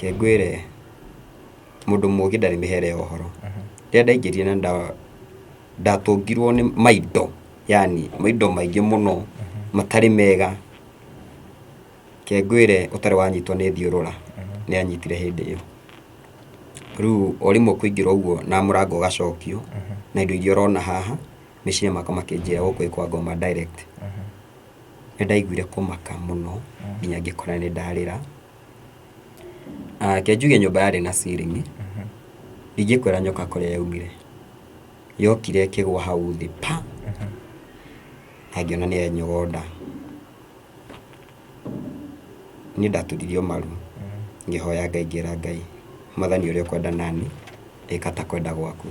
Reke ngwĩre, mũndũ mũgĩ ndarĩ mĩhere ya ũhoro. Rĩrĩa ndaingĩrire na ndatũngirwo nĩ maindo, yaani maindo maingĩ mũno matarĩ mega. Reke ngwĩre ũtarĩ wanyitwo nĩ thiũrũra, nĩ yanyitire hĩndĩ ĩyo. Rĩu o rĩmwe kũingĩra ũguo na mũrango ũgacokio, na indo iria ũrona haha, meciria makwa makĩnjĩra gũkũ ĩ kwa ngoma direct. Nĩ ndaiguire kũmaka mũno nginya ngĩkora nĩ ndarĩra. Reke njuge nyũmba yarĩ na ceiling, ndingĩkwĩra nyoka kũrĩa yaumire, yokire ĩkĩgwa hau thĩ pa, na ngĩona nĩ yanyogonda. Niĩ ndaturirio maru, ngĩhoya Ngai ngĩra Ngai, Mwathani ũrĩa ũkwenda nani, ĩka ta kwenda gwaku.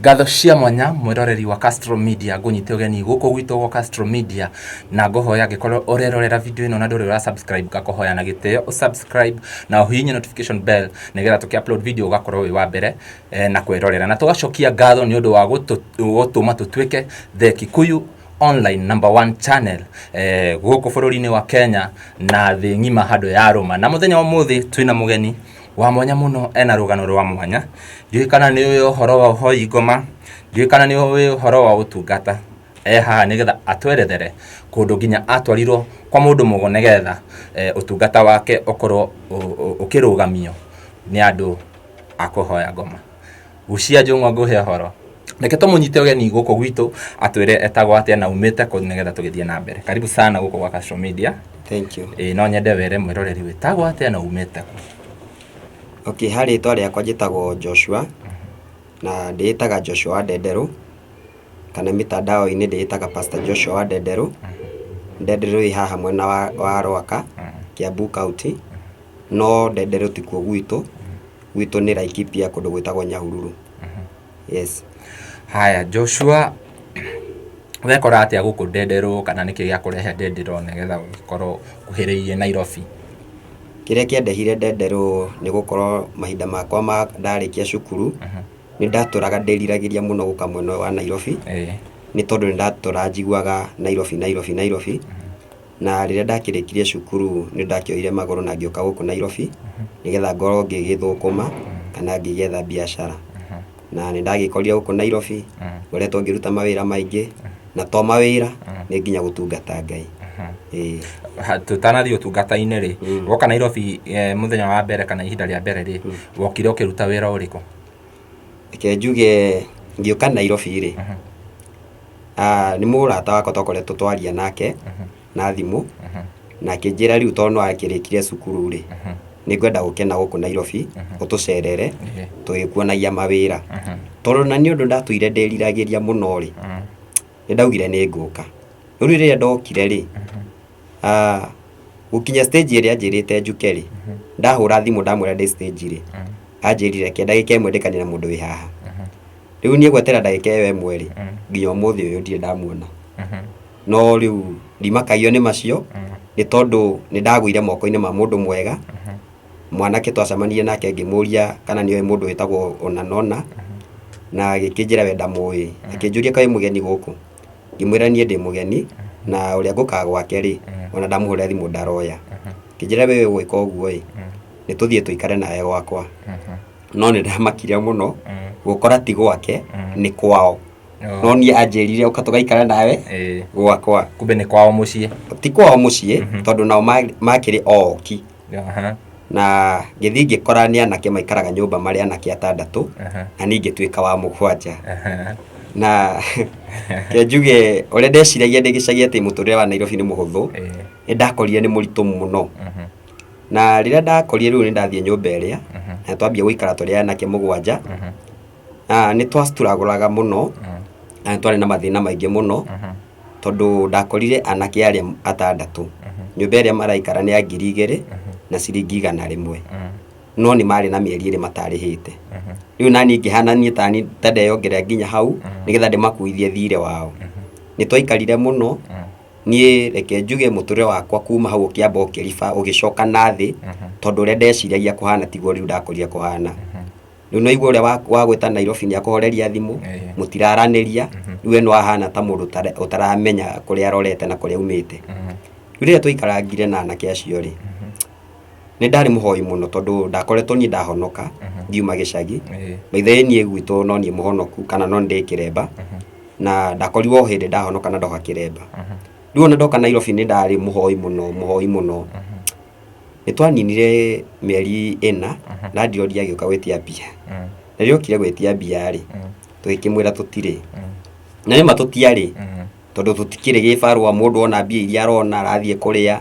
Ngatho cia mwanya mwĩroreri wa Castro Media ngũnyite ũgeni gũkũ gwitũ gwa Castro Media na ngũhoya angĩkorwo ũrerorera video ĩno na ndũrĩ ũra subscribe ngakũhoya na gĩtĩo ũ subscribe na ũhihinye notification bell nĩgetha tũkĩ upload video ũgakorwo wĩ wa mbere eh, na kwĩrorera na tũgacokia ngatho nĩ ũndũ wa gũtũma tũtuĩke the Kikuyu online number one channel eh, gũkũ bũrũri-inĩ wa Kenya na thĩ ng'ima handũ ya rũma na mũthenya wa ũmũthĩ twĩna mũgeni wa mwanya mũno ena rũgano rwa mwanya ndiũĩ kana nĩ ũĩ ũhoro wa ũhoi ngoma ndiũĩ kana nĩ ũĩ ũhoro wa ũtungata e haha nĩgetha atwerethere kũndũ nginya atwarirwo kwa mũndũ mũgo nĩgetha eh, ũtungata wake ũkorwo ũkĩrũgamio nĩ andũ a kũhoya ngoma gucia njũng'wa ngũhe ũhoro reke tũmũnyite ũgeni gũkũ gwitũ atwĩre etagwo atĩa na umĩte kũ nĩgetha tũgĩthiĩ na mbere karibu sana gũkũ gwa Castro Media. Thank you. Ĩĩ no nyende were mwĩroreri wĩtagwo atĩa na umĩte kũ. Okay, ha rĩtwa rĩakwa njĩtagwo Joshua na ndĩĩtaga Joshua wa Ndenderũ kana mitandao-inĩ ndĩĩtaga Pastor Joshua wa Ndenderũ. Ndenderũ ĩ haha mwena wa Rwaka, Kiambu County, no Ndenderũ tikuo gwitũ, gwitũ nĩ Laikipia kũndũ gwĩtagwo Nyahururu. Yes. Haya, Joshua wekora atĩa gũkũ Ndenderũ kana nĩkĩ gĩakũrehe Ndenderũ nĩgetha ũgĩkorwo ũkuhĩrĩirie Nairobi? Kĩrĩa kĩandehire Ndenderũ nĩ gũkorwo mahinda makwa ma ndarĩkia cukuru, nĩ ndatũraga ndĩriragĩria mũno gũka mwena ũyũ wa Nairobi, nĩ tondũ nĩ ndatũraga njiguaga Nairobi Nairobi Nairobi, na rĩrĩa ndakĩrĩkirie cukuru nĩ ndakĩoire magũrũ na ngĩũka gũkũ Nairobi, nĩgetha ngorwo ngĩgĩthũkũma kana ngĩgĩetha biacara. Na nĩ ndagĩkorire gũkũ Nairobi, ngoretwo ngĩruta mawĩra maingĩ, na to mawĩra, nĩ nginya gũtungata Ngai. Ĩĩ. Tũtanathiĩ ũtungata-inĩ rĩ, woka Nairobi eh, mũthenya wa mbere kana ihinda rĩa mbere rĩ, wokire ũkĩruta wĩra ũrĩkũ? Reke njuge ngĩũka Nairobi rĩ, ah, nĩ mũrata wakwa twakoretwo twaria nake na thimũ, na akĩnjĩra rĩu tondũ nĩ wakĩrĩkirie cukuru rĩ, nĩ ngwenda ũke na gũkũ Nairobi ũtũcerere tũgĩkuonagia mawĩra. Tondũ na nĩ ũndũ ndatũire ndĩriragĩria mũno rĩ, nĩ ndaugire nĩ ngũka. Rĩu rĩrĩa ndokire rĩ, ah, gũkinya stage ĩrĩa anjĩrĩte njũke rĩ, ndahũra thimũ ndamwĩra ndĩ stage rĩ, anjĩrire reke ndagĩka ĩmwe ndĩkanie na mũndũ wĩ haha. Rĩu niĩ gweterera ndagĩka ĩyo ĩmwe rĩ, nginya ũmũthĩ ũyũ ndirĩ ndamuona. No rĩu ndimakagio nĩ macio, nĩ tondũ nĩ ndagũire moko-inĩ ma mũndũ mwega, mwanake twacemanirie nake ngĩmũria kana nĩ oĩ mũndũ wĩtagwo ũna na ũna, na agĩkĩnjĩra we ndamũĩ. Akĩnjũria kaĩ wĩ mũgeni gũkũ? Ngĩmwĩra niĩ ndĩ mũgeni, na ũrĩa ngũkaga gwake rĩ, ona ndamũhũrĩra thimũ ndaroya. Akĩnjĩra we ũgwĩka ũguo ĩ, nĩ tũthiĩ tũikare nawe gwakwa. No nĩ ndamakire mũno, gũkora ti gwake, nĩ kwao. No niĩ anjĩrire ũka tũgaikare nawe gwakwa. Kumbe nĩ kwao mũciĩ. Ti kwao mũciĩ, tondũ nao makĩrĩ oki. Na ngĩthiĩ ngĩkora nĩ anake maikaraga nyũmba marĩ anake atandatũ, na niĩ ngĩtuĩka wa mũgwanja. Na reke njuge ũrĩa ndeciragia ndĩ gĩcagi atĩ mũtũrĩre wa Nairobi nĩ mũhũthũ, nĩ ndakorire nĩ mũritũ mũno. Na rĩrĩa ndakorire rĩu nĩ ndathiĩ nyũmba ĩrĩa, na twambia gũikara tũrĩ anake mũgwanja, nĩ twastruggle mũno, na nĩ twarĩ na mathĩna maingĩ mũno, tondũ ndakorire anake arĩa atandatũ, nyũmba ĩrĩa maraikara nĩ ya 2000 na ciringi 100, no nĩ marĩ na mĩeri ĩrĩ matarĩhĩte. Rĩu naniĩ ngĩhana niĩ tani ta ndeyongerera nginya hau, nĩgetha ndĩmakuithie thirĩ wao. Nĩ twaikarire mũno. Niĩ reke njuge mũtũrĩre wakwa kuma hau ũkĩamba ũkĩriba ũgĩcoka na thĩ, tondũ ũrĩa ndeciragia kũhana tiguo rĩu ndakorire kũhana. Rĩu nĩ waigua ũrĩa wagwĩta Nairobi nĩ akũhoreria thimũ, mũtiraranĩria, rĩu we nĩ wahana ta mũndũ ũtaramenya kũrĩa arorete na kũrĩa aumĩte. Rĩu rĩrĩa twaikarangire na anake acio rĩ, nĩ ndarĩ mũhoi mũno tondũ ndakoretwo niĩ ndahonoka ngiuma gĩcagi. By the way niĩ gwitũ no niĩ mũhonoku kana no ndĩ kĩremba, na ndakorirwo o hĩndĩ ndahonoka na ndoha kĩremba. Rĩu ona ndoka Nairobi nĩ ndarĩ mũhoi mũno, mũhoi mũno. Nĩ twaninire mĩeri ĩna, landlord agĩũka gwĩtia mbia. Na rĩrĩa okire gwĩtia mbia rĩ, tũgĩkĩmwĩra tũtirĩ. Na nĩma tũtiarĩ, tondũ tũtikĩrĩ gĩbarũa mũndũ ona mbia iria arona arathiĩ kũrĩa,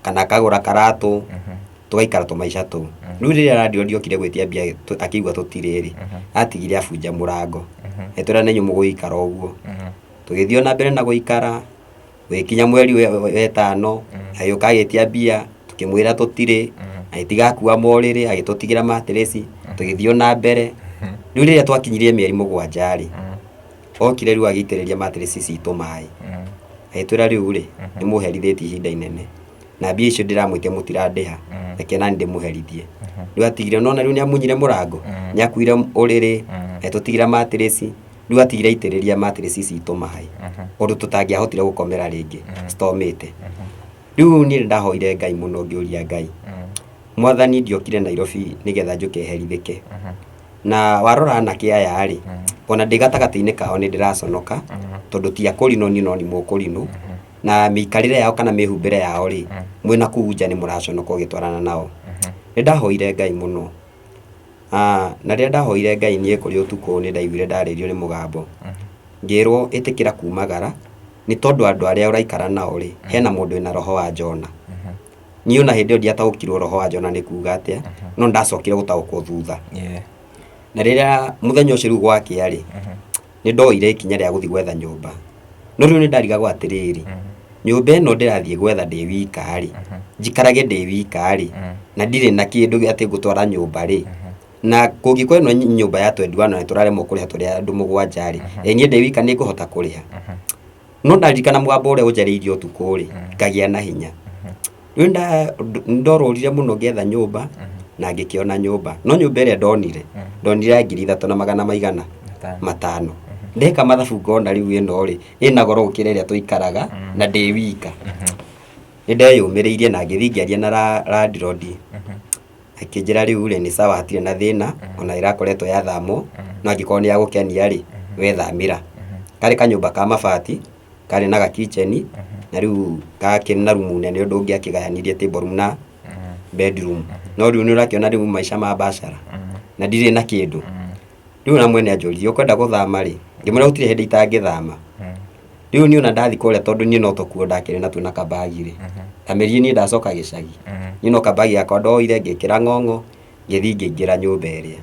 kana akagũra karatũ, tũgaikara tũmaica tũu. Rĩu rĩrĩa landlord okire gwĩtia mbia akĩigua tũtirĩ rĩ, atigire abunja mũrango. Agĩtwĩra na inyuĩ mũgũikara ũguo. Tũgĩthiĩ ona mbere na gũikara, gũgĩkinya mweri wetano, agĩũka agĩtia mbia, tũkĩmwĩra tũtirĩ, agĩtiga akua morĩrĩ, agĩtũtigĩra matirĩci, tũgĩthiĩ ona mbere. Rĩu rĩrĩa twakinyirie mĩeri 7 rĩ, okire rĩu agĩitĩrĩria matirĩci citũ maĩ. Agĩtwĩra rĩu rĩ, nĩ mũherithĩtie ihinda inene, na mbia icio ndĩramwĩtia mũtirandĩha, reke nani ndĩmũherithie. Rĩu atigire, nĩwona rĩu nĩ amunyire mũrango, nĩ akuire ũrĩrĩ, agĩtũtigĩra matirĩci, rĩu atigire aitĩrĩria matirĩci citũ maĩ, ũndũ tũtangĩahotire gũkomera rĩngĩ, citomĩte. Rĩu niĩ nĩ ndahoire Ngai mũno ngĩũria Ngai, Mwathani ndiokire Nairobi nĩgetha njũke herithĩke. Na warora anake aya rĩ, ona ndĩ gatagatĩ-inĩ kao nĩ ndĩraconoka, tondũ ti akũrinũ niĩ no nĩ mũkũrinũ, na mĩikarĩre yao kana mĩhumbĩre yao rĩ, mwĩna kũu nja nĩ mũraconoka ũgĩtwarana nao. Nĩ ndahoire Ngai mũno, na rĩrĩa ndahoire Ngai niĩ kũrĩ ũtukũ nĩ ndaiguire ndarĩrio nĩ mũgambo, ngĩrwo ĩtĩkĩra kumagara, nĩ tondũ andũ arĩa ũraikara nao rĩ, hena mũndũ wĩna roho wa Jona. Niĩ ona hĩndĩ ĩyo ndiataũkirwo roho wa Jona nĩ kuga atĩa, no ndacokire gũtaũkwo thutha. Na rĩrĩa mũthenya ũcio rĩu gwakĩa rĩ, nĩ ndoire ikinya rĩa gũthiĩ gwetha nyũmba. No rĩu nĩ ndarigagwo atĩrĩrĩ, nyũmba ĩno ndĩrathiĩ gwetha ndĩ wika rĩ, njikarage ndĩ wika rĩ, na ndirĩ na kĩndũ atĩ ngũtwara nyũmba rĩ, na kũngĩkorwo ĩno nyũmba ya 21 na tũraremwo kũrĩha tũrĩ andũ 7 rĩ, ĩ niĩ ndĩ wika nĩ ngũhota kũrĩha? No ndaririkana mũgambo ũrĩa ũnjarĩirie ũtukũ rĩ, ngagĩa na hinya. Rĩu ndorũrire mũno ngĩetha nyũmba na ngĩkĩona nyũmba. No nyũmba ĩrĩa ndonire, ndonire ya 3,000 na magana maigana matano. Ndeka mathabu ngona rĩu ĩno rĩ, ĩna goro gũkĩra ĩrĩa tũikaraga na ndĩ wika. Nĩ ndeyũmĩrĩirie na ngĩthiĩ ngĩaria na landlord. Akĩnjĩra rĩu rĩ, nĩ sawa hatirĩ na thĩna, ona ĩrakoretwo yathamwo, no angĩkorwo nĩ yagũkenia rĩ, we thamĩra. Karĩ kanyũmba ka mabati, karĩ na ga kitchen, na rĩu gakĩrĩ na rumu nene ũndũ ũngĩakĩgayanirie table room na bedroom. No rĩu nĩ ũrakĩona rĩu maica ma bachelor, na ndirĩ na kĩndũ. Rĩu ona mwene anjũririe ũkwenda gũthama rĩ? Ngĩmwĩra gũtirĩ hĩndĩ itangĩthama. Rĩu niĩ ona ndathiĩ kũrĩa tondũ niĩ no tũkuo ndakĩrĩ natuo na kabagi rĩ, ndamĩrire niĩ ndacoka gĩcagi. Niĩ no kabagi gakwa ndoire ngĩkĩra ng'ong'o, ngĩthiĩ ngĩingĩra nyũmba ĩrĩa.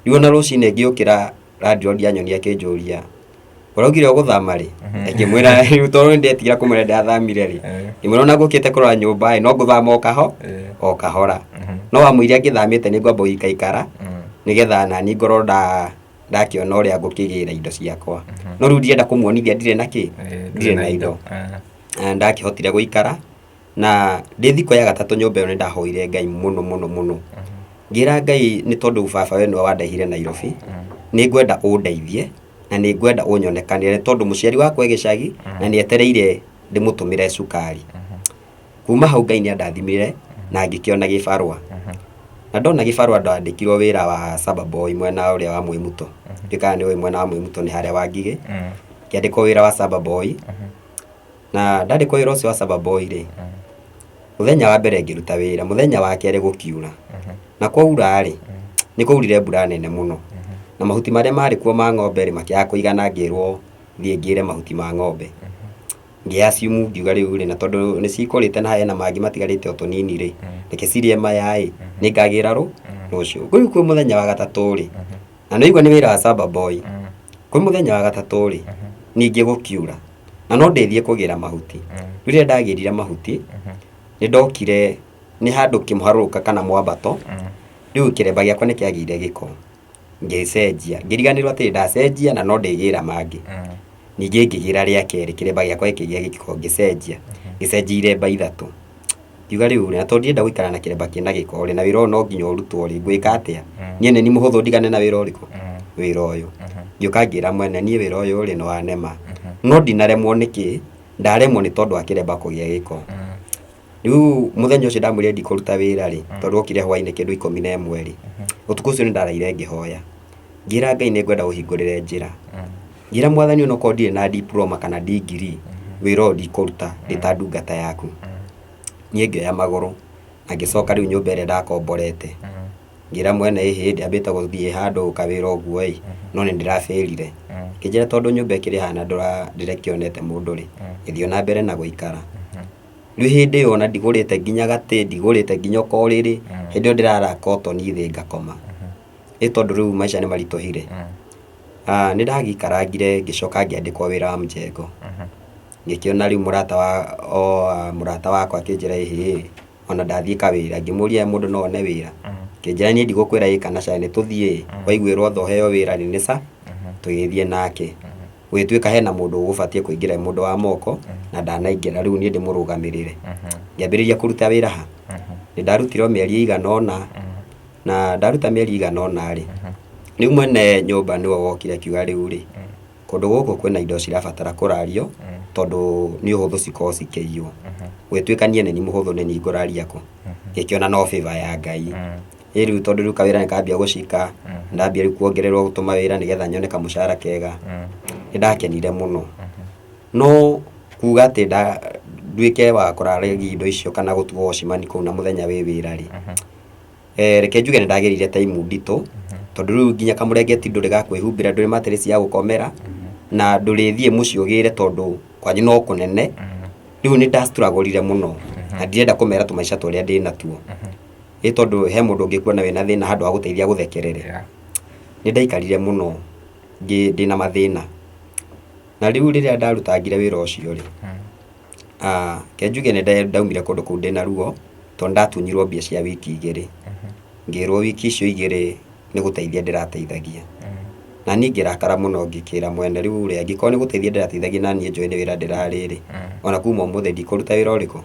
Rĩu ona rũcinĩ ngĩũkĩra landlord anyonia akĩnjũria, ũraugire ũgũthama rĩ? Ngĩmwĩra rĩu tondũ nĩ ndetigĩra kũmwĩra ndathamire rĩ, ngĩmwĩra ona ngũkĩte kũrora nyũmba ĩ, no ngũthama o kaho o kahora. No wamũira ngĩthamĩte nĩ ngwamba gũikaikara nĩgetha nani ngorwo ndakĩona ũrĩa ngũkĩgĩra indo ciakwa. No rĩu ndirenda kũmuonithia ndirĩ na kĩ, ndirĩ na indo. Na ndakĩhotire gũikara na ndĩ thikũ ya gatatũ nyũmba ĩyo nĩ ndahoire Ngai mũno mũno mũno. Ngĩra Ngai nĩ tondũ baba we nĩwe wandehire Nairobi, nĩ ngwenda ũndeithie na nĩ ngwenda ũnyonekanĩre tondũ mũciari wakwa e gĩcagi na nĩ etereire ndĩmũtũmĩre cukari. Kuma hau Ngai nĩ andathimire na ngĩkĩona gĩbarũa. Na ndona gĩbarũa ndandĩkirwo wĩra wa saba boy mwena ũrĩa wa Mwĩmuto. Ndiũĩ kana nĩ ũĩ mwena wa Mwĩmuto nĩ harĩa wa Ngigĩ. Ngĩandĩkwo wĩra wa saba boy. Na ndandĩkwo wĩra ũcio wa saba boy rĩ, mũthenya wa mbere ngĩruta wĩra, mũthenya wa kerĩ gũkiura. Na kwaura rĩ, nĩ kwaurire mbura nene mũno. Na mahuti marĩa marĩ kuo ma ng'ombe rĩ, makĩaga kũigana ngĩrwo thiĩ ngĩre mahuti ma ng'ombe. Ngĩ assume ngiuga rĩu rĩ, na tondũ nĩ cikũrĩte na hena mangĩ matigarĩte o tũnini rĩ, reke cirĩe maya ĩ, nĩ ngagĩra rũciũ. Rĩu kwĩ mũthenya wa gatatũ rĩ, na nĩ waigua nĩ wĩra wa saba boy, kwĩ mũthenya wa gatatũ rĩ, ningĩ gũkiura. Na no ndĩthiĩ kũgĩra mahuti. Rĩu rĩrĩa ndagĩrire mahuti, nĩ ndokire nĩ handũ kĩmũharũrũka kana mwambato, rĩu kĩremba gĩakwa nĩ kĩagĩire gĩko. Ngĩcenjia, ngĩriganĩrwo atĩ ndacenjia na no ndĩgĩra mangĩ. Ningĩ ngĩgĩra rĩa kerĩ, kĩremba gĩakwa gĩkĩgĩa gĩko, ngĩcenjia, ngĩcenjia iremba ithatũ. Ngiuga rĩu rĩ, na tondũ ndirenda gũikara na kĩremba kĩna gĩko rĩ, na wĩra ũyũ no nginya ũrutwo rĩ, ngwĩka atĩa? Niĩ nĩ niĩ mũhũthũ ndigane na wĩra ũrĩkũ? Wĩra ũyũ. Ngĩũka ngĩra mwene, niĩ wĩra ũyũ rĩ, nĩ wanema. No ndinaremwo nĩkĩ, ndaremwo nĩ tondũ wa kĩremba kũgĩa gĩko. Rĩu mũthenya ũcio ndamwĩrire ndikũruta wĩra rĩ, tondũ okire hwainĩ kĩndũ 11 rĩ, ũtukũ ũcio nĩ ndaraire ngĩhoya. Ngĩra Ngai nĩ ngwenda ũhingũrĩre njĩra. Ngĩra mwathani onokorwo ndirĩ na diploma kana degree, wĩra ũyũ ndikũruta ndĩ ta ndungata yaku. Niĩ ngĩoya magũrũ na ngĩcoka rĩu nyũmba ĩrĩa ndakomborete. Ngĩra mwene ĩhĩ ndĩambĩte gũthiĩ handũ kawĩra ũguo ĩ, no nĩ ndĩrabĩrire. Akĩnjĩra tondũ nyũmba ĩkĩrĩ haha na ndĩrakĩonete mũndũ rĩ, gĩthiĩ ona mbere na gũikara. Rĩu hĩndĩ ĩyo ona ndigũrĩte nginya gatĩ, ndigũrĩte nginya ũrĩrĩ, hĩndĩ ĩyo ndĩrara kotoni thĩ ngakoma. Ĩ tondũ rĩu maica nĩ maritũhire. Nĩ ndagĩikarangire ngĩcoka ngĩandĩkwo wĩra wa mjengo. Ngĩkĩona rĩu mũrata wa o mũrata wakwa akĩnjĩra ĩhĩ ona ndathiĩ kawĩra, ngĩmũria mũndũ no one wĩra, akĩnjĩra niĩ ndigũkwĩra ĩ kana ca nĩ tũthiĩ, waiguĩrwo tha ũheo wĩra rĩ nĩ ca, tũgĩthiĩ nake. Gũgĩtuĩka hena mũndũ ũgũbatiĩ kũingĩra e mũndũ wa moko na ndanaingĩra rĩu niĩ ndĩmũrũgamĩrĩre. Ngĩambĩrĩria kũruta wĩra ha? Nĩ ndarutire o mĩeri ĩigana ũna, na ndaruta mĩeri ĩigana ũna rĩ, rĩu mwene nyũmba nĩwe wokire akiuga rĩu rĩ, kũndũ gũkũ kwĩna indo cirabatara kũrario tondũ nĩ ũhũthũ cikorwo cikĩiywo. Gũgĩtuĩka niĩ nĩ niĩ mũhũthũ nĩ niĩ ngũraria kũ? Ngĩkĩona no favor ya Ngai. Ĩ rĩu tondũ rĩu kawĩra nĩ kambia gũcika, ndambia rĩu kuongererwo gũtũma wĩra nĩgetha nyone kamũcara kega, nĩ ndakenire mũno. No kuga atĩ nduĩke wa kũraragia indo icio kana gũtuo watchman kũu na mũthenya wĩ wĩra rĩ, reke njuge nĩ ndagereire time nditũ, tondũ rĩu nginya kamũrengeti ndũrĩ ga kwĩhumbĩra, ndũrĩ mattress ya gũkomera, na ndũrĩthiĩ mũciĩ ũgĩre tondũ kwanyu no kũnene. Rĩu nĩ nda struggle ire mũno, na ndirenda kũmera tũmaica tũrĩa ndĩnatuo. Ĩ tondũ he mũndũ ũngĩkuona wĩna thĩna handũ ha gũteithia agũthekerere. Nĩ ndaikarire mũno ndĩna mathĩna. Na rĩu rĩrĩa ndarutangire wĩra ũcio rĩ, reke njuge nĩ ndaumire kũndũ kũu ndĩna ruo, tondũ ndatunyirwo mbia cia wiki igĩrĩ. Ngĩrwo wiki icio igĩrĩ nĩ gũteithia ndĩrateithagia. Na niĩ ngĩrakara mũno ngĩkĩra mwene rĩu rĩ, angĩkorwo nĩ gũteithia ndĩrateithagia na niĩ njũĩ nĩ wĩra ndĩrarĩ rĩ, ona kuma ũmũthĩ ndikũruta wĩra ũrĩkũ?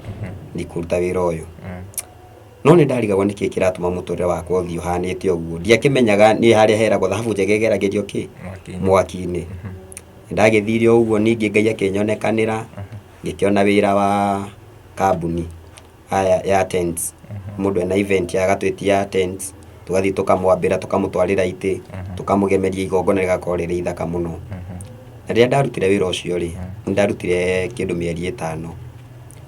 Ndikũruta wĩra ũyũ. No nĩ ndarigagwo nĩkĩ kĩratũma mũtũrĩre wakwa ũthiĩ ũhanĩte ũguo. Ndiakĩmenyaga nĩ harĩa heragwo thahabu njega ĩgeragĩrio kĩ? Mwaki-inĩ. Nĩ ndagĩthire o ũguo ningĩ Ngai akĩnyonekanĩra, ngĩkĩona wĩra wa kambuni ya tents. Mũndũ ena event agatwĩtia tents, tũgathiĩ tũkamwambĩra tũkamũtwarĩra itĩ, tũkamũgemeria igongona rĩgakorwo rĩrĩ ithaka mũno. Na rĩrĩa ndarutire wĩra ũcio rĩ, nĩ ndarutire kĩndũ mĩeri ĩtano.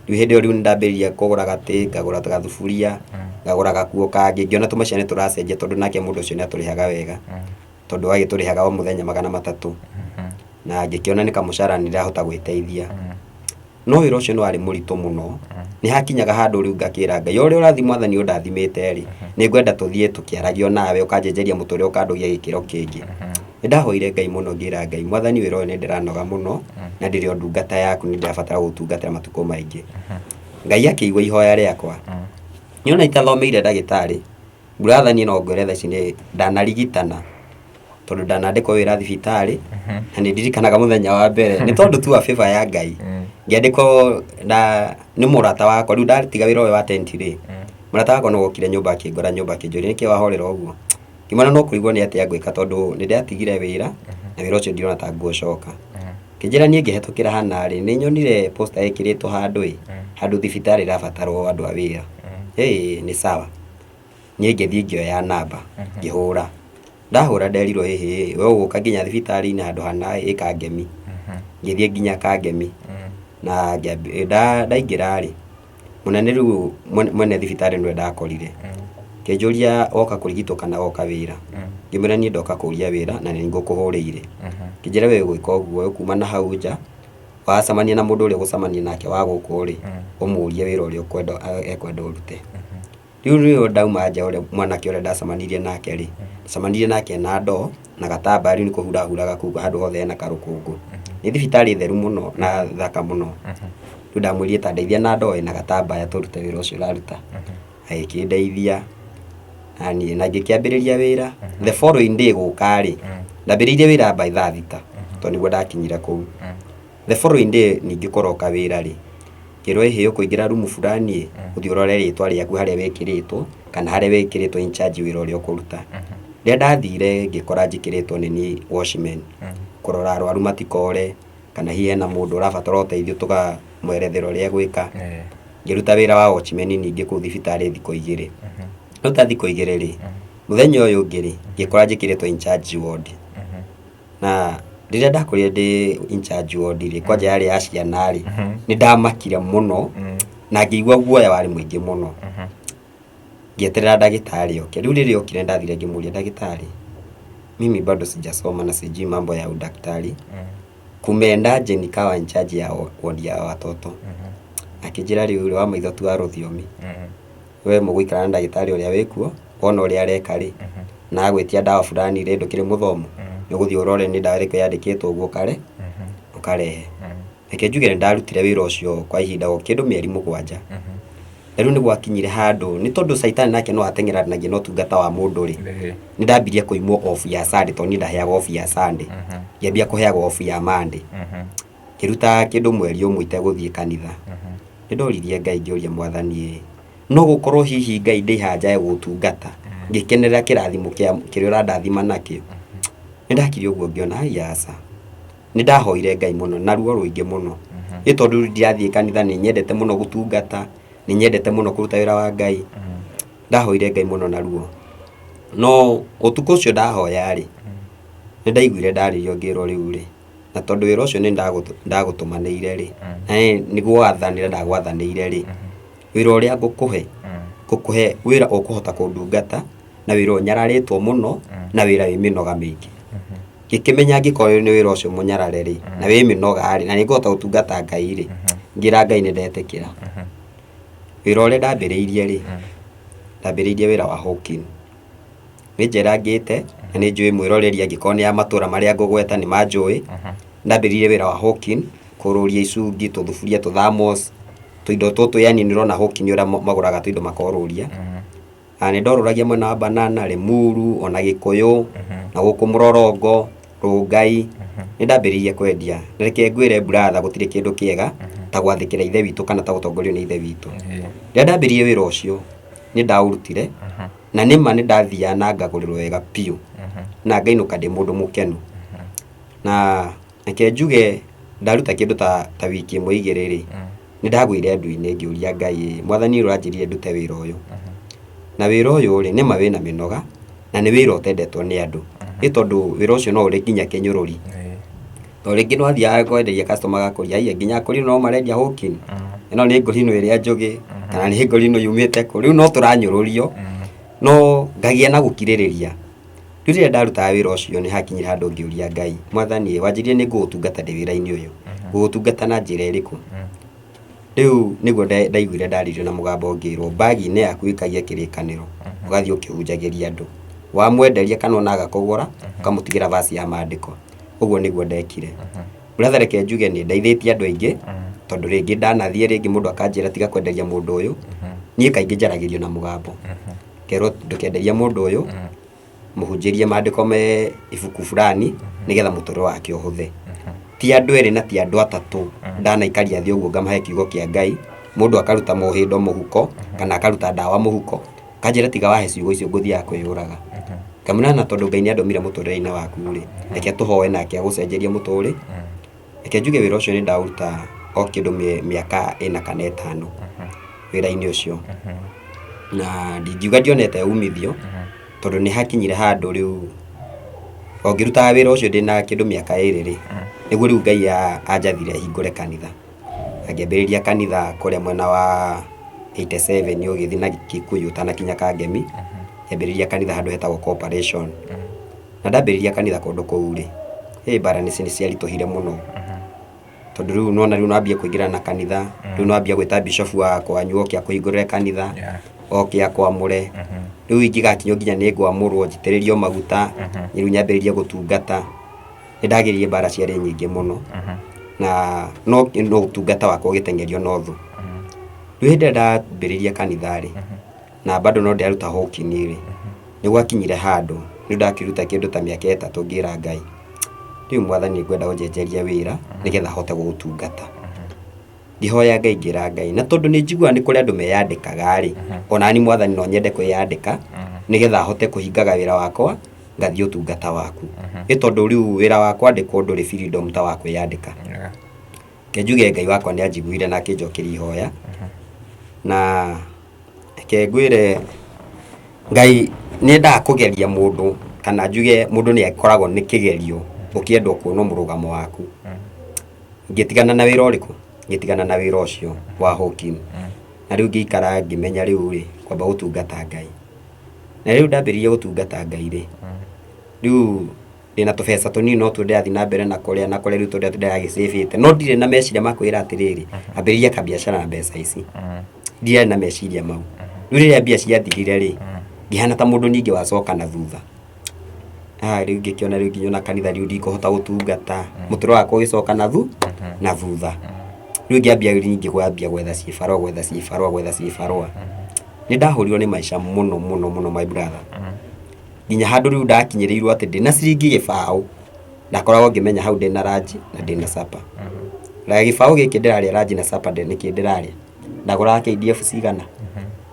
Rĩu hĩndĩ ĩyo rĩu nĩ ndambĩrĩria kũgũra gatĩ, ngagũra gathuburia, ngagũra gakuo kangĩ, ngĩona tũmaica nĩ tũracenjia tondũ nake mũndũ ũcio nĩ atũrĩhaga wega, tondũ agĩtũrĩhaga o mũthenya 300. Na ngĩkĩona nĩ kamũcara nĩ ndĩrahota gwĩteithia. No wĩra ũcio nĩ warĩ mũritũ mũno, nĩ hakinyaga handũ rĩu ngakĩra Ngai, o ũrĩa ũrathiĩ mwathani ũndathimĩte rĩ, nĩ ngwenda tũthiĩ tũkĩaragia nawe, ũkanjenjeria mũtũrĩre ũkandũgia gĩkĩro kĩngĩ. Nĩ ndahoire Ngai mũno ngĩra Ngai, mwathani wĩra ũyũ nĩ ndĩranoga mũno, na ndĩrĩ o ndungata yaku nĩ ndĩrabatara gũgũtungatĩra matukũ maingĩ. Ngai akĩigua ihoya rĩakwa. Niĩ ona itathomeire ndagĩtarĩ, brother niĩ no ngwĩre thaa ici nĩ ndanarigitana, tondũ ndanandĩkwo wĩra thibitarĩ, na nĩ ndirikanaga mũthenya wa mbere, nĩ tondũ tu wa favor ya Ngai, ngĩandĩkwo na nĩ mũrata wakwa, rĩu ndatiga wĩra ũyũ wa tent rĩ, mũrata wakwa nĩ wokire nyũmba akĩngora nyũmba akĩnjũria nĩkĩ wahorera ũguo, ngĩmwĩra no kũrigwo nĩ atĩa ngwĩka tondũ nĩ ndatigire wĩra, na wĩra ũcio ndirona ta ngũcoka. Akĩnjĩra niĩ ngĩhetũkĩra hana rĩ, nĩ nyonire poster ĩkĩrĩtwo handũ ĩ, handũ thibitarĩ ĩrabatarwo andũ a wĩra. Ĩĩ nĩ sawa. Niĩ ngĩthiĩ ngĩoya namba, ngĩhũra. Ndahũra nderirwo ĩhĩ, we ũgũka nginya thibitarĩ-inĩ handũ hana ĩ Kangemi. Ngĩthiĩ nginya Kangemi, na ndaingĩra rĩ, mũnene rĩu mwene thibitarĩ nĩwe ndakorire. Akĩnjũria woka kũrigitwo kana woka wĩra. Ngĩmwĩra niĩ ndoka kũria wĩra na nĩ ngũkũhũrĩire. Akĩnjĩra we ũgwĩka ũguo, ũkuma na hau nja, wacemania na mũndũ ũrĩa ũgũcemania nake wa gũkũ rĩ, ũmũrie wĩra ũrĩa ũkwenda ekwenda ũrute. Rĩu rĩrĩa ndauma nja ũrĩa mwanake ũrĩa ndacemanirie nake rĩ, ndacemanirie nake na ndoo na gatambaya rĩu nĩ kũhura ahuraga kũu handũ hothe hena karũkũngũ. Nĩ thibitarĩ theru mũno na thaka mũno. Rĩu ndamwĩrire ta ndeithia na ndoo ĩna gatambaya tũrute wĩra ũcio ũraruta. Agĩkĩndeithia na niĩ na ngĩkĩambĩrĩria wĩra. The following day gũka rĩ, ndambĩrĩirie wĩra by thaa thita. Tondũ nĩguo ndakinyire kũu. The following day ningĩ kũroka wĩra rĩ, ngĩrwo ĩhĩ ũkũingĩra rumu fulani ĩ, ũthiĩ ũrore rĩtwa rĩaku harĩa wĩkĩrĩtwo kana harĩa wĩkĩrĩtwo in charge wĩra ũrĩa ũkũruta. Rĩrĩa ndathire ngĩkora njĩkĩrĩtwo nĩ niĩ watchman, kũrora arwaru matikore kana hihi hena mũndũ ũrabatara ũteithio tũkamwerethera ũrĩa egwĩka. Ngĩruta wĩra wa watchman ningĩ kũu thibitarĩ thikũ igĩrĩ. Ndaruta thikũ igĩrĩ rĩ, mũthenya ũyũ ũngĩ rĩ, ngĩkora njĩkĩrĩtwo in charge ward. Na rĩrĩa ndakorire ndĩ in charge ward rĩ, kwanja yarĩ ya ciana rĩ, nĩ ndamakire mũno na ngĩigua guoya warĩ mũingĩ mũno. Ngĩeterera ndagĩtarĩ oke. Rĩu rĩrĩa okire ndathire ngĩmũria, ndagĩtarĩ, mimi bado sijasoma na sijui mambo ya udaktari, kumeendaje nikawa in charge ya ward ya watoto? Akĩnjĩra rĩu rĩ, wa maitho tu wa rũthiomi. We mũgũikara na ndagĩtarĩ ũrĩa wĩkuo, wona ũrĩa areka rĩ, na agwĩtia ndawa fulani rĩ, ndũkĩrĩ mũthomu, nĩ ũgũthiĩ ũrore nĩ ndawa ĩrĩkũ yandĩkĩtwo ũguo ũkare, ũkarehe. Reke njuge nĩ ndarutire wĩra ũcio kwa ihinda o kĩndũ mĩeri 7. Na rĩu nĩ gwakinyire handũ, nĩ tondũ caitani nake no ateng'eranagia na ũtungata wa mũndũ rĩ, nĩ ndambirie kũimwo off ya Sunday tondũ niĩ ndaheagwo off ya Sunday. Ngĩambia kũheagwo off ya Monday. Ngĩruta kĩndũ mweri ũmwe itegũthiĩ kanitha. Nĩ ndoririe Ngai ngĩũria Mwathani ĩ, no gũkorwo hihi Ngai ndĩ haha njage gũgũtungata, ngĩkenerera kĩrathimo kĩrĩa ũrandathima nakĩo. Nĩ ndakire ũguo ngĩona haiya aca. Nĩ ndahoire Ngai mũno na ruo rũingĩ mũno. Nĩ tondũ rĩu ndirathiĩ kanitha nĩ nyendete mũno gũtungata, nĩ nyendete mũno kũruta wĩra wa Ngai. Ndahoire Ngai mũno na ruo. No ũtukũ ũcio ndahoya rĩ, nĩ ndaiguire ndarĩrio ngĩrwo rĩu rĩ, na tondũ wĩra ũcio nĩ ndagũtũmanĩire rĩ, na nĩ gwathanĩra ndagwathanĩire rĩ, wĩra ũrĩa ngũkũhe, ngũkũhe wĩra ũkũhota kũndungata, na wĩra ũnyararĩtwo mũno, na wĩra wĩ mĩnoga mĩingĩ. Ngĩkĩmenya angĩkorwo nĩ wĩra ũcio mũnyarare rĩ, na wĩ mĩnoga rĩ, na nĩ ngũhota gũtungata Ngai rĩ, ngĩra Ngai nĩ ndetĩkĩra. Wĩra ũrĩa ndambĩrĩirie rĩ, ndambĩrĩirie wĩra wa hawking. Nĩ njerangĩte, na nĩ njũĩ mwĩroreri angĩkorwo nĩ a matũra marĩa ngũgweta nĩ manjũĩ. Ndambĩrĩirie wĩra wa hawking, kũrũria icungi, tũthuburia, tũ thermos, tũindo tũtũ yani nĩ ũrona hawking ũrĩa magũraga tũindo makorũria. Na nĩ ndorũragia mwena wa Banana, Limuru, ona Gĩkũyũ, na gũkũ Mũrorongo, Rũngai, nĩ ndambĩrĩirie kwendia. Na reke ngwĩre brother gũtirĩ kĩndũ kĩega ta gwathĩkĩra ithe witũ kana ta gũtongorio nĩ ithe witũ. Rĩrĩa ndambĩrĩirie wĩra ũcio, nĩ ndaũrutire, na nĩ ma nĩ ndathiaga na ngagũrĩrwo wega biũ, na ngainũka ndĩ mũndũ mũkenu. Na reke njuge ndaruta kĩndũ ta wiki ĩmwe igĩrĩ rĩ, nĩ ndagũire ndu-inĩ ngĩũria Ngai ĩ, Mwathani ũranjĩrire ndute wĩra ũyũ. Na wĩra ũyũ rĩ, nĩ ma wĩna mĩnoga, na nĩ wĩra ũtendetwo nĩ andũ. Nĩ tondũ wĩra ũcio no ũrĩ nginya kĩnyũrũri. Tondũ rĩngĩ nĩ wathiaga kwenderia customer agakũria haiya nginya akũrinũ no marendia hawking? Ĩno nĩ ngũrinũ ĩrĩa njũgĩ, kana nĩ ngũrinũ yumĩte kũ? Rĩu no tũranyũrũrio, no ngagĩa na gũkirĩrĩria. Rĩu rĩrĩa ndarutaga wĩra ũcio nĩ hakinyire handũ ngĩũria Ngai, Mwathani ĩ, wanjĩrire nĩ ngũgũtungata ndĩ wĩra-inĩ ũyũ, ngũgũtungata na njĩra ĩrĩkũ? Rĩu nĩguo ndaiguire ndarĩrio na mũgambo ngĩrwo, bag-inĩ yaku ĩkagia kĩrĩkanĩro, ũgathiĩ ũkĩhunjagĩria andũ. Wamwenderia kana ona aga kũgũra, ũkamũtigĩra verse ya maandĩko. Ũguo nĩguo ndekire. Brother reke njuge nĩ ndeithĩtie andũ aingĩ, tondũ rĩngĩ ndanathiĩ rĩngĩ mũndũ akanjĩra tiga kwenderia mũndũ ũyũ, niĩ kaingĩ njaragĩrio na mũgambo. Ngerwo ndũkenderie mũndũ ũyũ, mũhunjĩrie maandĩko me ibuku fulani, nĩgetha mũtũrĩre wake ũhũthe. Ti andũ erĩ na ti andũ atatũ ndanaikaria thĩ ũguo ngamahe kiugo kĩa Ngai, mũndũ akaruta mũhĩndo mũhuko, kana akaruta ndawa mũhuko, akanjĩra tiga wahe ciugo icio ngũthiaga kwĩyũraga. Ngamwĩra na tondũ Ngai nĩ andũmire mũtũrĩre-inĩ waku rĩ, reke tũhoe nake agũcenjerie mũtũrĩre. Reke njuge wĩra ũcio nĩ ndaũruta o kĩndũ mĩaka ĩna kana ĩtano wĩra-inĩ ũcio. Na ndingiuga ndionete umithio, tondũ nĩ hakinyire handũ rĩu o ngĩrutaga wĩra ũcio ndĩna kĩndũ mĩaka ĩrĩ rĩ, nĩguo rĩu Ngai anjathire hingũre kanitha. Na ngĩambĩrĩria kanitha kũrĩa mwena wa 87 ũgĩthiĩ na Kikuyu ũtanakinya Kangemi, ngĩambĩrĩria kanitha handũ hetagwo Cooperation. Na ndambĩrĩria kanitha kũndũ kũu rĩ, ĩ mbara nĩ ciaritũhire mũno. Tondũ rĩu nĩwona rĩu nĩwambia kũingĩra na kanitha, rĩu nĩwambia gwĩta bishop wa kwanyu oke akũhingũrĩre kanitha, oke akwamũre. Rĩu ingĩgakinywo nginya nĩ ngwamũrwo njitĩrĩrio maguta, rĩu nyambĩrĩrie gũtungata. Nĩ ndageririe mbara ciarĩ nyingĩ mũno, na no ũtungata wakwa ũgĩteng'erio na ũthũ. Rĩu hĩndĩ ĩrĩa ndambĩrĩirie kanitha rĩ, na bado no ndĩraruta hawking rĩ, nĩ gwakinyire handũ, rĩu ndakĩruta kĩndũ ta mĩaka ĩtatũ ngĩra Ngai, Rĩu Mwathani ngwenda ũnjenjerie wĩra nĩgetha hote gũgũtungata. Ngĩhoya Ngai ngĩra Ngai, na tondũ nĩ njiguaga nĩ kũrĩ andũ meyandĩkaga rĩ, onani Mwathani no nyende kwĩyandĩka nĩgetha hote kũhingaga wĩra wakwa ngathiĩ ũtungata waku. Ĩ tondũ rĩu wĩra wa kwandĩkwo ndũrĩ freedom ta wa kwĩyandĩka. Reke njuge Ngai wakwa nĩ anjiguire na akĩnjokeria ihoya. Na reke ngwĩre Ngai nĩ endaga kũgeria mũndũ kana njuge mũndũ nĩ akoragwo nĩ kĩgerio ũkĩenda kuona mũrũgamo waku. Ngĩtigana na wĩra ũrĩkũ? Ngĩtigana na wĩra ũcio wa hawking. Na rĩu ngĩikara ngĩmenya rĩu rĩ, ngwamba gũtungata Ngai. Na rĩu ndambĩrĩria gũtungata Ngai rĩ, rĩu ndĩna tũbeca tũnini no tuo ndĩrathiĩ na mbere na kũrĩa na kũrĩa rĩu tũrĩa ndĩragĩcĩbĩte no ndirĩ na meciria ma kwĩra atĩrĩrĩ, ambĩrĩria kabiacara na mbeca ici. Ndiarĩ na meciria mau. Rĩu rĩrĩa mbia ciathirire rĩ, ngĩhana ta mũndũ ningĩ wacoka na thutha. Ah, rĩu ngĩkĩona rĩu nginya ona kanitha rĩu ndikũhota gũtungata, mũtũrĩre wakwa ũgĩcoka na thu na thutha. Rĩu ngĩambia ningĩ kwambia gwetha cibarũa gwetha cibarũa gwetha cibarũa. Nĩ ndahũrirwo nĩ maica mũno mũno mũno my brother. Nginya handũ rĩu ndakinyĩrĩirwo atĩ ndĩna ciringi gĩbaũ, ndakoragwo ngĩmenya hau ndĩna ranji na ndĩna supper. Na gĩbaũ gĩkĩ ndĩrarĩa ranji na supper nĩkĩ ndĩrarĩa? Ndagũraga KDF cigana?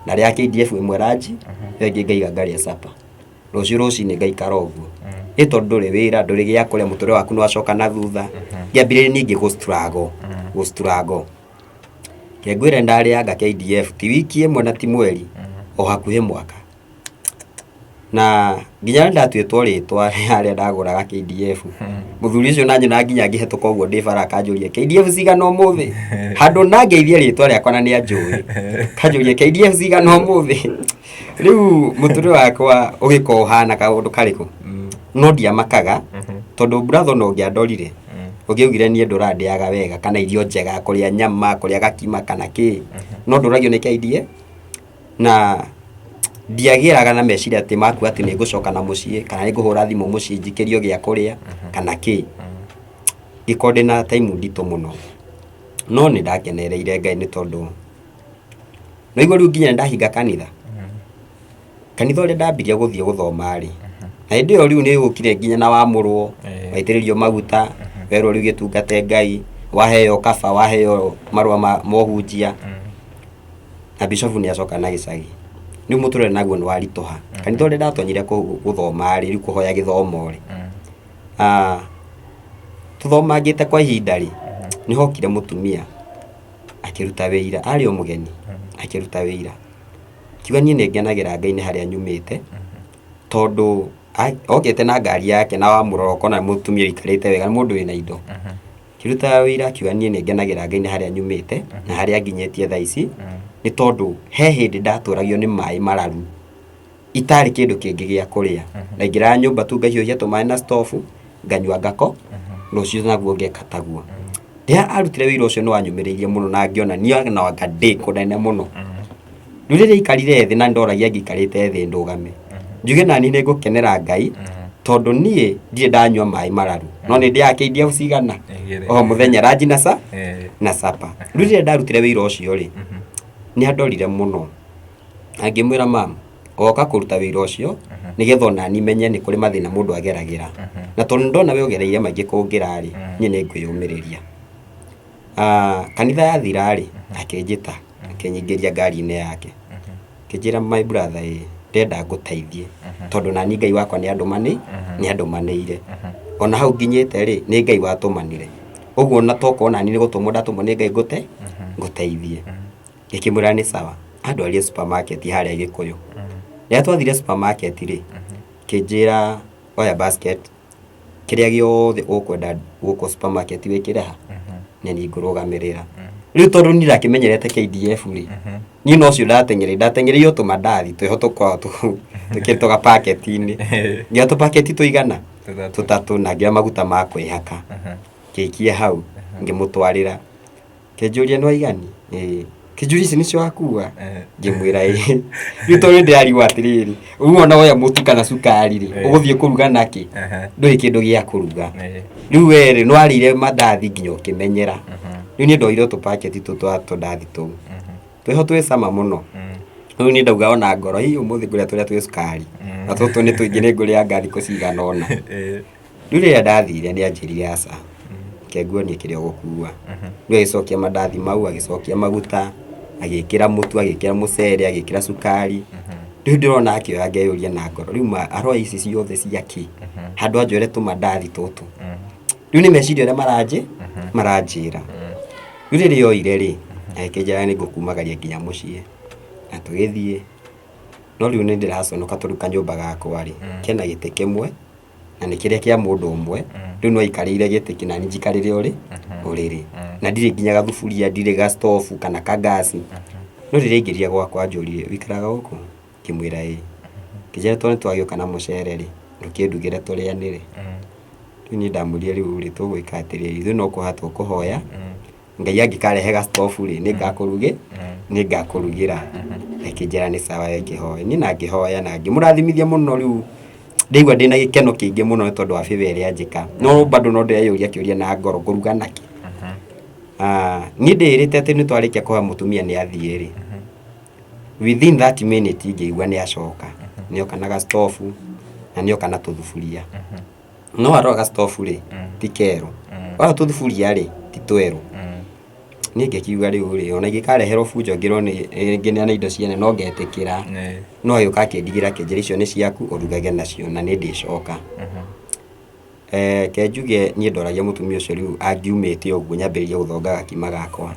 Ndarĩaga KDF ĩmwe ranji, ĩyo ĩngĩ ngaiga ngarĩa supper. Rũciũ rũcinĩ ngaikara ũguo. Ĩ tondũ ndũrĩ wĩra, ndũrĩ gĩa kũrĩa, mũtũrĩre waku nĩ wacoka na thutha. Ngĩambĩrĩria ningĩ gũ struggle, gũ struggle. Reke ngwĩre ndarĩanga KDF ti wiki ĩmwe na ti mweri, o hakuhĩ mwaka. Na nginya rĩrĩa ndatuĩtwo rĩtwa harĩa ndagũraga KDF, mũthuri ũcio nanyona nginya ngĩhetũka ũguo ndĩ bara akanjũria KDF cigana ũmũthĩ? Handũ nangeithie rĩtwa rĩakwa na nĩ anjũĩ, akanjũria KDF cigana ũmũthĩ? Rĩu mũtũrĩre wakwa ũgĩkorwo ũhana kaũndũ karĩkũ? No ndiamakaga tondũ brother ona ũngĩandorire ũngĩaugire niĩ ndũraga ndĩaga wega kana irio njega, kũrĩa nyama, kũrĩa gakima kana kĩ, no ndũragio nĩ KDF na ndiagĩraga na meciria atĩ maku atĩ nĩ ngũcoka na mũciĩ kana nĩ ngũhũra thimũ mũciĩ njikĩrio gĩa kũrĩa kana kĩ. Ngĩkorwo ndĩna time nditũ mũno, no nĩ ndakenereire Ngai nĩ tondũ nĩwaigua rĩu nginya nĩndahinga kanitha. Kanitha ũrĩa ndambirie gũthiĩ gũthoma rĩ, na hĩndĩ ĩyo rĩu nĩ ũkire nginya na wamũrwo, waitĩrĩrio maguta, werwo rĩu gĩtungate Ngai, waheo kaba, waheo marũa ma ũhunjia, na bishop nĩ acoka na gĩcagi. Rĩu mũtũrĩre naguo nĩ waritũha. Kanitha ũrĩa ndatonyire gũthoma rĩ, rĩu kũhoya gĩthomo rĩ, tũthomangĩte kwa ihinda rĩ, nĩ hokire mũtumia akĩruta wĩira, arĩ o mũgeni, akĩruta wĩira. Akiuga niĩ nĩ ngenagĩra Ngai nĩ harĩa nyumĩte, tondũ okĩte na ngari yake na wamũrora ũkona nĩ mũtumia ũikarĩte wega, nĩ mũndũ wĩna indo. Akĩruta wĩira akiuga niĩ nĩ ngenagĩra Ngai nĩ harĩa nyumĩte na harĩa nginyĩtie thaa ici, nĩ tondũ he hĩndĩ ndatũragio nĩ maĩ mararu, itarĩ kĩndũ kĩngĩ gĩa kũrĩa. Ndaingĩraga nyũmba tu ngahiũhia tũmaĩ na stove, nganyua ngako, rũciũ naguo ngeka taguo. Rĩrĩa arutire wĩira ũcio nĩ wanyũmĩrĩirie mũno na ngĩona niĩ ona anga ndĩ kũnene mũno. Rĩu rĩrĩa aikarire thĩ na nĩndoragia ngĩikarĩte thĩ ndũgame, njuge naniĩ nĩ ngũkenera Ngai tondũ niĩ ndirĩ ndanyua maĩ mararu, no nĩ ndĩaga KDF cigana o mũthenya ranji na na supper. Rĩu rĩrĩa ndarutire wĩira ũcio rĩ, nĩ andorire mũno na ngĩmwĩra ma'am, oka kũruta wĩira ũcio nĩgetha onani menye nĩ kũrĩ mathĩna mũndũ ageragĩra. Na tondũ nĩ ndona we ũgereire maingĩ kũngĩra rĩ, niĩ nĩ ngwĩyũmĩrĩria. Kanitha yathira rĩ, akĩnjĩta akĩnyingĩria ngari-inĩ yake. Akĩnjĩra my brother ĩ, ndĩrenda ngũteithie tondũ nani Ngai wakwa nĩ andũmanĩire. Ona hau nginyĩte rĩ, nĩ Ngai watũmanire. Ũguo ona tokorwo nani nĩ gũtũmwo ndatũmwo nĩ Ngai ngũteithie. Ngĩkĩmwĩra nĩ sawa. Andwarire supermarket harĩa Gĩkũyũ. Rĩrĩa twathire supermarket rĩ, akĩnjĩra oya basket, kĩrĩa gĩothe ũkwenda gũkũ supermarket wĩkĩre ha, nĩ niĩ ngũrũgamĩrĩra. Rĩu tondũ niĩ ndakĩmenyerete KDF rĩ, niĩ no cio ndateng'ereire, ndateng'ereire o tũmandathi twĩho tũkoragwo twĩkĩrĩtwo gapaketi-inĩ. Ngĩoya tũpaketi tũigana? Tũtatũ na ngĩoya maguta ma kwĩhaka, ngĩikia hau, ngĩmũtwarĩra. Kĩnjũria nĩ waigani? Ĩĩ. Kĩnjũria ici nĩcio wakua? Ngĩmwĩra ĩĩ. Rĩu tondũ nĩ ndĩrarigwo atĩrĩrĩ, rĩu ona woya mũtu kana cukari rĩ, ũgũthiĩ kũruga nakĩ? Ndũrĩ kĩndũ gĩa kũruga. Rĩu we rĩ, nĩ warĩire mandathi nginya ũkĩmenyera. Rĩu niĩ ndoire tũpaketi tũtũ twa tũndathi tũu. Twĩho twĩ cama mũno. Rĩu niĩ ndauga ona ngoro, ĩ ũmũthĩ ngũrĩa tũrĩa twĩ cukari. Na tũtũ nĩ tũingĩ nĩ ngũrĩanga thikũ cigana ũna. Rĩu rĩrĩa ndathire nĩ anjĩrire aca, reke nguonie kĩrĩa ũgũkua. Rĩu agĩcokia mandathi mau, agĩcokia maguta, agĩkĩra mũtu, agĩkĩra mũcere, agĩkĩra cukari. Rĩu ndĩrona akĩoya ngeyũria na ngoro, rĩu ma aroya ici ciothe ciakĩ? Handũ anjoere tũmandathi tũtũ. Rĩu nĩ meciria ũrĩa maranjĩra. Rĩu rĩrĩa oire rĩ, agĩkĩnjĩra nĩ ngũkumagaria nginya mũciĩ. Na tũgĩthiĩ, no rĩu nĩ ndĩraconoka tondũ kanyũmba gakwa rĩ, kena gĩtĩ kĩmwe, na nĩ kĩrĩa kĩa mũndũ ũmwe, rĩu no aikarĩire gĩtĩ kĩ na niĩ njikarĩre ũrĩrĩ. Na ndirĩ nginya gathuburia, ndirĩ gastobu kana kangasi. No rĩrĩa aingĩrire gwakwa anjũririe, ũikaraga gũkũ? Ngĩmwĩra ĩĩ. Akĩnjĩra tondũ nĩ twagĩũka na mũcere rĩ, ndũkĩndugĩre tũrĩanĩre. Rĩu niĩ ndamwĩrire rĩu rĩ, tũgwĩka atĩrĩrĩ, ithuĩ no kũhoya tũkũhoya, Ngai angĩkarehe gastobu rĩ, nĩ ngakũrugĩra. Akĩnjĩra nĩ sawa we kĩhoe. Niĩ na ngĩhoya na ngĩmũrathimithia mũno rĩu ndaigua ndĩna gĩkeno kĩingĩ mũno nĩ tondũ wa favor ĩrĩa anjĩka. No bado no ndĩreyũria kĩũria na ngoro ngũruga nakĩ? Niĩ ndĩĩrĩte atĩ nĩ twarĩkia kũhoya mũtumia nĩ athiĩ rĩ, within that minute ngĩigua nĩ acoka. Nĩ oka na gastobu na nĩ oka na tũthuburia. No warora gastobu rĩ, ti kerũ. Warora tũthuburia rĩ, ti twerũ. Niĩ ngĩkiuga rĩu rĩ, ona ingĩkareherwo bunjo ngĩrwo nĩ ngĩneane indo ciene no ngetĩkĩra. No agĩũka akĩndigĩra akĩnjĩra icio nĩ ciaku ũrugage nacio na nĩ ndĩcoka. Reke njuge niĩ ndoragia mũtumia ũcio rĩu angiumĩte ũguo nyambĩrĩrie gũthonga gakima gakwa.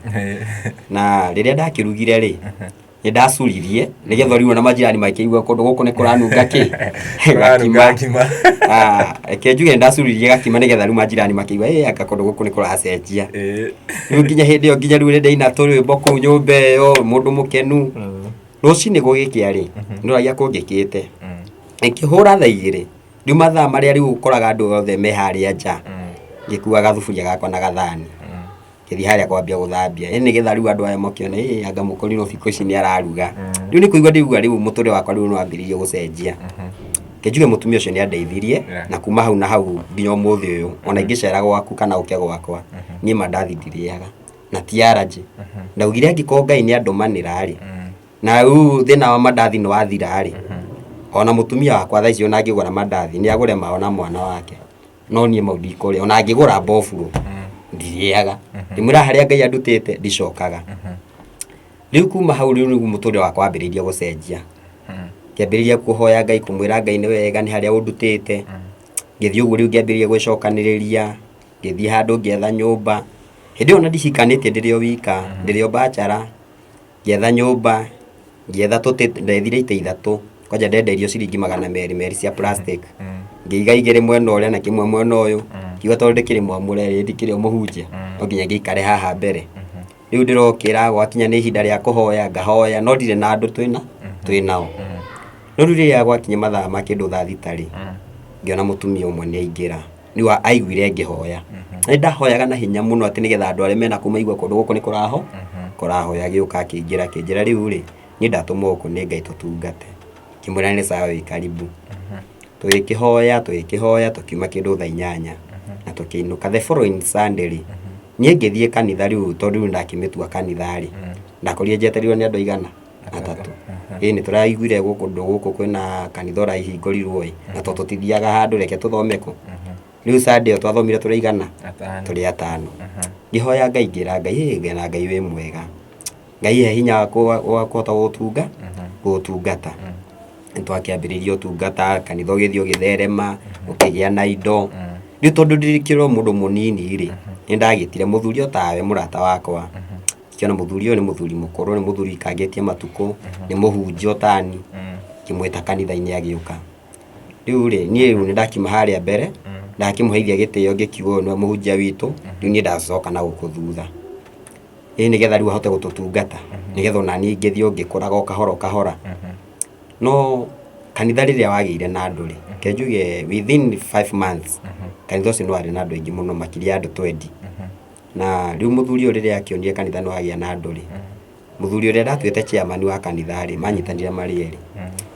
Na rĩrĩa ndakĩrugire rĩ, nĩ ndacuririe nĩgetha rĩu ona majirani makĩigua kũndũ gũkũ nĩ kũranunga kĩ Kũranunga gakima. Ah, reke njuge nĩ ndacuririe gakima nĩgetha rĩu majirani makĩigua ĩ anga kũndũ gũkũ nĩ kũracenjia. Rĩu nginya hĩndĩ ĩyo nginya rĩu rĩrĩa ndaina tũrwĩmbo kũu nyũmba ĩyo mũndũ mũkenu. Rũcinĩ gũgĩkĩa rĩ, ndoragia kũngĩkĩte. Ĩkĩhũra thaa igĩrĩ, rĩu mathaa marĩa rĩu ũkoraga andũ othe me harĩa nja, ngĩkua gathuburia gakwa na gathani. Ngĩthiĩ harĩa kwambia gũthambia, ĩ nĩgetha rĩu andũ aya makĩone ĩ anga mũkũrinũ thikũ ici nĩ araruga. Rĩu nĩ kũigua ndĩraigua rĩu mũtũrĩre wakwa rĩu nĩ wambĩrĩirie gũcenjia. Reke njuge mũtumia ũcio nĩ andeithirie na kuma hau na hau nginya ũmũthĩ ũyũ, ona ingĩcera gwaku kana ũke gwakwa, niĩ mandathi ndirĩaga na ti allergy. Ndaugire angĩkorwo Ngai nĩ andũmanĩra rĩ, na rĩu thĩna wa mandathi nĩ wathira rĩ, ona mũtumia wakwa thaa ici ona angĩgũra mandathi nĩ agũre mao na mwana wake. No niĩ mau ndikũrĩa, ona angĩgũra mboburo ndirĩaga. Ndĩmwĩraga harĩa Ngai andutĩte ndicokaga. Rĩu kuma hau rĩu nĩguo mũtũrĩre wakwa wambĩrĩirie gũcenjia. Ngĩambĩrĩria kũhoya Ngai, kũmwĩra Ngai nĩ wega nĩ harĩa ũndutĩte. Ngĩthiĩ ũguo rĩu ngĩambĩrĩria gwĩcokanĩrĩria, ngĩthiĩ handũ ngĩetha nyũmba. Hĩndĩ ĩyo ona ndihikanĩtie ndĩrĩ o wika, ndĩrĩ o bachelor. Ngĩetha nyũmba, ngĩetha tũtĩ, ndethire itĩ ithatũ, kwanja ndendeirio ciringi 200 merĩ cia plastic. Ngĩiga igĩrĩ mwena ũrĩa na kĩmwe mwena ũyũ, ngiuga tondũ ndĩkĩrĩ mwamũre rĩ, ndikĩrĩ o mũhunjia, no nginya ngĩikare haha mbere. Rĩu ndĩrokĩra gwakinya nĩ ihinda rĩa kũhoya, ngahoya, no ndirĩ na andũ twĩnao. No rĩu rĩrĩa gwakinya mathaa ma kĩndũ thaa thita rĩ, ngĩona mũtumia ũmwe nĩ aingĩra. Rĩu aiguire ngĩhoya. Nĩ ndahoyaga na hinya mũno atĩ nĩgetha andũ arĩa mena kũu maigue kũndũ gũkũ nĩ kũrahoya. Agĩũka akĩingĩra akĩnjĩra rĩu rĩ, niĩ ndatũmwo gũkũ nĩ Ngai tũtungate. Ngĩmwĩra nĩ sawa wĩ karibu. Tũgĩkĩhoya tũgĩkĩhoya tũkiuma kĩndũ thaa 8 na tũkĩinũka. The following Sunday rĩ, niĩ ngĩthiĩ kanitha rĩu tondũ rĩu nĩndakĩmĩtua kanitha rĩ, ndakorire njetereirwo nĩ andũ aigana? Atatũ. Ĩĩ nĩ tũraiguire kũndũ gũkũ kwĩna kanitha ũrahingũrirwo ĩ, na tondũ tũtithiaga handũ reke tũthome kũ. Rĩu Sunday ĩyo twathomire tũrĩ aigana? Tũrĩ atano. Ngĩhoya Ngai ngĩra Ngai ĩ na Ngai wĩ mwega. Ngai he hinya wa kũhota gũgũtungata. Nĩ twakĩambĩrĩirie ũtungata, kanitha ũgĩthiĩ ũgĩtherema, ũkĩgĩa na indo. Rĩu tondũ ndĩkĩrĩ o mũndũ mũnini rĩ, nĩ ndagĩtire mũthuri o tawe mũrata wakwa. Ngĩona mũthuri ũyũ nĩ mũthuri mũkũrũ, nĩ mũthuri ũikangĩtie matukũ, nĩ mũhunjia o tani, ngĩmwĩta kanitha-inĩ agĩũka. Rĩu rĩ, niĩ rĩu nĩ ndakiuma harĩa mbere, ndakĩmũheithia gĩtĩo ngĩkiuga ũyũ nĩwe mũhunjia witũ, rĩu niĩ ndacoka na gũkũ thutha. Ĩĩ nĩgetha rĩu ahote gũtũtungata, nĩgetha ona niĩ ngĩthiĩ o ngĩkũraga o kahora o kahora. No kanitha rĩrĩa wagĩire na andũ rĩ, reke njuge within 5 months, kanitha ũcio nĩ warĩ na andũ aingĩ mũno makĩria ya andũ 20. Na rĩu mũthuri ũyũ rĩrĩa akĩonire kanitha nĩ wagĩa na andũ rĩ, mũthuri ũrĩa ndatuĩte chairman wa kanitha rĩ, manyitanire marĩ erĩ.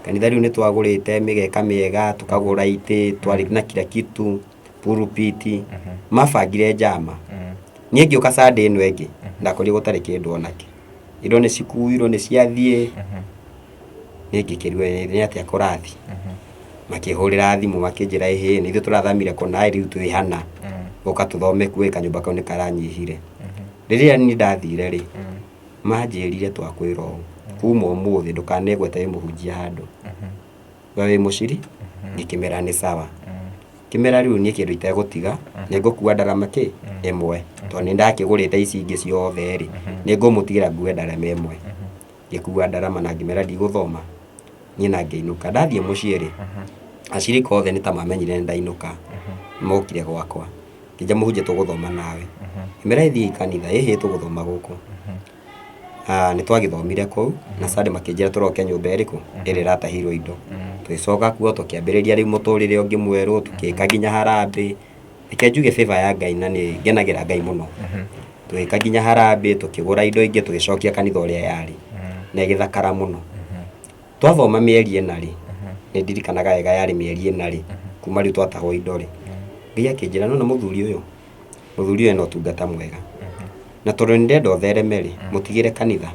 Kanitha rĩu nĩ twagũrĩte mĩgeka mĩega, tũkagũra itĩ, twarĩ na kila kitu, pulpit, mabangire njama. Niĩ ngĩũka Sunday ĩno ĩngĩ, ndakorire gũtarĩ kĩndũ onakĩ. Indo nĩ cikuirwo, nĩ ciathiĩ, niĩ ngĩkĩrigwo nĩ atĩa kũrathiĩ. Makĩhũrĩra thimũ makĩnjĩra ĩhĩ, nĩ ithuĩ tũrathamire kũna ĩ, rĩu twĩ hana, ũka tũthome kuo ĩ, kanyũmba kau nĩ karanyihire. Rĩrĩa niĩ ndathire rĩ, manjĩrire twakwĩra ũũ, kuma ũmũthĩ ndũkanegwete wĩ mũhunjia handũ, we wĩ mũciri. Ngĩkĩmera nĩ sawa. Kĩmera rĩu niĩ kĩndũ itegũtiga, nĩ ngũkua ndarama kĩ ĩmwe, tondũ nĩ ndakĩgũrĩte ici ingĩ ciothe rĩ, nĩ ngũmũtigĩra ngue ndarama ĩmwe. Ngĩkua ndarama na ngĩmera ndigũthoma niĩ, na ngĩinũka. Ndathiĩ mũciĩ rĩ, acirika othe nĩ ta mamenyire nĩ ndainũka, mokire gwakwa ngĩnja, mũhunjia tũgũthoma nawe. Ngĩmera ĩthiĩ kanitha, ĩhĩ tũgũthoma gũkũ. Nĩ twagĩthomire kũu na Sunday makĩnjĩra tũroke nyũmba ĩrĩkũ ĩrĩa ĩratahirwo indo. Tũgĩcoka kuo, tũkĩambĩrĩria rĩu mũtũrĩre ũngĩ mwerũ, tũgĩka nginya harambĩ. Reke njuge favor ya Ngai, na nĩ ngenagĩra Ngai mũno. Tũgĩka nginya harambĩ, tũkĩgũra indo ingĩ, tũgĩcokia kanitha ũrĩa yarĩ na ĩgĩthakara mũno. Twathoma mĩeri 4 rĩ, nĩ ndirikanaga wega, yarĩ mĩeri 4 rĩ kuma rĩu twatahwo indo rĩ, Ngai akĩnjĩra nona mũthuri ũyũ, mũthuri ũyũ ena ũtungata mwega, na tondũ nĩ ndĩrenda ũthereme rĩ, mũtigĩre kanitha,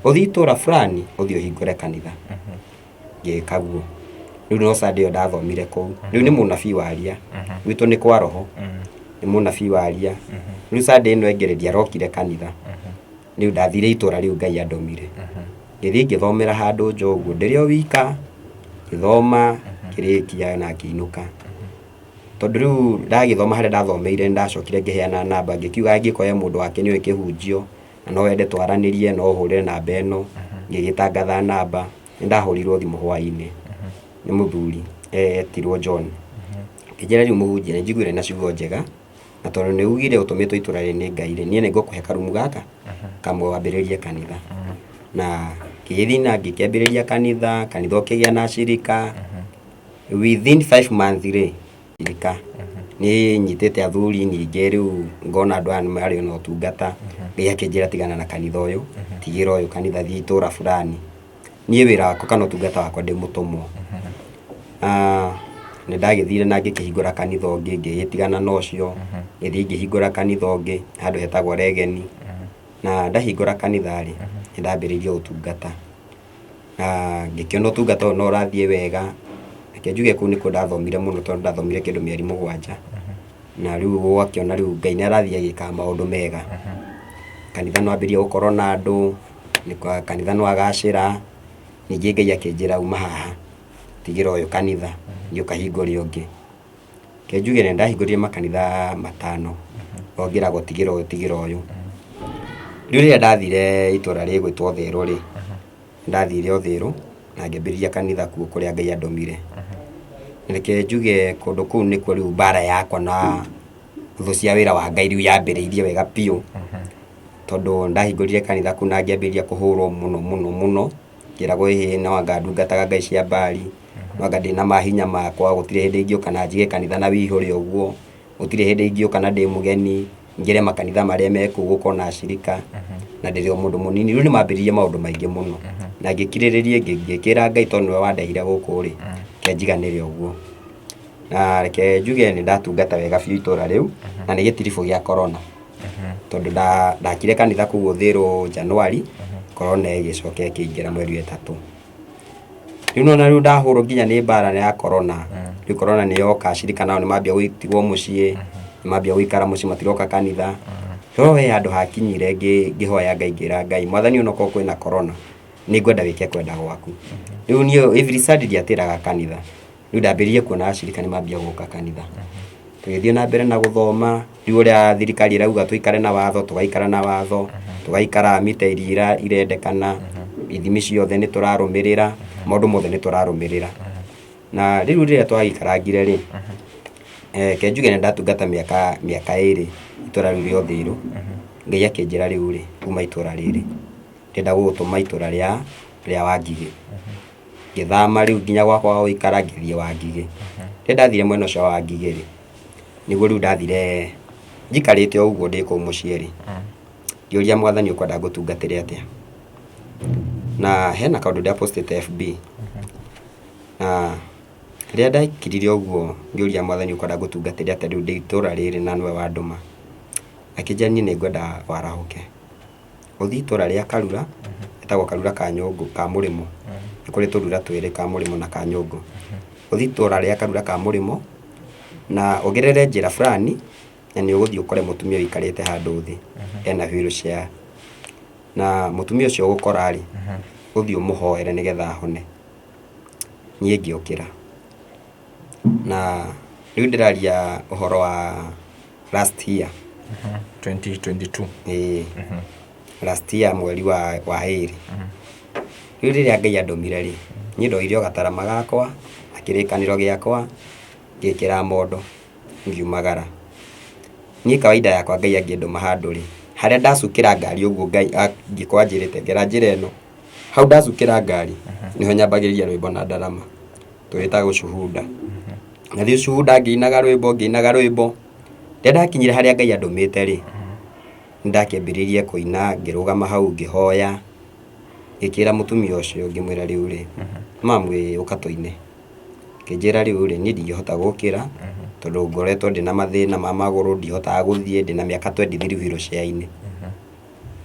ũthiĩ itũra fulani, ũthiĩ ũhingũre kanitha. Ngĩka guo. Rĩu no Sunday ĩyo ndathomire kũu, rĩu nĩ mũnabii waria gwitũ, nĩ kwa roho, nĩ mũnabii waria. Rĩu Sunday ĩno ĩngĩ rĩ, ndiarokire kanitha. Rĩu ndathire itũra rĩu Ngai andũmire, ngĩthiĩ ngĩthomera handũ nja ũguo ndĩrĩ o wika, ngĩthoma, ngĩrĩkia na ngĩinũka. Tondũ rĩu ndagĩthoma harĩa ndathomeire, nĩ ndacokire ngĩheana namba, ngĩkiuga angĩkorwo he mũndũ wake nĩ ũĩ kĩhunjio na no wende twaranĩrie, no ũhũrĩre namba ĩno. Ngĩgĩtangatha namba. Nĩ ndahũrirwo thimũ hwainĩ nĩ mũthuri etirwo John, akĩnjĩra rĩu mũhunjia, nĩ njiguire na ciugo njega, na tondũ nĩ ugire ũtũmĩtwo itũra rĩrĩ nĩ Ngai rĩ, niĩ nĩ ngũkũhe karumu gaka kamwe wambĩrĩrie kanitha. Na ngĩgĩthiĩ na ngĩkĩambĩrĩria kanitha. Kanitha ũkĩgĩa na acirika within 5 months rĩ, cirika nĩ nyitĩte athuri. Ningĩ rĩu ngona andũ aya nĩ marĩ ona ũtungata. Ngai akĩnjĩra tigana na kanitha ũyũ, tigĩra ũyũ kanitha, thiĩ itũra fulani. Niĩ wĩra wakwa kana ũtungata wakwa, ndĩ mũtũmwo. Nĩ ndagĩthire na ngĩkĩhingũra kanitha ũngĩ, ngĩgĩtigana na ũcio, ngĩthiĩ ngĩhingũra kanitha ũngĩ handũ hetagwo Regeni. Na ndahingũra kanitha rĩ, nĩ ndambĩrĩirie ũtungata na ngĩkĩona ũtungata ũyũ no ũrathiĩ wega. Reke njuge kũu nĩkuo ndathomire mũno, tondũ ndathomire kĩndũ mĩeri 7, na rĩu ũgakĩona rĩu Ngai nĩ arathiĩ agĩkaga maũndũ mega. Kanitha nĩ wambĩrĩria gũkorwo na andũ, kanitha nĩ wagacĩra. Ningĩ Ngai akĩnjĩra uma haha, tigĩra ũyũ kanitha, thiĩ ũkahingũre ũngĩ. Reke njuge nĩ ndahingũrire makanitha matano, o ngĩragwo tigĩra ũyũ, tigĩra ũyũ. Rĩu rĩrĩa ndathire itũra rĩgwĩtwo Thĩrũ rĩ, ndathire o Thĩrũ na ngĩambĩrĩria kanitha kuo kũrĩa Ngai andũmire. Reke njuge kũndũ kũu nĩkuo rĩu mbara yakwa na thũ cia wĩra wa Ngai rĩu yambĩrĩirie wega biũ, tondũ ndahingũrire kanitha kũu na ngĩambĩrĩria kũhũrwo mũno mũno mũno, ngĩragwo ĩhĩ, no anga ndungataga ngai cia Mbari, no anga ndĩna mahinya makwa, gũtirĩ hĩndĩ ingĩũka na njige kanitha na wĩihũre ũguo, gũtirĩ hĩndĩ ingĩũka na ndĩ mũgeni ngĩre makanitha marĩa me kũu gũkorwo na acirika na ndĩrĩ o mũndũ mũnini. Rĩu nĩ mambĩrĩirie maũndũ maingĩ mũno na ngĩkirĩrĩria, ngĩkĩra Ngai tondũ nĩwe wandehire gũkũ rĩ, reke njiganĩre ũguo. Na reke njuge nĩ ndatungata wega biũ itũra rĩu, na nĩ gĩtiribũ gĩa corona, tondũ ndakire kanitha kũu Ũthĩrũ January, corona ĩgĩcoka ĩkĩingĩra mweri wa 3. Rĩu nona rĩu ndahũrwo nginya nĩ mbara ya corona. Rĩu corona nĩ yoka, acirika nao nĩ mambia gũtigwo mũciĩ, nĩ mambia gũikara mũciĩ, matiroka kanitha. No he handũ hakinyire ngĩhoya Ngai, ngĩra Ngai, Mwathani, onokorwo kwĩna corona, nĩ ngwenda wĩke kwenda gwaku. Rĩu niĩ every Sunday ndiatĩraga kanitha. Rĩu ndambĩrĩirie kuona acirika nĩ mambia gũka kanitha, tũgĩthiĩ na mbere na gũthoma. Rĩu ũrĩa thirikari ĩrauga tũikare na watho, tũgaikara na watho, tũgaikara mita iria irendekana, ithimi ciothe nĩ tũrarũmĩrĩra, maũndũ mothe nĩ tũrarũmĩrĩra. Na rĩu rĩrĩa twagĩikarangire rĩ, reke njuge nĩ ndatungata mĩaka 2 itũra rĩu rĩa Ũthĩrũ. Ngai akĩnjĩra rĩu rĩ, uma itũra rĩrĩ, ndĩrenda gũgũtũma itũra rĩa Wangigĩ. Ngĩthama rĩu nginya gwakwa gwa gũikara, ngĩthiĩ Wangigĩ. Rĩrĩa ndathire mwena ũcio wa Wangigĩ rĩ, nĩguo rĩu ndathire njikarĩte o ũguo ndĩ kũu mũciĩ rĩ, ngĩũria Mwathani, ũkwenda ngũtungatĩre atĩa? Na hena kaũndũ ndapostĩte FB, na rĩrĩa ndekirire ũguo ngĩũria Mwathani, ũkwenda ngũtungatĩre atĩa rĩu ndĩ itũra rĩrĩ na nĩwe wandũma? Akĩnjĩra niĩ nĩ ngwenda warahũke ũthiĩ itũra rĩa Karura, ĩtagwo Karura ka Nyũngũ ka Mũrĩmo. Nĩ kũrĩ tũrura twĩrĩ, ka Mũrĩmo na ka Nyũngũ. Ũthiĩ itũra rĩa Karura ka Mũrĩmo na ũgerere njĩra fulani na nĩ ũgũthiĩ ũkore mũtumia ũikarĩte handũ thĩ ena wheelchair. Na mũtumia ũcio ũgũkora rĩ, ũthiĩ ũmũhoere nĩgetha ahone. Niĩ ngĩũkĩra na rĩu ndĩraria ũhoro wa last year. 2022. Ĩĩ, last year mweri wa ĩrĩ. Rĩu rĩrĩa Ngai andũmire rĩ, niĩ ndoire o gatarama gakwa na kĩrĩkanĩro gĩakwa, ngĩkĩra mondo ngiumagara. Niĩ kawaida yakwa Ngai angĩndũma handũ rĩ, harĩa ndacukĩra ngari ũguo Ngai angĩkorwo anjĩrĩte ngera njĩra ĩno, hau ndacukĩra ngari nĩho nyambagĩrĩria rwĩmbo na ndarama, tũrĩtaga ushuhuda. Ngathiĩ ushuhuda ngĩinaga rwĩmbo ngĩinaga rwĩmbo, rĩrĩa ndakinyire harĩa Ngai andũmĩte rĩ, nĩndakĩambĩrĩirie kũina ngĩrũgama hau ngĩhoya, ngĩkĩra mũtumia ũcio ngĩmwĩra rĩu rĩ, mamu ĩ ũka tũine. Akĩnjĩra rĩu rĩ, niĩ ndingĩhota gũkĩra tondũ ngoretwo ndĩna mathĩna ma magũrũ, ndihotaga gũthiĩ, ndĩna mĩaka 23 wheelchair-inĩ.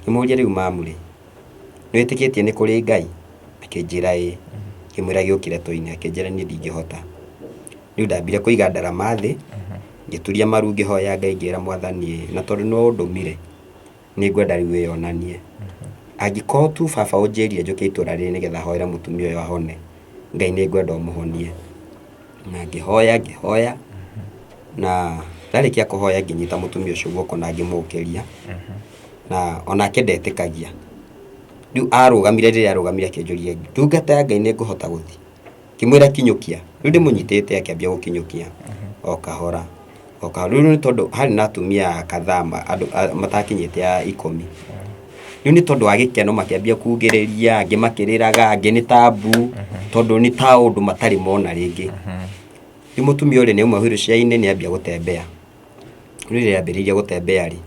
Ngĩmũria rĩu mamu rĩ, nĩ wĩtĩkĩtie nĩ kũrĩ Ngai? Akĩnjĩra ĩĩ. Ngĩmwĩra gĩũkĩre tũine, akĩnjĩra niĩ ndingĩhota. Rĩu ndambire kũiga ndarama thĩ, ngĩturia maru ngĩhoya Ngai ngĩra Mwathani na tondũ nĩwe ũndũmire, nĩ ngwenda rĩu wĩyonanie. Angĩkorwo tu baba ũnjĩrire njũke itũra rĩrĩ nĩgetha hoere mũtumia ũyũ ahone, Ngai nĩ ngwenda ũmũhonie. Na ngĩhoya ngĩhoya, na ndarĩkia kũhoya ngĩnyita mũtumia ũcio guoko na ngĩmũkĩria, na onake ndetĩkagia. Rĩu arũgamire rĩrĩa arũgamire akĩnjũria, ndungata ya Ngai nĩ ngũhota gũthiĩ? Ngĩmwĩra kinyũkia. Rĩu ndĩmũnyitĩte akĩambia gũkinyũkia o kahora o kahora. Rĩu nĩ tondũ harĩ na atumia kadhaa andũ matakinyĩte a 10. Rĩu nĩ tondũ wa gĩkeno makĩambia kugĩrĩria, angĩ makĩrĩraga, angĩ nĩ ta mbu, tondũ nĩ ta ũndũ matarĩ mona rĩngĩ. Rĩu mũtumia ũrĩa nĩ auma wheelchair-inĩ nĩ ambia gũtembea. Rĩu rĩrĩa ambĩrĩirie gũtembea rĩ,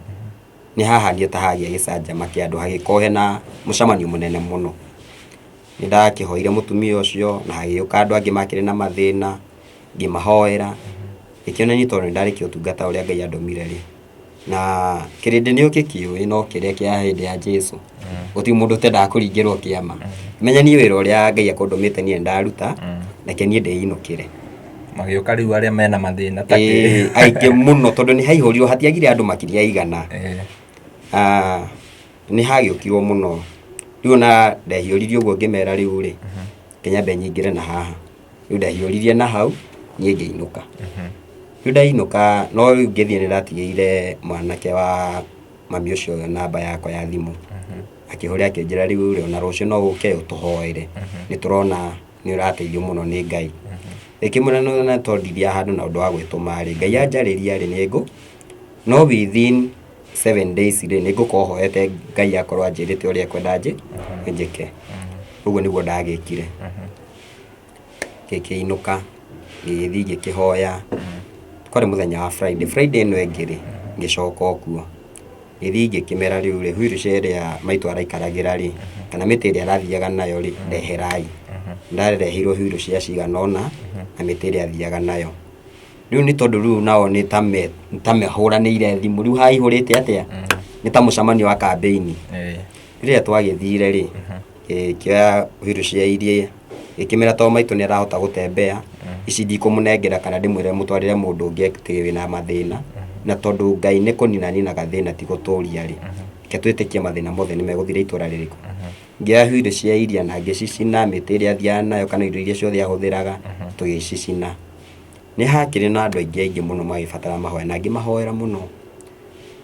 nĩ hahanire ta hagĩa gĩcanjama kĩa andũ, hagĩkorwo hena mũcemanio mũnene mũno. Nĩ ndakĩhoire mũtumia ũcio na hagĩũka andũ angĩ makĩrĩ na mathĩna, ngĩmahoera, ngĩkĩonania tondũ nĩ ndarĩkia ũtungata ũrĩa Ngai andũmire rĩ, na kĩrĩndĩ nĩ ũgĩkĩũĩ no kĩrĩa kĩa hĩndĩ ya Jesũ, gũtirĩ mũndũ ũtendaga kũringĩrwo kĩama. Menya niĩ wĩra ũrĩa Ngai akũndũmĩte niĩ nĩ ndaruta, reke niĩ ndĩinũkĩre. Magĩũka rĩu arĩa mena mathĩna ta kĩ? Aingĩ mũno tondũ nĩ haihũrirwo, hatiagire andũ makĩria ya 100. Nĩ hagĩũkirwo mũno. Rĩu ona ndehiũririe ũguo ngĩmera rĩu rĩ, kĩnyambe nyingĩre na haha. Rĩu ndehiũririe na hau, niĩ ngĩinũka. Rĩu ndainũka, no rĩu ngĩthiĩ nĩ ndatigĩire mwanake wa mami ũcio namba yakwa ya thimũ. Akĩhũrĩra akĩnjĩra rĩu rĩ, ona rũciũ no ũke ũtũhoere. Nĩ tũrona nĩ ũrateithio mũno nĩ Ngai. Ĩkĩmwĩra no tondũ ndithiaga handũ na ũndũ wa gwĩtũma rĩ, Ngai anjarĩria rĩ, nĩ ngũ, no within 7 days rĩ, nĩ ngũkorwo hoete Ngai akorwo anjĩrĩte ũrĩa ekwenda njĩke. Ũguo nĩguo ndagĩkire. Ngĩkĩinũka, ngĩgĩthiĩ ngĩkĩhoya, kwarĩ mũthenya wa Friday, Friday ĩno ĩngĩ rĩ, ngĩcoka o kuo. Ngĩthiĩ ngĩkĩmera rĩu rĩ, wheelchair ĩrĩa maitũ araikaragĩra rĩ, kana mĩtĩ ĩrĩa arathiaga nayo rĩ, ndeherai. Ndareheirwo wheelchair cigana ũna, na mĩtĩ ĩrĩa athiaga nayo. Rĩu nĩ tondũ rĩu nao nĩ ta mahũranĩire thimũ, rĩu haihũrĩte atĩa, nĩ ta mũcemanio wa kambĩini. Rĩrĩa twagĩthire rĩ, ngĩkĩoya wheelchair iria, ngĩkĩmera tondũ maitũ nĩ arahota gũtembea, ici ndikũmũnengera kana ndĩmwĩre mũtwarĩre mũndũ ũngĩ atĩ wĩna mathĩna, na tondũ Ngai nĩ kũnina aninaga thĩna ti gũtũria rĩ, reke twĩtĩkie mathĩna mothe nĩ megũthira itũra rĩrĩkũ. Ngĩoya wheelchair iria na ngĩcicina, mĩtĩ ĩrĩa athiaga nayo kana indo iria ciothe ahũthĩraga, tũgĩcicina. Nĩ hakĩrĩ na andũ aingĩ aingĩ mũno magĩbatara mahoya na ngĩmahoera mũno.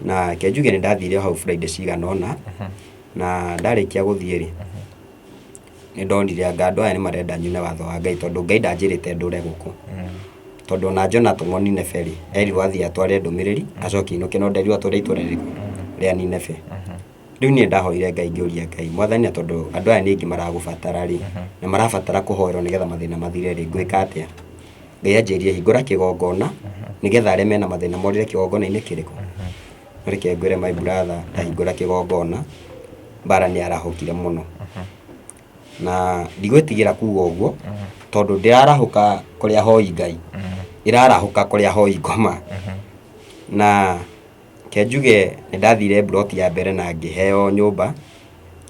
Na reke njuge nĩ ndathire hau Friday cigana ũna, na ndarĩkia gũthiĩ rĩ, nĩ ndonire anga andũ aya nĩ marenda nyune watho wa Ngai tondũ Ngai ndanjĩrĩte ndũre gũkũ. Tondũ ona Jona atũmwo Nineve rĩ, erirwo athiĩ atware ndũmĩrĩri, acoke ainũke no nderirwo atware itũra rĩrĩkũ? Rĩa Nineve. Rĩu niĩ ndahoire Ngai ngĩũria Ngai, Mwathani na tondũ andũ aya nĩ aingĩ maragũbatara rĩ, na marabatara kũhoerwo nĩgetha mathĩna mathire rĩ, ngwĩka atĩa? Ngai anjĩrire hingũra kĩgongona, nĩgetha arĩa mena mathĩna morĩre kĩgongona-inĩ kĩrĩkũ? Reke ngwĩre my brother, ndahingũra kĩgongona, mbara nĩ yarahũkire mũno. Na ndigwĩtigĩra kuga ũguo, tondũ ndĩrarahũka kũrĩ ahoi Ngai, ĩrarahũka kũrĩ ahoi ngoma. Na reke njuge nĩ ndathire mburoti ya mbere na ngĩheo nyũmba,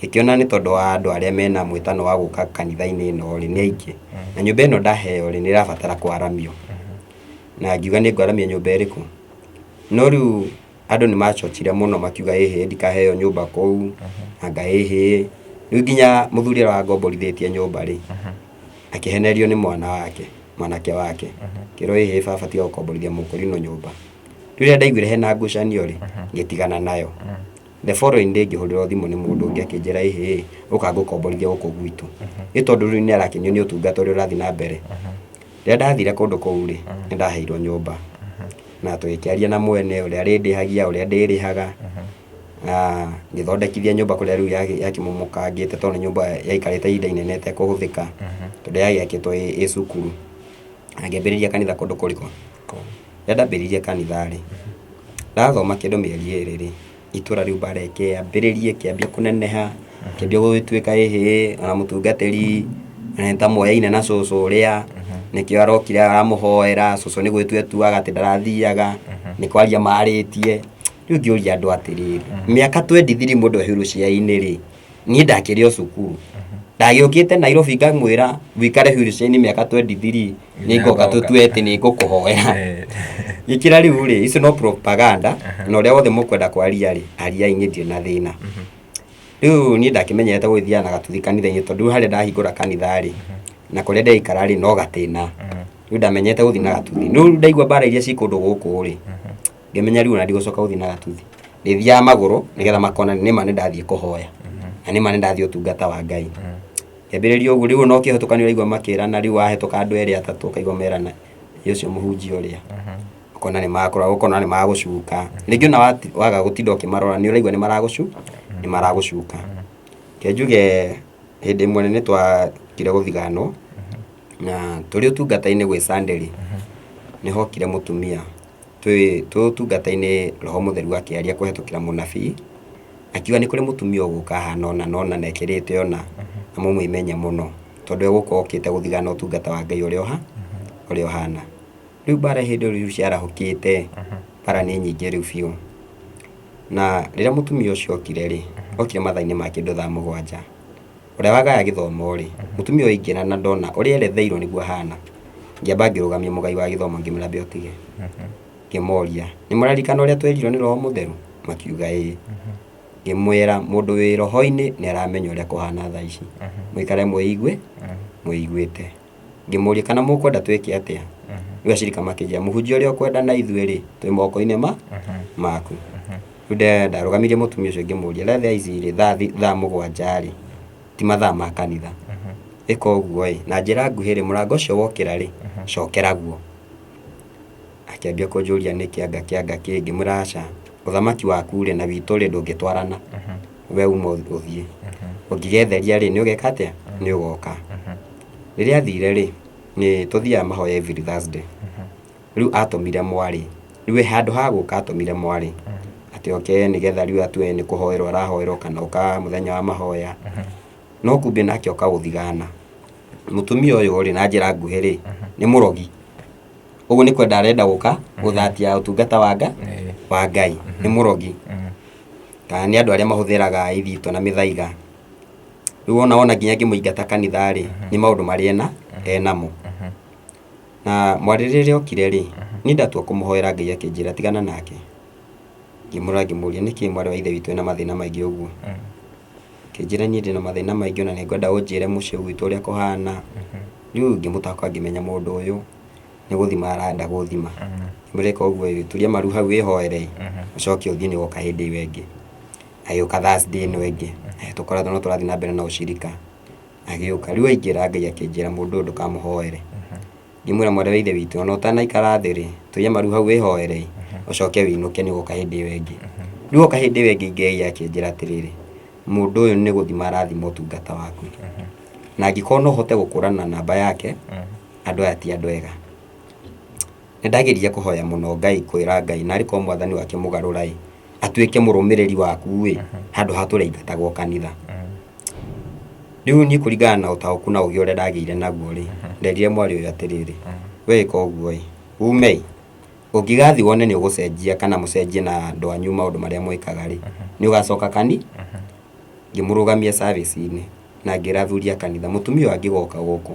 Ngĩkĩona nĩ tondũ wa andũ arĩa mena mwĩtano wa gũka kanitha-inĩ ĩno rĩ, nĩ aingĩ. Na nyũmba ĩno ndaheo rĩ, nĩ ĩrabatara kwaramio. Na ngiuga nĩ ngwaramia nyũmba ĩrĩkũ. No rĩu andũ nĩ macokire mũno makiuga ĩhĩ ndikaheo nyũmba kũu, anga ĩhĩ. Rĩu nginya mũthuri ũrĩa wangomborithĩtie nyũmba rĩ, akĩhenerio nĩ mwana wake, mwanake wake. Akĩrwo ĩhĩ baba tiga gũkomborithia mũkũrinũ nyũmba. Rĩu rĩrĩa ndaiguire hena ngucanio rĩ, ngĩtigana nayo. The following day ngĩhũrĩrwo thimũ nĩ mũndũ ũngĩ akĩnjĩra ĩhĩ, ũka ngũkomborithie gũkũ gwitũ. Ĩ tondũ rĩu nĩ arakenio nĩ ũtungata ũrĩa ũrathiĩ na mbere. Rĩrĩa ndathire kũndũ kũu rĩ, nĩ ndaheirwo nyũmba. Na tũgĩkĩaria na mwene ũrĩa arĩndĩhagia, ũrĩa ndĩrĩhaga. Na ngĩthondekithia nyũmba kũrĩa rĩu yakĩmomokangĩte tondũ nĩ nyũmba yaikarĩte ihinda inene ĩtekũhũthĩka, tondũ yagĩakĩtwo ĩ cukuru. Na ngĩambĩrĩria kanitha kũndũ kũrĩkũ? Rĩrĩa ndambĩrĩirie kanitha rĩ, ndathoma kĩndũ mĩeri ĩrĩ rĩ, itũra rĩu mbara ĩkĩambĩrĩria ĩkĩambia kũneneha, ĩkĩambia gũgĩtuĩka ĩhĩ, ona mũtungatĩri nĩ ta moyaine na cũcũ ũrĩa, nĩkĩo arokire aramũhoera, cũcũ nĩ gwĩtua etuaga atĩ ndarathiaga, nĩ kwaria marĩtie. Rĩu ngĩũria andũ atĩrĩrĩ, mĩaka 23 mũndũ e wheelchair-inĩ rĩ, niĩ ndakĩrĩ o cukuru. Ndagĩũkĩte Nairobi ngamwĩra wĩikare wheelchair-inĩ mĩaka 23 nĩ ngoka tũtue atĩ nĩ ngũkũhoera. Gĩkĩra rĩu rĩ, icio no propaganda, na ũrĩa wothe mũkwenda kwaria rĩ, ariai niĩ ndirĩ na thĩna. Rĩu niĩ ndakĩmenyerete gũgĩthiaga na gatuthi kanitha-inĩ tondũ rĩu harĩa ndahingũra kanitha rĩ, na kũrĩa ndĩraikara rĩ, no gatĩna. Rĩu ndamenyerete gũthiĩ na gatuthi. Rĩu ndaigua mbara iria ciĩ kũndũ gũkũ rĩ, ngĩmenya rĩu ona ndigũcoka gũthiĩ na gatuthi. Ndĩthiaga magũrũ nĩgetha makona nĩma nĩ ndathiĩ kũhoya, na nĩma nĩ ndathiĩ ũtungata wa Ngai. Ngĩambĩrĩria ũguo rĩu ona ũkĩhetũka nĩ ũraigua makĩrana rĩu wahĩtũka andũ erĩ atatũ ũkaigua merana ĩ ũcio mũhunjia ũrĩa. Ũkona nĩ makũrora ũkona nĩ magũcuka. Rĩngĩ ona waga gũtinda ũkĩmarora nĩ ũraigua nĩ nĩ maragũcuka. Reke njuge hĩndĩ ĩmwe nĩ twakire gũthiganwo na tũrĩ ũtungata-inĩ gwĩ Sunday rĩ, nĩ hokire mũtumia twĩ ũtungata-inĩ Roho Mũtheru akĩaria kũhetũkĩra mũnabii. Akiuga nĩ kũrĩ mũtumia ũgũka ahana ũna na ũna na ekĩrĩte ũna, na mũmwĩmenye mũno, tondũ egũka okĩte gũthigana ũtungata wa Ngai ũrĩa ũrĩa ũhana. Rĩu mbara hĩndĩ ĩyo rĩu ciarahũkĩte, mbara nĩ nyingĩ rĩu biũ. Na rĩrĩa mũtumia ũcio okire rĩ, okire mathaa-inĩ ma kĩndũ thaa 7. Ũrĩa wagaya gĩthomo rĩ, mũtumia ũyũ aingĩra na ndona ũrĩa eretheirwo nĩguo ahana, ngĩamba ngĩrũgamia mũgai wa gĩthomo ngĩmwĩra ambe ũtige. Ngĩmoria, nĩ mũraririkana ũrĩa twerirwo nĩ Roho Mũtheru? Makiuga ĩĩ. Ngĩmwĩra mũndũ wĩ roho-inĩ nĩ aramenya ũrĩa kũhana thaa ici. Mũikare mwĩiguĩte. Ngĩmũria kana mũkwenda twĩke atĩa? Rĩu acirika makĩnjĩra mũhunjia ũrĩa ũkwenda na ithuĩ rĩ, twĩ moko-inĩ maku. Rĩu ndarũgamirie mũtumia ũcio ngĩmũria, rĩu thaa ici rĩ, thaa 7 rĩ, ti mathaa ma kanitha. Ĩka ũguo ĩ, na njĩra nguhĩ rĩ, mũrango ũcio wokĩra rĩ, cokera guo. Akĩambia kũnjũria nĩkĩ anga kĩ anga kĩ, ngĩmwĩra aca, ũthamaki waku rĩ na witũ rĩ ndũngĩtwarana, we uma ũthiĩ. Ũngĩgetheria rĩ, nĩ ũgeka atĩa? Nĩ ũgoka. Rĩrĩa athire rĩ, nĩ tũthiaga mahoya every Thursday. Rĩu atũmire mwarĩ, rĩu we handũ ha gũka atũmire mwarĩ, atĩ oke nĩgetha rĩu atue nĩ kũhoerwo arahoerwo kana oka mũthenya wa mahoya. No kumbe nake oka gũthigana. Mũtumia ũyũ rĩ, na njĩra nguhĩ rĩ, nĩ mũrogi. Ũguo nĩ kwenda arenda gũka gũthatia ũtungata wa wa Ngai. Nĩ mũrogi. Kana nĩ andũ arĩa mahũthĩraga ithitũ na mĩthaiga. Rĩu wona wona nginya ngĩmũingata kanitha rĩ, nĩ maũndũ marĩa enamo. Na mwarĩ rĩrĩa okire rĩ, niĩ ndatua kũmũhoera Ngai akĩnjĩra tigana nake. Ngĩmũrora ngĩmũria nĩkĩ mwarĩ wa ithe witũ ena mathĩna maingĩ ũguo? Akĩnjĩra niĩ ndĩna mathĩna maingĩ ona nĩngwenda ũnjĩre mũciĩ gwitũ ũrĩa kũhana. Rĩu ngĩmũtaka ngĩmenya mũndũ ũyũ nĩ gũthima arenda gũthima. Ngĩmwĩra ĩka ũguo ĩ, turia maru hau wĩhoere ĩ, ũcoke ũthiĩ nĩ ũgoka hĩndĩ ĩyo ĩngĩ. Agĩũka Thursday ĩno ĩngĩ, tũkoretwo no tũrathiĩ na mbere na ũcirika. Agĩũka, rĩu aingĩra Ngai akĩnjĩra mũndũ ũyũ ndũkamũhoere. Ngĩmwĩra mwarĩ wa ithe witũ ona ũtanaikara thĩ rĩ, turia maru hau wĩhoere ĩ, ũcoke wĩinũke nĩ ũgoka hĩndĩ ĩyo ĩngĩ. Rĩu oka hĩndĩ ĩyo ĩngĩ Ngai akĩnjĩra atĩrĩrĩ, mũndũ ũyũ nĩ gũthima arathima ũtungata waku. Na angĩkorwo no ũhote gũkũrana namba yake, andũ aya ti andũ ega. Nĩ ndageririe kũhoya mũno Ngai kwĩra Ngai narĩ korwo mwathani wakĩmũgarũra ĩ, atuĩke mũrũmĩrĩri waku ĩ, handũ ha tũrĩingatagwo kanitha. Rĩu niĩ kũringana na ũtaũku na ũgĩ ũrĩa ndagĩire naguo rĩ, nderire mwarĩ ũyũ atĩrĩrĩ, we ĩka ũguo ĩ, ume ĩ, ũngĩgathiĩ wone nĩ ũgũcenjia kana mũcenjie na andũ anyu maũndũ marĩa mwĩkaga rĩ, nĩ ũgacoka kani? Ngĩmũrũgamia service-inĩ na ngĩra athuri a kanitha, mũtumia ũyũ angĩgoka gũkũ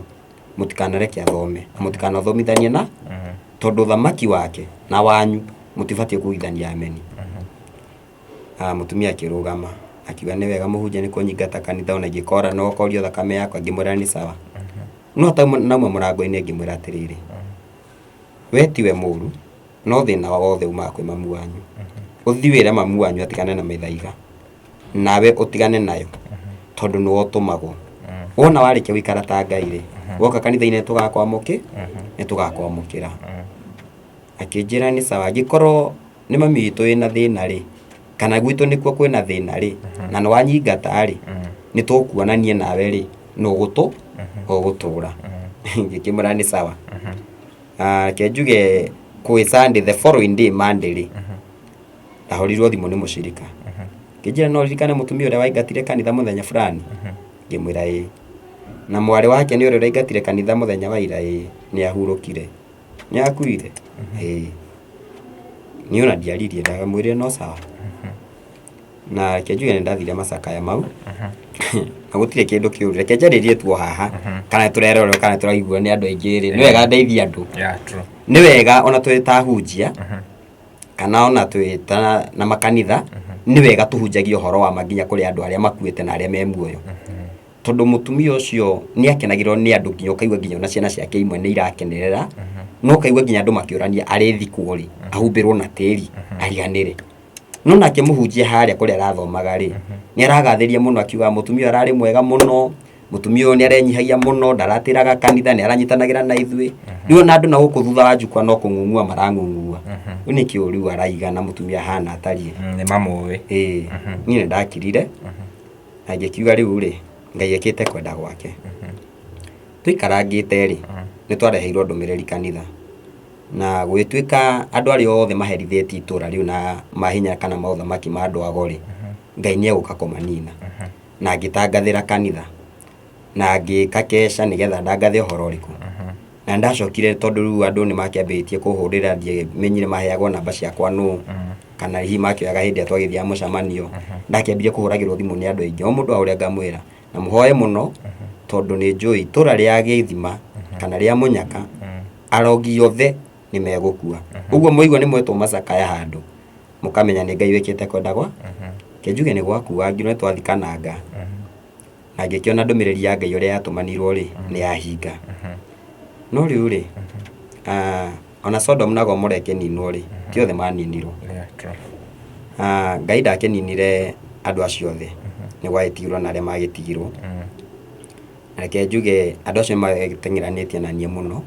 mũtikanareke athome na mũtikanathomithanie na tondũ thamaki wake na wanyu mũtibatiĩ kugithania ameni. Ah, mũtumia akĩrũgama akiuga nĩ wega mũhunjia nĩ kũnyingata kanitha ona ingĩkora no ũkorio thakame yakwa. Ngĩmwĩra nĩ sawa, no nauma mũrango-inĩ ngĩmwĩra atĩrĩrĩ, we tiwe mũru, no thĩna wothe umaga kwĩ mamu wanyu. Ũthiĩ wĩre mamu wanyu atigane na mĩthaiga nawe ũtigane nayo, tondũ nĩwe ũtũmagwo. Wona warĩkia gũikara ta Ngai rĩ, woka kanitha-inĩ nĩ tũgakwamũkĩra. Akĩnjĩra nĩ sawa, angĩkorwo nĩ mami witũ wĩna thĩna rĩ, kana gwitũ nĩkuo kwĩna thĩna rĩ, na nĩ wanyingata rĩ, nĩ tũkuonania nawe rĩ nũ ũgũtũra. Ngĩkĩmwĩra nĩ sawa. Ah, reke njuge kwĩ Sunday, the following day, Monday rĩ, ndahũrirwo thimũ nĩ mũcirika, ngĩnjĩra no ririkane mũtumia ũrĩa waingatire kanitha mũthenya fulani. Ngĩmwĩra ĩĩ. Na mwarĩ wake nĩ ũrĩa ũraingatire kanitha mũthenya wa ira? Ĩĩ. Nĩ ahurũkire, nĩ akuire? Ĩĩ. Niĩ ona ndiaririe, ndamwĩrire no sawa. Na reke njuge nĩ ndathire macakaya mau na gũtirĩ kĩndũ kĩũru. Reke njarĩrie tu o haha, kana tũrerorerwo kana tũraiguo nĩ andũ aingĩ rĩ, nĩ wega ndeithie andũ. Yeah, true. Nĩ wega ona twĩ ta hunjia kana ona twĩ ta na makanitha, nĩ wega tũhunjagie ũhoro wa ma nginya kũrĩ andũ arĩa makuĩte na arĩa me muoyo, tondũ mũtumia ũcio nĩ akenagĩrwo nĩ andũ nginya ũkaigua nginya ona ciana ciake imwe nĩ irakenerera, no ũkaigua nginya andũ makĩũrania arĩ thikwo rĩ, ahumbĩrwo na tĩri ariganĩre. No nake mũhunjia harĩa kũrĩa arathomaga rĩ, nĩ aragathĩria mũno akiuga mũtumia ũyũ ararĩ mwega mũno, mũtumia ũyũ nĩ arenyihagia mũno, ndaratĩraga kanitha, nĩ aranyitanagĩra na ithuĩ. Rĩu ona andũ na gũkũ thutha wa njukwa no kũng'ung'ua marang'ung'ua, rĩu nĩkĩo rĩu araiga na mũtumia ahana atariĩ. Nĩ mamũĩ. Ĩĩ, niĩ nĩ ndakirire na ngĩkiuga rĩu rĩ, Ngai ekĩte kwenda gwake. Tũikarangĩte rĩ, nĩ twareheirwo ndũmĩrĩri kanitha na gũgĩtuĩka andũ arĩa othe maherithĩtie itũra rĩu na mahinya kana maũthamaki ma andũ ago rĩ, Ngai nĩ egũka kũmanina. Na ngĩtangathĩra kanitha na ngĩka keca nĩgetha ndangathe ũhoro ũrĩkũ. Na ndacokire, tondũ rĩu andũ nĩ makĩambĩtie kũhũrĩra, ndiamenyire maheagwo namba ciakwa nũ, kana hihi makĩoyaga hĩndĩ ĩrĩa twagĩthiaga mũcemanio. Ndakĩambirie kũhũragĩrwo thimũ nĩ andũ aingĩ, o mũndũ ahũre ngamwĩra na mũhoe mũno, tondũ nĩ njũĩ itũra rĩa Gĩthima kana rĩa Mũnyaka arogi othe nĩ megũkua. Ũguo mwaigua nĩ mwetwo macakaya handũ, mũkamenya nĩ Ngai wĩkĩte kwenda gwa. Ke njuge nĩ gwakuangirwo, nĩ twathikananga na ngĩkĩona ndũmĩrĩri ya Ngai ũrĩa yatũmanirwo rĩ, nĩ yahinga. No rĩu rĩ, ah, ona Sodom na Gomora ĩkĩninwo rĩ, ti othe maninirwo. Yeah, true. Ah, Ngai ndakĩninire andũ acio othe, nĩ gwagĩtigirwo na arĩa magĩtigirwo. Na reke njuge andũ acio nĩ magĩteng'eranĩtie na niĩ mũno,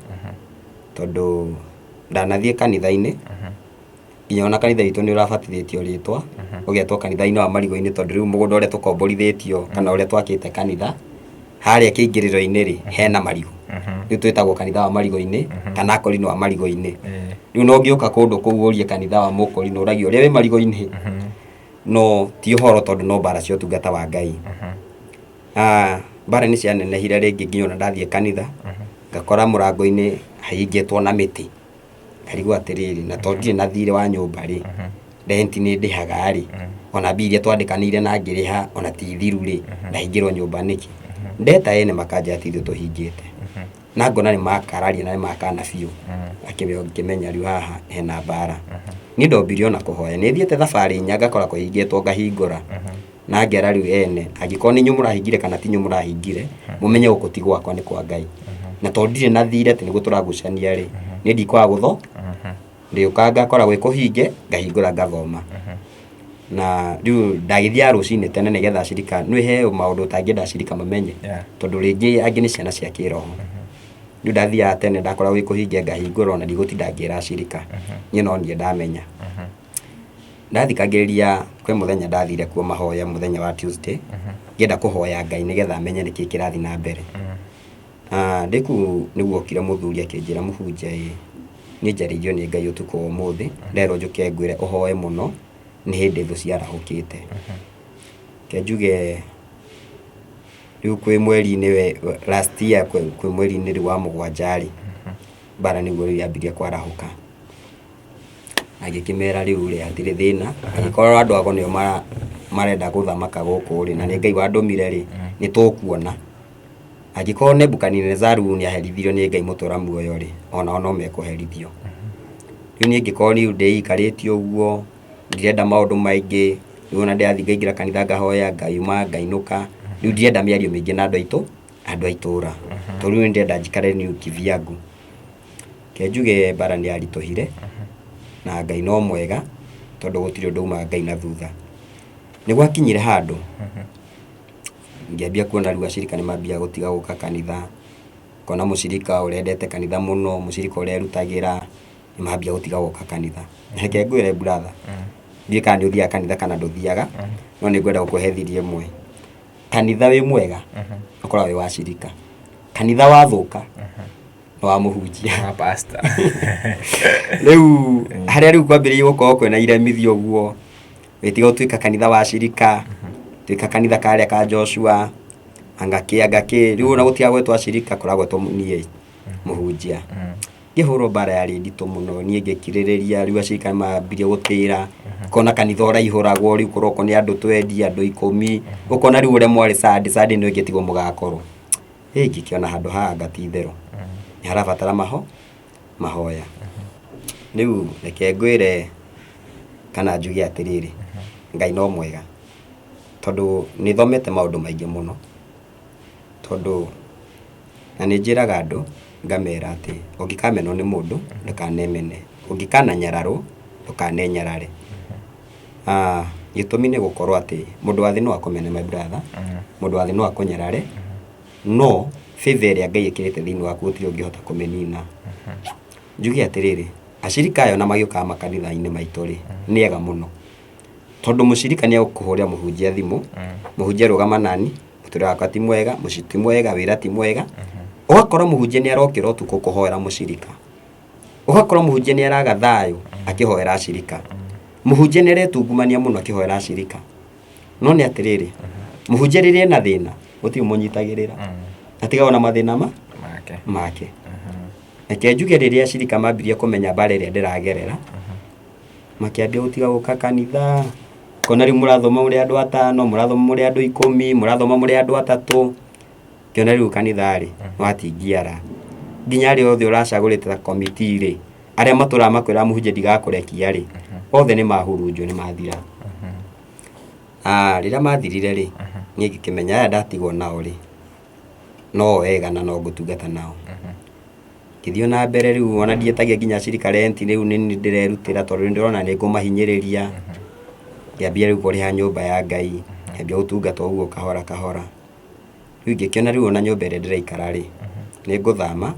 tondũ ndanathiĩ kanitha-inĩ, nginya ona kanitha witũ nĩ ũrabatithĩtio rĩtwa, ũgetwo kanitha-inĩ wa marigũ-inĩ, tondũ rĩu mũgũnda ũrĩa tũkomborithĩtio kana ũrĩa twakĩte kanitha harĩa kĩingĩrĩro-inĩ rĩ, hena marigũ. Rĩu twĩtagwo kanitha wa marigũ-inĩ kana akorino wa marigũ-inĩ. Rĩu no ũngĩũka kũndũ kũu ũrie kanitha wa mũkorino, ũragio ũrĩa wĩ marigũ-inĩ, no ti ũhoro, tondũ no mbara cia ũtungata wa Ngai. Ah, mbara nĩ cianenehire rĩngĩ nginya ona ndathiĩ kanitha ngakora mũrango-inĩ hahingĩtwo na mĩtĩ. Ngarigwo atĩrĩrĩ, na tondũ ndirĩ na thirĩ wa nyũmba rĩ, rent nĩ ndĩhaga rĩ, ona mbia iria twandĩkanĩire na ngĩrĩha ona ti thiru rĩ, ndahingĩrwo nyũmba nĩkĩ? Ndeta ene makanjĩra ti ithuĩ tũhingĩte, na ngona nĩ makararia na nĩ makana biũ. Ngĩmenya rĩu haha hena mbara. Niĩ ndombire ona kũhoya, nĩ thiĩte thabarĩ inya ngakora kũhingĩtwo, ngahingũra na ngera rĩu ene, angĩkorwo nĩ inyuĩ mũrahingire kana ti inyuĩ mũrahingire, mũmenye gũkũ ti gwakwa, nĩ kwa Ngai. Na tondũ ndirĩ na thirĩ atĩ nĩguo tũragucania rĩ, niĩ ndikwaga gũtho ndĩũka ngakora gwĩ kũhinge, ngahingũra ngathoma. Na rĩu ndagĩthiaga rũcinĩ tene nĩgetha acirika nĩ he maũndũ ũtangĩenda acirika mamenye, tondũ rĩngĩ angĩ nĩ ciana cia kĩroho. Rĩu ndathiaga tene, ndakora gwĩ kũhinge ngahingũra, ona ndigũtinda ngĩra acirika, niĩ no niĩ ndamenya. Ndathikagĩrĩria kwĩ mũthenya ndathire kuo mahoya mũthenya wa Tuesday, ngĩenda kũhoya Ngai nĩgetha amenye nĩkĩ kĩrathiĩ na mbere. Ah, ndĩ kũu nĩguokire mũthuri akĩnjĩra, mũhunjia ĩ, niĩ njarĩirio nĩ Ngai ũtukũ wa ũmũthĩ, nderwo njũke ngwĩre ũhoe mũno, nĩ hĩndĩ thũ ciarahũkĩte. Reke njuge rĩu kwĩ mweri-inĩ last year, kwĩ mweri-inĩ rĩu wa mũgwanja rĩ, mbara nĩguo rĩu yambirie kwarahũka. Na ngĩkĩmera rĩu rĩ, hatirĩ thĩna, angĩkorwo andũ ago nĩo mara marenda gũthamaka gũkũ rĩ, na nĩ Ngai wandũmire rĩ, nĩ tũkuona. Angĩkorwo Nebukadinezaru nĩ aherithirio nĩ Ngai mũtũra muoyo rĩ, onao no mekũherithio. Rĩu niĩ ngĩkorwo rĩu ndĩikarĩtie ũguo, ndirenda maũndũ maingĩ, rĩu ona ndĩrathiĩ ngaingĩra kanitha ngahoya, ngayuma, ngainũka, rĩu ndirenda mĩario mĩingĩ na andũ aitũ, andũ a itũra. Tondũ rĩu nĩ ndĩrenda njikare niĩ kivyangu. Reke njuge mbara nĩ yaritũhire, na Ngai no mwega, tondũ gũtirĩ ũndũ umaga Ngai na thutha. Nĩ gwakinyire handũ, ngĩambia kuona rĩu acirika nĩ mambia gũtiga gũka kanitha, ngona mũcirika ũrendete kanitha mũno, mũcirika ũrerutagĩra, nĩ mambia gũtiga gũka kanitha. Reke ngwĩre brother, ndiũĩ kana nĩ ũthiaga kanitha kana ndũthiaga, no nĩ ngwenda gũkũhe thiri ĩmwe. Kanitha wĩ mwega, ũkoragwo wĩ wa cirika. Kanitha wathũka, nĩ wa mũhunjia. Wa pastor. Rĩu harĩa rĩu kwambĩrĩirie gũkorwo kwĩna iremithia ũguo, wĩtiga gũtuĩka kanitha wa cirika, tuĩka kanitha karĩa ka Joshua, anga kĩ anga kĩ, rĩu ona gũtiga gwetwo acirika kũragwetwo niĩ mũhunjia. Ngĩhũrwo mbara yarĩ nditũ mũno, niĩ ngĩkirĩrĩria, rĩu acirika nĩmambirie gũtĩra, ũkona kanitha ũraihũragwo rĩu kũrokwo nĩ andũ twendi, andũ ikũmi, ũkona rĩu ũrĩa mwarĩ Sunday, Sunday ĩno ĩngĩ tiguo mũgakorwo. Ĩ ngĩkĩona handũ haha anga ti itherũ, nĩ harabatara mahoya. Rĩu reke ngwĩre kana njuge atĩrĩrĩ, Ngai no mwega, tondũ nĩ thomete maũndũ maingĩ mũno, tondũ na nĩ njĩraga andũ ngamera atĩ ũngĩkamenwo nĩ mũndũ ndũkanemene, ũngĩkananyararwo ndũkanenyarare. Gĩtũmi nĩ gũkorwo atĩ mũndũ wa thĩ no akũmene my brother, mũndũ wa thĩ no akũnyarare, no favor ĩrĩa Ngai ĩkĩrĩte thĩinĩ waku gũtirĩ ũngĩhota kũmĩnina. Njuge atĩrĩrĩ, acirika aya ona magĩũkaga makanitha-inĩ maitũ rĩ, nĩ ega mũno. Tondũ mũcirika nĩ egũkũhũrĩra mũhunjia thimũ, mũhunjia rũgama nani, mũtũrĩre wakwa ti mwega, mũciĩ ti mwega, wĩra ti mwega. Ũgakora mũhunjia nĩ arokĩra ũtukũ kũhoera mũcirika. Ũgakora mũhunjia nĩ araga thayũ akĩhoera acirika. Mũhunjia nĩ aretungumania mũno akĩhoera acirika. No nĩ atĩrĩrĩ, mũhunjia rĩrĩa ena thĩna, gũtirĩ ũmũnyitagĩrĩra. Atigagwo na mathĩna ma Make. make. Reke njuge rĩrĩa acirika mambirie kũmenya mbara ĩrĩa ndĩragerera, makĩambia gũtiga gũka kanitha, ngona rĩu mũrathoma mũrĩ andũ atano, mũrathoma mũrĩ andũ ikũmi, mũrathoma mũrĩ andũ atatũ, ngĩona rĩu kanitha rĩ, watingiara. Nginya arĩa othe ũracagũrĩte ta committee rĩ, arĩa matũraga makwĩraga mũhunjia ndigakũrekia rĩ, othe nĩ mahurunjwo nĩ mathira. Rĩrĩa mathirire rĩ, niĩ ngĩkĩmenya aya ndatigwo nao rĩ, no wega na no ngũtungata nao. Ngĩthiĩ o na mbere rĩu ona ndietagia nginya cirika rent rĩu nĩ niĩ ndĩrerutĩra tondũ nĩ ndĩrona nĩ ngũmahinyĩrĩria. Ngĩambia rĩu kũrĩha nyũmba ya Ngai, ngĩambia gũtungata ũguo kahora kahora. Rĩu ngĩkĩona rĩu ona nyũmba ĩrĩa ndĩraikara rĩ, nĩ ngũthama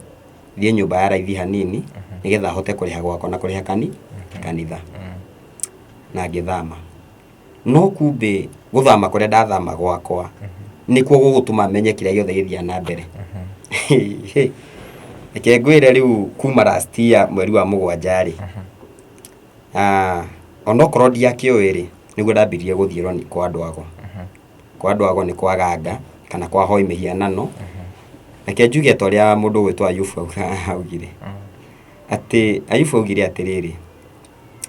thiĩ nyũmba ya raithi hanini nĩgetha hote kũrĩha gwakwa na kũrĩha kanitha. Na ngĩthama. No kumbĩ gũthama kũrĩa ndathama gwakwa nĩkuo gũgũtũma menye kĩrĩa gĩothe gĩthiaga na mbere. Reke ngwĩre rĩu kuma last year mweri wa mũgwanja rĩ, onokorwo ndiakĩũĩ rĩ, nĩguo ndambirie gũthiĩrwo nĩ kwa andũ ago. Kwa andũ ago nĩ kwa ganga kana kwa ahoi mĩhianano. Reke njuge ta ũrĩa mũndũ ũgwĩtwo Ayubu augire, atĩ Ayubu augire atĩrĩrĩ,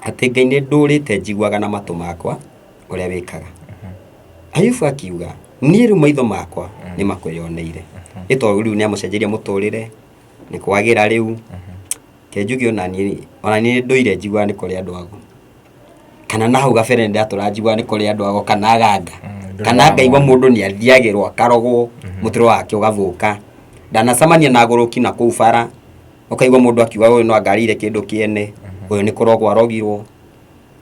atĩ Ngai nĩ ndũrĩte njiguaga na matũ makwa ũrĩa wĩkaga. Ayubu akiuga niĩ rĩu maitho makwa nĩ makwĩyoneire. Nĩ tondũ rĩu nĩ amũcenjeria mũtũrĩre, nĩ kwagĩra rĩu. Reke njuge ona niĩ nĩ ndũire njiguaga nĩ kũrĩ andũ ago. Kana na hau gabere nĩ ndatũra njiguaga nĩ kũrĩ andũ ago kana aganga. Kana ngaigua mũndũ nĩ athiagĩrwo akarogwo, mũtũrĩre wake ũgathũka. Ndanacemania na agũrũki na kũu bara, ũkaigua mũndũ akiuga ũyũ no anga arĩire kĩndũ kĩene, ũyũ nĩ kũrogwo arogirwo.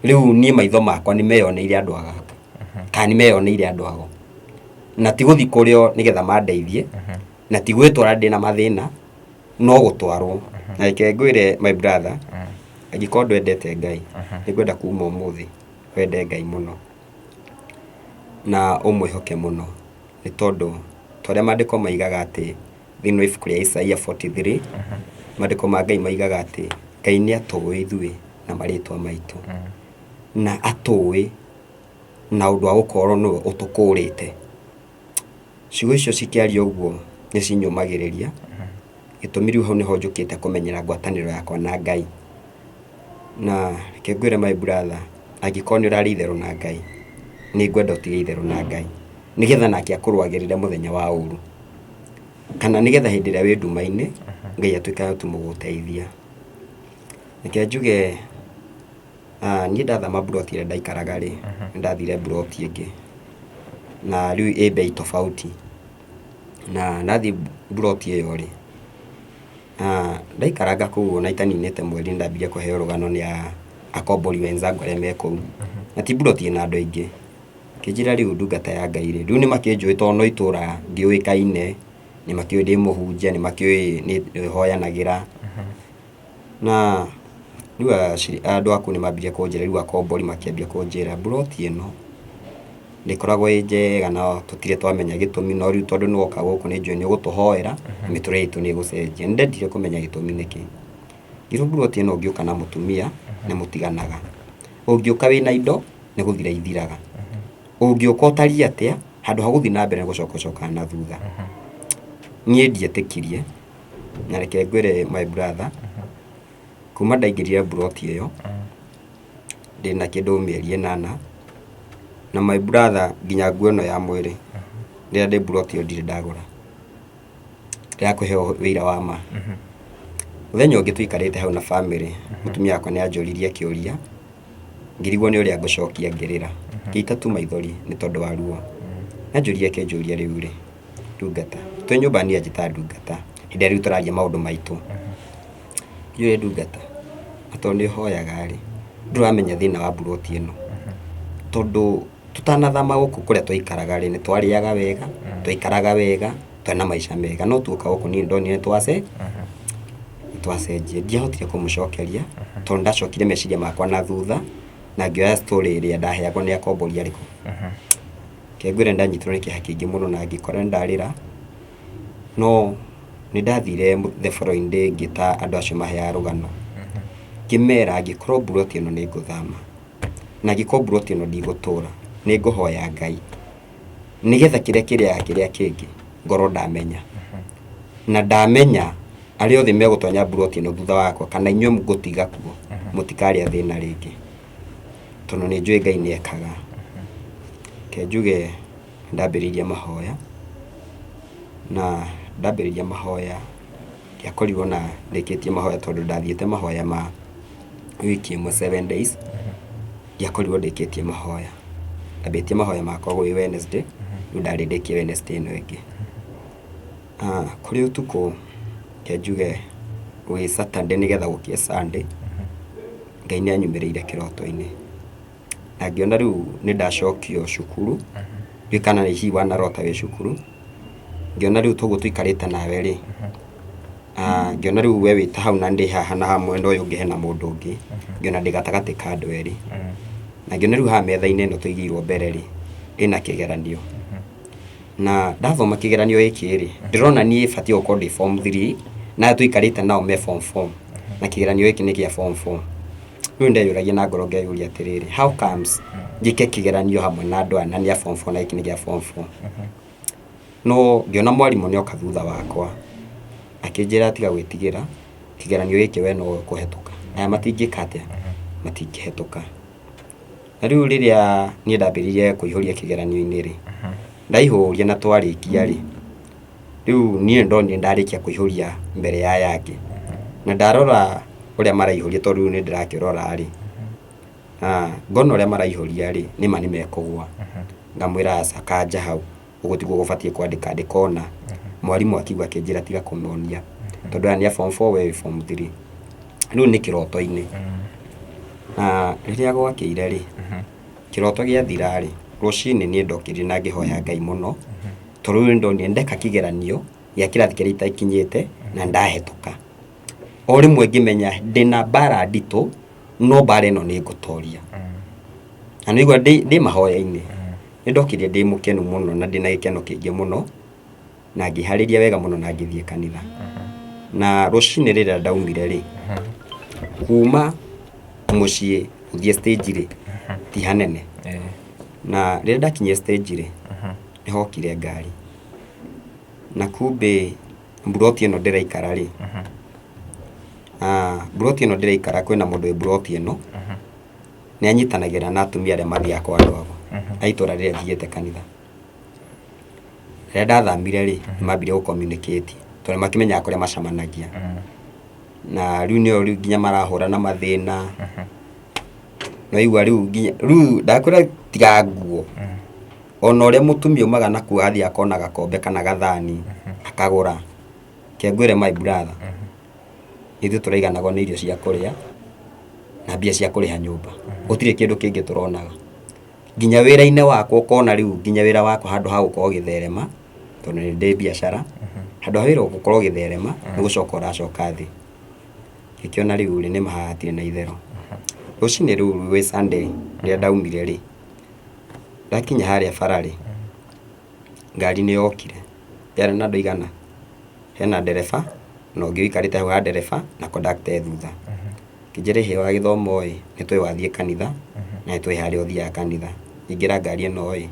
Rĩu niĩ maitho makwa nĩ meyoneire andũ aganga, kana nĩ meyoneire andũ ago. Na ti gũthiĩ kũrĩ o nĩgetha mandeithie, na ti gwĩtwara ndĩna mathĩna, no gũtwarwo. Na reke ngwĩre my brother, angĩkorwo ndwendete Ngai, nĩ ngwenda kuma ũmũthĩ wende Ngai mũno, na ũmwĩhoke mũno, nĩ tondũ ta ũrĩa maandĩko maigaga atĩ thĩinĩ wa ibuku rĩa Isaia 43, maandĩko ma Ngai maigaga atĩ Ngai nĩ atũĩ ithuĩ na marĩtwa maitũ, na atũĩ na ũndũ wa gũkorwo nĩwe ũtũkũrĩte. Ciugo icio cikĩaria ũguo nĩ cinyũmagĩrĩria, gĩtũmi rĩu hau nĩho njũkĩte kũmenyera ngwatanĩro yakwa na Ngai. Na reke ngwĩre my brother, angĩkorwo nĩ ũrarĩ itherũ na Ngai, Nĩ ngwenda ũtige itherũ na Ngai, nĩgetha nake akũrũagĩrĩre mũthenya wa ũru, kana nĩgetha hĩndĩ ĩrĩa wĩ nduma-inĩ, Ngai atuĩke wa kũmũgũteithia. Reke njuge niĩ ndathama mburoti ĩrĩa ndaikaraga rĩ, nĩ ndathire mburoti ĩngĩ, na rĩu ĩ bei tofauti. Na ndathiĩ mburoti ĩyo rĩ, ndaikaranga kũu ona itaninĩte mweri nĩ ndambirie kũheo rũgano nĩ akombori wenzangu arĩa me kũu. Na ti mburoti ĩna andũ aingĩ. Ngĩnjĩra rĩu ndungata ya Ngai rĩ, rĩu nĩ makĩnjũĩ tondũ no itũra ngĩũĩkaine, nĩ makĩũĩ ndĩ mũhunjia, nĩ makĩũĩ nĩ hoyanagĩra. Na rĩu andũ a kũu nĩ mambirie kũnjĩra, rĩu akombori makĩambia kũnjĩra mburoti ĩno ndĩkoragwo ĩ njega na tũtirĩ twamenya gĩtũmi, no rĩu tondũ nĩ woka gũkũ nĩ njũĩ nĩ ũgũtũhoera na mĩtũrĩre itũ nĩ ĩgũcenjia. Nĩ ndendire kũmenya gĩtũmi nĩkĩ. Ngĩrwo mburoti ĩno ũngĩũka na mũtumia nĩ mũtiganaga, ũngĩũka wĩna indo nĩ gũthira ithiraga, ũngĩũka ũtariĩ atĩa handũ ha gũthiĩ na mbere nĩ gũcoka ũcokaga na thutha. Niĩ ndietĩkirie, na reke ngwĩre my brother, kuma ndaingĩrire mburoti ĩyo, ndĩna kĩndũ mĩeri ĩnana, na my brother nginya nguo ĩno ya mwĩrĩ, rĩrĩa ndĩ mburoti ĩyo ndirĩ ndagũra. Ndĩrakũhe ũira wa ma. Mũthenya ũngĩ tũikarĩte hau na bamĩrĩ, mũtumia wakwa nĩ anjũririe kĩũria, ngĩrigwo nĩ ũrĩa ngũcokia ngĩrĩra. Ngĩita tu maithori nĩ tondũ wa ruo. Nĩ anjũririe akĩnjũria rĩu rĩ, ndungata, twĩ nyũmba niĩ anjĩtaga ndungata, hĩndĩ ĩrĩa rĩu tũraria maũndũ maitũ. Ndiũĩ ndungata, na tondũ nĩ ũhoyaga rĩ, ndũramenya thĩna wa mburoti ĩno. Tondũ tũtanathama gũkũ kũrĩa twaikaraga rĩ, nĩ twarĩaga wega, twaikaraga wega, twarĩ na maica mega, no tuoka gũkũ niĩ nĩ ndonire nĩ twacenjia. Ndiahotire kũmũcokeria, tondũ ndacokire meciria makwa na thutha, na ngĩoya story ĩrĩa ndaheagwo nĩ akombori arĩkũ. Reke ngwĩre nĩ ndanyitirwo nĩ kĩeha kĩingĩ mũno na ngĩkora nĩ ndarĩra, no nĩ ndathire the following day ngĩta andũ acio maheaga rũgano, ngĩmera angĩkorwo mburoti ĩno nĩ ngũthama, na angĩkorwo mburoti ĩno ndigũtũra, nĩ ngũhoya Ngai, nĩgetha kĩrĩa kĩrĩaga kĩrĩa kĩngĩ ngorwo ndamenya. Na ndamenya arĩa othe megũtonya mburoti ĩno thutha wakwa kana inyuĩ ngũtiga kuo, mũtikarĩa thĩna rĩngĩ. Tondũ nĩ njũĩ Ngai nĩ ekaga. Reke njuge ndambĩrĩirie mahoya, na ndambĩrĩria mahoya ndiakorirwo na ndĩkĩtie mahoya tondũ ndathiĩte mahoya ma wiki ĩmwe 7 days, ndiakorirwo ndĩkĩtie mahoya. Ndambĩtie mahoya makwa gwĩ Wednesday, rĩu ndarĩ ndĩkie Wednesday ĩno ĩngĩ. Kũrĩ ũtukũ, reke njuge gwĩ Saturday nĩgetha gũkĩe Sunday, Ngai nĩ anyumĩrĩire kĩroto-inĩ. Na ngĩona rĩu nĩ ndacokio cukuru, ndiũĩ kana hihi wanarota wĩ cukuru, ngĩona rĩu toguo tũikarĩte nawe rĩ, ngĩona rĩu we wĩ ta hau na ndĩ haha na haha mwena ũyũ ũngĩ hena mũndũ ũngĩ, ngĩona ndĩ gatagatĩ ka andũ erĩ. Na ngĩona rĩu haha metha-inĩ ĩno tũigĩirwo mbere rĩ, ĩna kĩgeranio. Na ndathoma kĩgeranio gĩkĩ rĩ, ndĩrona niĩ batiĩ gũkorwo ndĩ form 3, na aya tũikarĩte nao me form 4, na kĩgeranio gĩkĩ nĩ kĩa form 4. Rĩu ndeyũragia na ngoro ngeyũria atĩrĩrĩ, how comes njĩke kĩgeranio hamwe na andũ aya na nĩ a form 4 na gĩkĩ nĩ kĩa form 4? No ngĩona mwarimũ nĩ oka thutha wakwa, akĩnjĩra tiga gwĩtigĩra, kĩgeranio gĩkĩ we no ũkũhetũka, aya matingĩka atĩa, matingĩhetũka. Na rĩu rĩrĩa niĩ ndambĩrĩirie kũihũria kĩgeranio-inĩ rĩ, ndaihũria na twarĩkia rĩ, rĩu niĩ nĩndonire ndarĩkia kũihũria mbere ya aya angĩ. Na ndarora ũrĩa maraihũria tondũ rĩu nĩndĩrakĩrora rĩ, ngona ũrĩa maraihũria rĩ, nĩma nĩmekũgũa. Ngamwĩra aca kanja hau, ũguo tiguo gũbatiĩ kwandĩka, andĩka ũna. Mwarimũ akiuga akĩnjĩra tiga kũmonia, tondũ aya nĩ a form 4 we wĩ form 3. Rĩu nĩ kĩroto-inĩ. Na rĩrĩa gwakĩire rĩ, kĩroto gĩathira rĩ, rũcinĩ niĩ ndokĩrire na ngĩhoya Ngai mũno, tondũ rĩu nĩndonire ndeka kĩgeranio gĩa kĩrathi kĩrĩa itakinyĩte na ndahĩtũka. O rĩmwe ngĩmenya ndĩna mbara nditũ, no mbara ĩno nĩ ngũtoria. Na nĩigua ndĩ mahoya-inĩ, nĩ ndokĩrire ndĩ mũkenu mũno na ndĩna gĩkeno kĩingĩ mũno, na ngĩharĩria wega mũno na ngĩthiĩ kanitha. Na rũcinĩ rĩrĩa ndaumire rĩ, kuma mũciĩ gũthiĩ stage rĩ, ti hanene. Na rĩrĩa ndakinyire stage rĩ, nĩ hokire ngari. Na kumbĩ mburoti ĩno ndĩraikara rĩ, mburoti ĩno ndĩraikara kwĩna mũndũ wĩ mburoti ĩno, nĩ anyitanagĩra na atumia arĩa mathiaga kwa andũ ao. A itũra rĩrĩa thiĩte kanitha. Rĩrĩa ndathamire rĩ, nĩ mambirie gũ communicate tondũ nĩ makĩmenyaga kũrĩa macemanagia. Na rĩu nĩo rĩu nginya marahũra na mathĩna. Nĩwaigua rĩu nginya rĩu ndakwĩra tiga nguo, ona ũrĩa mũtumia aumaga nakuo athiĩ akona gakombe kana gathani akagũra. Reke ngwĩre my brother, ithuĩ tũraiganagwo nĩ irio cia kũrĩa na mbia cia kũrĩha nyũmba. Gũtirĩ kĩndũ kĩngĩ tũronaga. Nginya wĩra-inĩ wakwa ũkona rĩu nginya wĩra wakwa handũ ha gũkorwo ũgĩtherema, tondũ nĩ ndĩ biacara, handũ ha wĩra gũkorwo ũgĩtherema, nĩ gũcoka ũracoka thĩ. Ngĩkĩona rĩu rĩ, nĩma haha hatirĩ na itherũ. Rũcinĩ rũu rwĩ Sunday rĩrĩa ndaumire rĩ, ndakinya harĩa bara rĩ, ngari nĩ yokire, yarĩ na andũ aigana? Hena ndereba na ũngĩ ũikarĩte hau ha ndereba na conductor e thutha. Ngĩnjĩra ĩhĩ wa gĩthomo ĩ, nĩ tũĩ wathiĩ kanitha na nĩ tũĩ harĩa ũthiaga kanitha. Ingĩra ngari ĩno ĩ,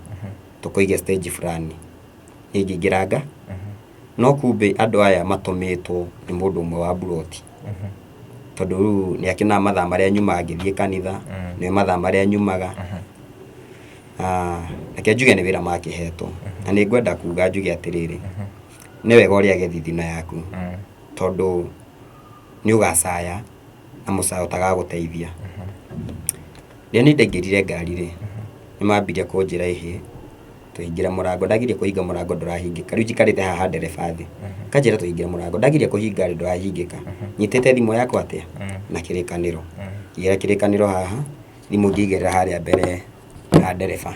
tũkũige stage fulani. Niĩ ngĩingĩra nga, no kumbe andũ aya matũmĩtwo nĩ mũndũ ũmwe wa mburoti. Tondũ rĩu nĩ akĩonaga mathaa marĩa nyumaga ngĩthiĩ kanitha, nĩoĩ mathaa marĩa nyumaga. Reke njuge nĩ wĩra makĩhetwo. Na nĩ ngwenda kuga njuge atĩrĩrĩ, nĩ wega ũrĩage thithino yaku, tondũ nĩ ũgacaya na mũcayo ũtagagũteithia. Rĩrĩa niĩ ndaingĩrire ngari rĩ, nĩ mambirie kũnjĩra ĩhĩ, tũhingĩre mũrango. Ndageria kũhinga mũrango ndũrahingĩka. Rĩu njikarĩte haha ha ndereba thĩ. Akanjĩra tũhingĩre mũrango. Ndageria kũhinga rĩ, ndũrahingĩka. Nyitĩte thimũ yakwa atĩa? Na kĩrĩkanĩro. Ngĩigĩrĩra kĩrĩkanĩro haha, thimũ ngĩigĩrĩra harĩa mbere ha ndereba.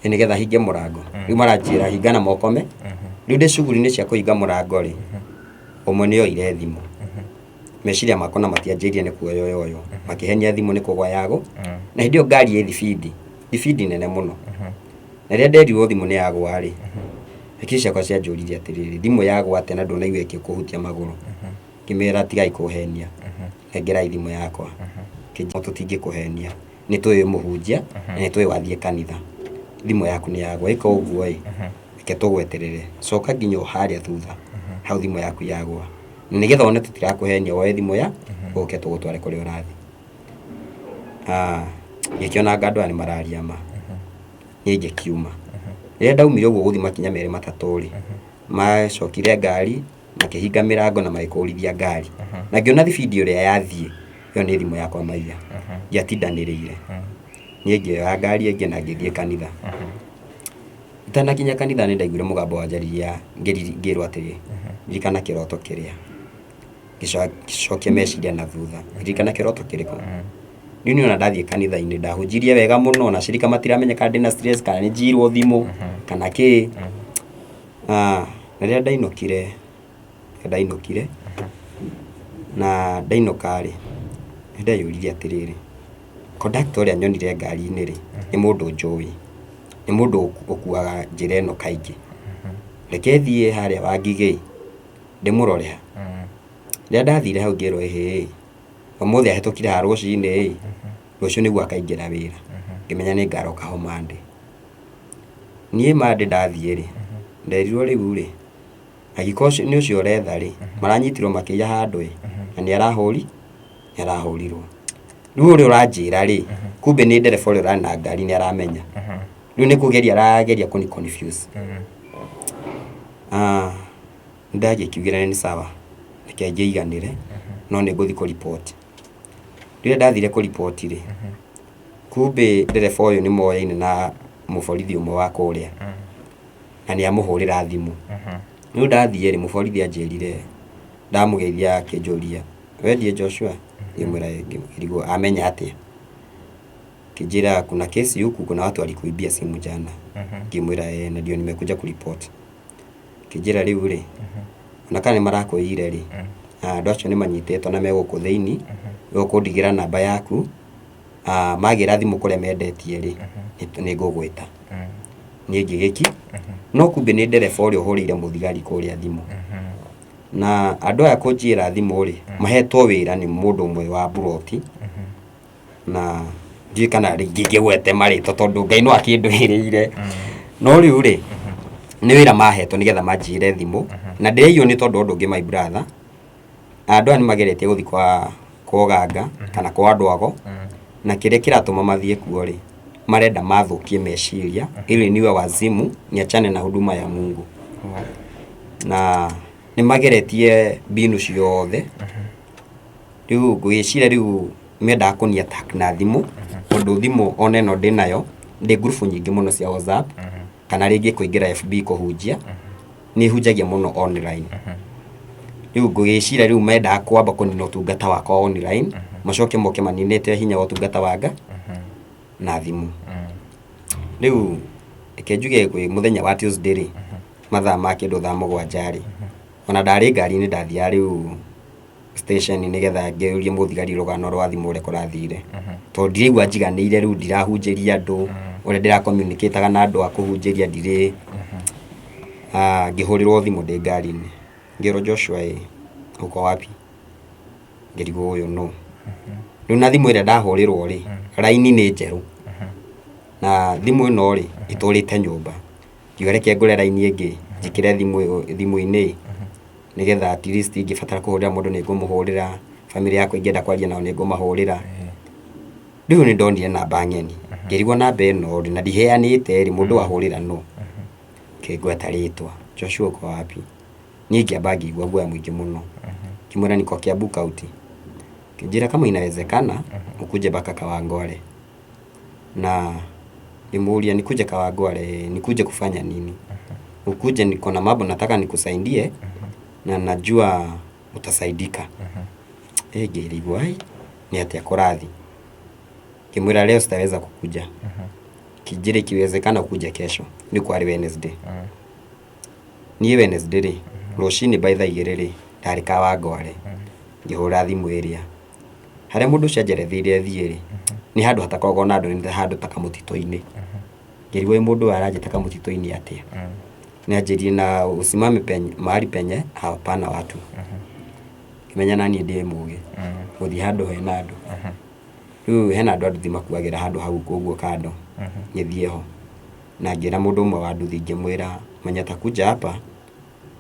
Ĩ nĩgetha hinge mũrango. Rĩu maranjĩra hinga na moko me. Rĩu ndĩ cuguri-inĩ cia kũhinga mũrango rĩ, ũmwe nĩ oire thimũ. Meciria makwa ona matianjĩrire nĩ kuoywo yoywo. Makĩhenia thimũ nĩ kũgwa yagũ. Na hĩndĩ ĩyo ngari ĩ thibindi, thibindi nene mũno. Na rĩrĩa nderirwo thimũ nĩ yagwa rĩ, hakiri ciakwa cianjũririe atĩrĩrĩ, thimũ yagwa atĩa na ndũnaigua ĩgĩkũhutia magũrũ? Ngĩmera tigai kũhenia, nengerai thimũ yakwa. Tũtingĩkũhenia, nĩ tũĩ wĩ mũhunjia na nĩ tũĩ wathiĩ kanitha. Thimũ yaku nĩ yagwa, ĩka ũguo ĩ, reke tũgweterere, coka nginya o harĩa thutha, hau thimũ yaku yagwa. Na nĩgetha wone tũtirakũhenia woe thimũ ya, ũke tũgũtware kũrĩa ũrathiĩ. Ngĩkĩona anga andũ aya nĩ mararia ma, niĩ ngĩkiuma. Rĩrĩa ndaumire ũguo gũthiĩ makinya merĩ matatũ rĩ, macokire ngari, makĩhinga mĩrango na magĩkũrithia ngari. Na ngĩona thibindi ĩrĩa yathiĩ, ĩyo nĩ thimũ yakwa maiya. Ndiatindanĩrĩire. Niĩ ngĩoya ngari ĩngĩ na ngĩthiĩ kanitha. Itanakinya kanitha nĩ ndaiguire mũgambo wanjariria ngĩrwo atĩrĩ, ririkana kĩroto kĩrĩa. Ngĩcokia meciria na thutha, ririkana kĩroto kĩrĩkũ? Rĩu niĩ ona ndathiĩ kanitha-inĩ ndahunjirie wega mũno ona acirika matiramenya kana ndĩna stress kana nĩ njiyirwo thimũ kana kĩ. Na rĩrĩa ndainũkire, ndainũkire na ndainũka rĩ, nĩ ndeyũririe atĩrĩrĩ, conductor ũrĩa nyonire ngari-inĩ rĩ, nĩ mũndũ njũĩ, nĩ mũndũ ũkuaga njĩra ĩno kaingĩ. Reke thiĩ harĩa Wangigĩ ndĩmũrore ha. Rĩrĩa ndathire hau ngĩrwo ĩhĩ, ũmũthĩ ahĩtũkire haha rũcinĩ ĩ, rũciũ nĩguo akaingĩra wĩra. Ngĩmenya nĩ ngaroka ho Monday. Niĩ Monday ndathiĩ rĩ, nderirwo rĩu rĩ, angĩkorwo nĩ ũcio ũretha rĩ, maranyitirwo makĩiya handũ ĩ, na nĩ arahũri, nĩ arahũrirwo. Rĩu ũrĩa ũranjĩra rĩ, kumbe nĩ ndereba ũrĩa ũrarĩ na ngari nĩ aramenya. Rĩu nĩ kũgeria arageria kũni confuse. Nĩndagĩkiugire nĩ sawa, reke ngĩiganĩre, no nĩ ngũthiĩ kũriboti. Rĩrĩa ndathire kũriboti rĩ, kumbe ndereba ũyũ nĩ moyaine na mũborithi ũmwe wa kũrĩa, na nĩ amũhũrĩra thimũ. Rĩu ndathiĩ rĩ, mũborithi anjĩrire, ndamũgeithia akĩnjũria, we ndiĩ Joshua? Ngĩmwĩra ĩĩ, ngĩrigwo amenya atĩa. Akĩnjĩra kuna kesi huku, kuna watu walikuibia simu jana. Ngĩmwĩra ĩĩ, na ndio nimekuja kuripoti. Akĩnjĩra rĩu rĩ, ona kana nĩ marakũiyire rĩ, andũ acio nĩ manyitĩtwo na me gũkũ thĩinĩ, rĩu ũkũndigĩra namba yaku, magĩra thimũ kũrĩa mendetie rĩ, nĩ ngũgwĩta. Niĩ ngĩgĩki, no kumbe nĩ ndereba ũrĩa ũhũrĩire mũthigari kũrĩa thimũ. Na andũ aya kũnjiyĩra thimũ rĩ, mahetwo wĩra nĩ mũndũ ũmwe wa mburoti, na ndiũĩ kana rĩngĩ ngĩgwete marĩtwa tondũ Ngai no akĩndũĩrĩire. No rĩu rĩ, nĩ wĩra mahetwo nĩgetha manjiyĩre thimũ, na ndĩraiywo nĩ tondũ wa ũndũ ũngĩ my brother, andũ aya nĩ mageretie gũthiĩ kwa ũganga kana kwa andũ ago, na kĩrĩa kĩratũma mathiĩ kuo rĩ, Marenda mathũkie meciria ili niwe wazimu niachane na huduma ya Mungu. Na nĩ mageretie mbinu ciothe. Rĩu ngwĩciria rĩu mendaga kũni attack na thimũ, tondũ thimũ ona ĩno ndĩnayo ndĩ ngurubu nyingĩ mũno cia WhatsApp, kana rĩngĩ kũingĩra FB kũhunjia, nĩ hunjagia mũno online. Rĩu ngwĩciria rĩu mendaga kwamba kũnina ũtungata wakwa online, macoke moke maninĩte hinya wa ũtungata wanga na thimũ. Rĩu reke njuge kwĩ mũthenya wa Tuesday rĩ, mathaa ma kĩndũ thaa 7 rĩ, ona ndarĩ ngari-inĩ ndathiaga rĩu station nĩgetha ngĩũrie mũthigari rũgano rwa thimũ ũrĩa kũrathire, tondũ ndiraigua njiganĩire. Rĩu ndirahunjĩria andũ ũrĩa ndĩra communicate na andũ a kũhunjĩria ndirĩ. Ah, ngĩhũrĩrwo thimũ ndĩ ngari-inĩ, ngĩrwo, "Joshua ĩ uko wapi?" Ngĩrigwo ũyũ nũ. Rĩu na thimũ ĩrĩa ndahũrĩrwo rĩ, raini nĩ njerũ, na thimũ ĩno rĩ ĩtũrĩte nyũmba. Ngiuga reke ngũre raini ĩngĩ njĩkĩre thimũ ĩyo thimũ-inĩ, nĩgetha at least ingĩbatara kũhũrĩra mũndũ nĩ ngũmũhũrĩra, bamĩrĩ yakwa ingĩenda kwaria nao nĩ ngũmahũrĩra. Rĩu nĩ ndonire namba ng'eni, ngĩrigwo namba ĩno rĩ, na ndiheanĩte rĩ, mũndũ ahũrĩra nũ? Kĩngweta rĩtwa, "Joshua uko wapi?" Niĩ ngĩamba ngĩigua guoya mũingĩ mũno, ngĩmwĩra, "Niko Kiambu County." Kĩnjĩra, "Kama inawezekana ukuje mpaka Kawangware." Na nimuuria, "Nikuje Kawangware nikuje kufanya nini?" "Ukuje, niko na mambo nataka nikusaidie na najua utasaidika." Eh, ngĩrigwo ai nĩ atĩa kũrathi. Ngĩmwĩra, "Leo sitaweza kukuja." Kĩnjĩra, "Ikiwezekana ukuje kesho." Nĩ kwarĩ Wednesday. Niĩ Wednesday rĩ, rũcinĩ by thaa 2 rĩ, ndarĩ Kawangware. Ngĩhũra thimũ ĩrĩa harĩa mũndũ ũcio anjeretheire thiĩ rĩ, nĩ handũ hatakoragwo na andũ, nĩ handũ ta kamũtitũ-inĩ. Ngĩrigwo ĩ mũndũ ũyũ aranjĩta kamũtitũ-inĩ atĩa? Nĩ anjĩrire na usimame penye, mahali penye hapana watu. Ngĩmenya naniĩ ndĩ mũgĩ gũthiĩ handũ hena andũ. Rĩu hena andũ a nduthi makuagĩra handũ hau ũguo kando. Ngĩthiĩ ho na ngĩra mũndũ ũmwe wa nduthi, ngĩmwĩra, "Mwenye atakuja hapa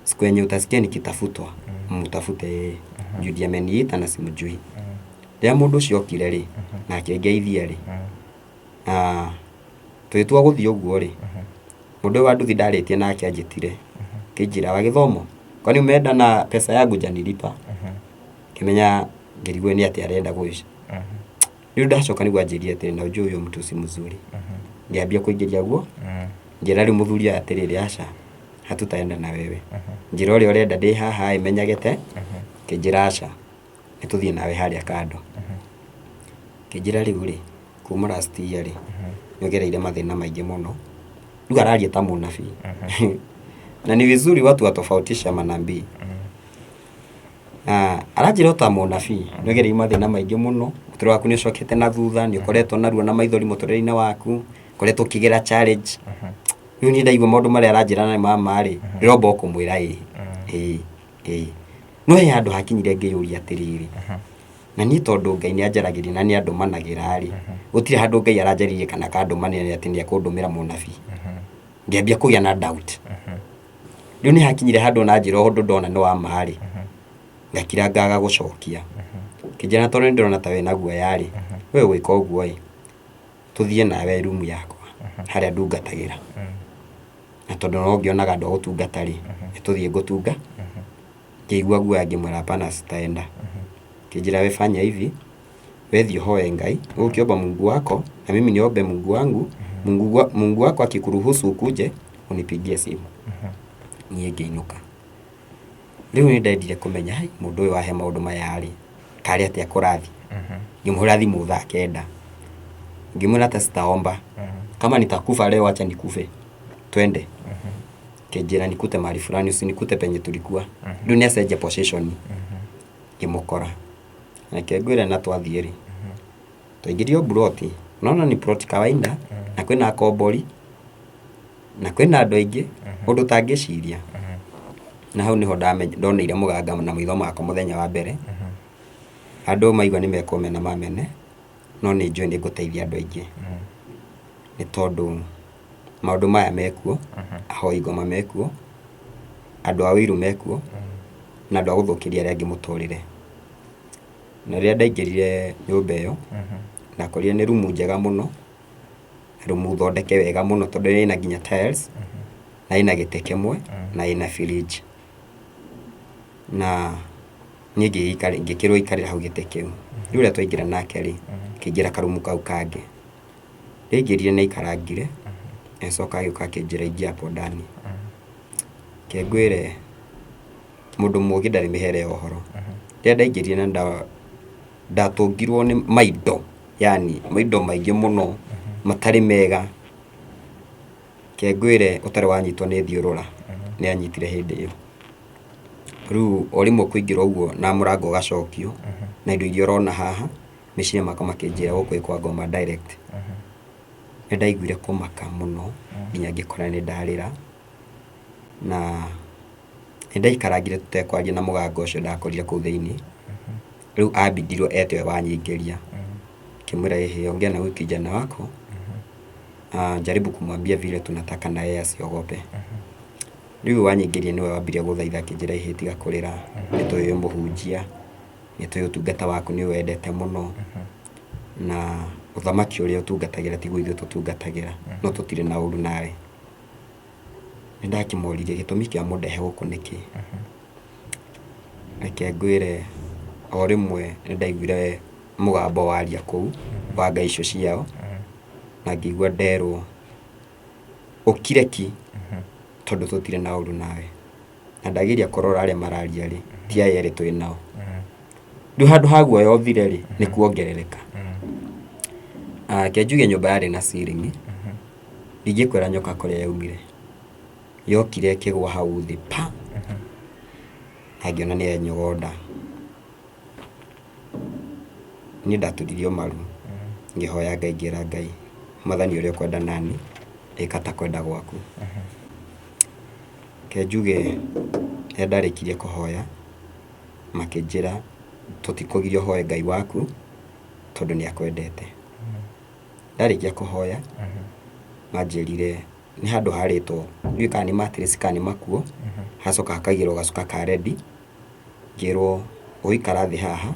siku yenye utasikia nikitafutwa, mtafute yeye juu ndiye ameniita na simjui." Rĩrĩa mũndũ ũcio okire rĩ, na akĩngeithia rĩ, na tũgĩtua gũthiĩ ũguo rĩ, mũndũ ũyũ wa nduthi ndarĩtie nake anjĩtire, akĩnjĩra, "Wa gĩthomo, kwani umeenda na pesa yangu hujanilipa?" Ngĩmenya, ngĩrigwo nĩ atĩa arenda gwĩca. Rĩu ndacoka nĩguo anjĩrire atĩrĩ, "Na ujue huyo mtu si mzuri." Ngĩambia kũingĩria guo, ngĩra rĩu mũthuri ũyũ atĩrĩrĩ, "Aca, hatutaenda na wewe, njĩra ũrĩa ũrenda ndĩ haha ĩ menyagete." Kĩnjĩra, "Aca, nĩ tũthiĩ nawe harĩa kando." Kĩnjĩra, "Rĩu rĩ, kuma last year rĩ, nĩ ũgereire mathĩna maingĩ mũno." Rĩu araria ta mũnabii, na ni vizuri watu watofautisha manabii. Na aranjĩra ta mũnabii, "Nĩ ũgereire mathĩna maingĩ mũno, mũtũrĩre waku nĩ ũcokete na thutha, nĩ ũkoretwo na ruo na maithori mũtũrĩre-inĩ waku, ũkoretwo ũkĩgera challenge." Rĩu niĩ ndaigua maũndũ marĩa aranjĩra na nĩ ma rĩ, ndĩromba o kũmwĩra ĩĩ ĩĩ ĩĩ. No he handũ hakinyire ngĩyũria atĩrĩrĩ, na niĩ tondũ Ngai nĩ anjaragĩria na nĩ andũmanagĩra rĩ, gũtirĩ handũ Ngai aranjarĩirie kana akandũmanĩra atĩ nĩ ekũndũmĩra mũnabii. Ngĩambia kũgĩa na doubt. Rĩu nĩ hakinyire handũ na njĩra ũndũ ndona nĩ wa ma rĩ, ngakira ngaga gũcokia. Kĩnjĩra, "Tondũ nĩ ndĩrona ta wĩna guoya rĩ, we gwĩka ũguo ĩ, tũthiĩ nawe rumu yakwa harĩa ndungatagĩra, na tondũ no ngĩonaga andũ a gũtungata rĩ, nĩ tũthiĩ ngũtunga." Ngĩigua guoya, ngĩmwĩra, "Hapana, sitaenda." Kĩnjĩra, "We fanya hivi, we thiĩ ũhoe Ngai, wewe ukiomba Mungu wako na mimi niombe Mungu wangu, Mungu wako akikuruhusu ukuje unipigie simu." Niĩ ngĩinũka. Rĩu nĩ ndendire kũmenya, hai, mũndũ ũyũ wahe maũndũ maya rĩ, karĩ atĩa kũrathi. Ngĩmũhũrĩra thimũ thaa 9, ngĩmwĩra, "Hata sitaomba, kama nitakufa leo acha nikufe, twende." Kĩnjĩra, "Nikute mahali fulani, usinikute penye tulikuwa." Rĩu nĩ acenjia position. Ngĩmũkora, reke ngwĩre, na twathiĩ rĩ, twaingĩrio ploti, unaona ni ploti kawaida, na kwĩna akombori na kwĩna andũ aingĩ ũndũ ũtangĩciria. Na hau nĩho ndoneire mũganga na maitho makwa mũthenya wa mbere. Andũ maigua nĩ mekũmena mamene, no nĩ njũĩ nĩ ngũteithia andũ aingĩ, nĩ tondũ maũndũ maya mekuo, ahoi ngoma mekuo, andũ a ũiru mekuo, na andũ a gũthũkĩria arĩa angĩ mũtũrĩre. Na rĩrĩa ndaingĩrire nyũmba ĩyo, ndakorire nĩ rumu njega mũno. Rumu thondeke wega mũno tondũ ĩna nginya tiles na ĩna gĩtĩ kĩmwe na ĩna fridge. Na niĩ ngĩkĩrwo ikarĩra hau gĩtĩ kĩu. Rĩu ũrĩa twaingĩra nake rĩ, akĩingĩra karumu kau kangĩ. Ndaingĩrire nĩ aikarangire, agĩcoka agĩũka akĩnjĩra ingia hapo ndani. Reke ngwĩre mũndũ mũgĩ ndarĩ mĩhere ya ũhoro. Rĩrĩa ndaingĩrire na ndatũngirwo nĩ maindo, yani maindo maingĩ mũno matarĩ mega. Reke ngwĩre ũtarĩ wanyitwo nĩ thiũrũra, nĩ anyitire hĩndĩ ĩyo. Rĩu o rĩmwe kũingĩra ũguo na mũrango ũgacokio, na indo iria ũrona haha, meciria makwa makĩnjĩra gũkũ ĩ kwa ngoma direct. Nĩ ndaiguire kũmaka mũno nginya ngĩkora nĩ ndarĩra, na nĩ ndaikarangire tũtekwaria na mũgambo ũcio ndakorire kũu thĩinĩ. Rĩu ambindirwo ete we wanyingĩria. Ngĩmwĩra ĩhĩ ongea na huyu kijana wako, jaribu kumwambia vile tunataka na yeye asiogope. Rĩu wanyingĩria nĩwe wambirie gũthaitha akĩnjĩra ĩhĩ tiga kũrĩra, nĩ tũĩ wĩ mũhunjia, nĩ tũĩ ũtungata waku nĩ ũwendete mũno, na ũthamaki ũrĩa ũtungatagĩra tiguo ithuĩ tũtungatagĩra, no tũtirĩ na ũru nawe. Nĩ ndakĩmũririe gĩtũmi kĩa mũndehe gũkũ nĩkĩ? Reke ngwĩre o rĩmwe nĩ ndaiguire mũgambo waria kũu wa ngai icio ciao, na ngĩigua nderwo ũkire ki tondũ tũtirĩ na ũru nawe. Na ndageria kũrora arĩa mararia rĩ, ti aya erĩ twĩ nao. Rĩu handũ ha guoya ũthire rĩ, nĩ kuongerereka. Reke njuge nyũmba yarĩ na ceiling, ndingĩkwĩra nyoka kũrĩa yaumire. Yokire ĩkĩgwa hau thĩ pa, na ngĩona nĩ yanyogonda. Niĩ ndaturirio maru, ngĩhoya Ngai ngĩra Ngai, Mwathani ũrĩa ũkwenda nani, ĩka ta kwenda gwaku. Reke njuge rĩrĩa ndarĩkirie kũhoya, makĩnjĩra tũtikũgiria ũhoe Ngai waku, tondũ nĩ akwendete. Ndarĩkia kũhoya, manjĩrire nĩ handũ harĩtwo, ndiũĩ kana nĩ mattress kana nĩ makuo, hagacoka hakaigĩrĩrwo gacuka ka rendi, ngĩrwo ũgũikara thĩ haha,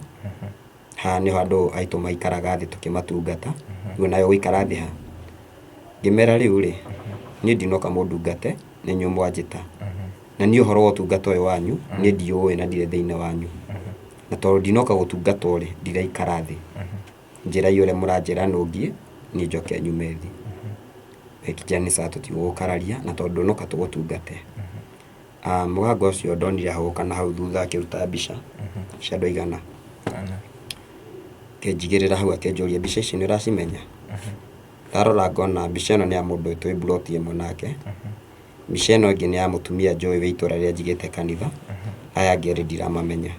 haha nĩho andũ aitũ maikaraga thĩ tũkĩmatungata, rĩu nawe ũgũikara thĩ ha? Ngĩmera rĩu rĩ, niĩ ndinoka mũndungate, nĩ inyuĩ mwanjĩta, na niĩ ũhoro wa ũtungata ũyũ wanyu, niĩ ndiũĩ na ndirĩ thĩinĩ wanyu, na tondũ ndinoka gũtungatwo rĩ, ndiraikara thĩ, njĩrai ũrĩa mũranjĩra nũngiĩ, niĩ njoke nyume thĩ. Makĩnjĩra nĩ sawa tũtigũgũkararia, na tondũ ndũnoka tũgũtungate. Mũgambo ũcio ndonire ahũgũka na hau thutha akĩruta mbica cia andũ aigana. Akĩnjigĩrĩra hau akĩnjũria mbica ici nĩ ũracimenya? Ndarora ngona mbica ĩno nĩ ya mũndũ twĩ mburoti ĩmwe nake, mbica ĩno ĩngĩ nĩ ya mũtumia njũĩ wĩ itũra rĩrĩa njigĩte kanitha, aya angĩ erĩ ndiramamenya.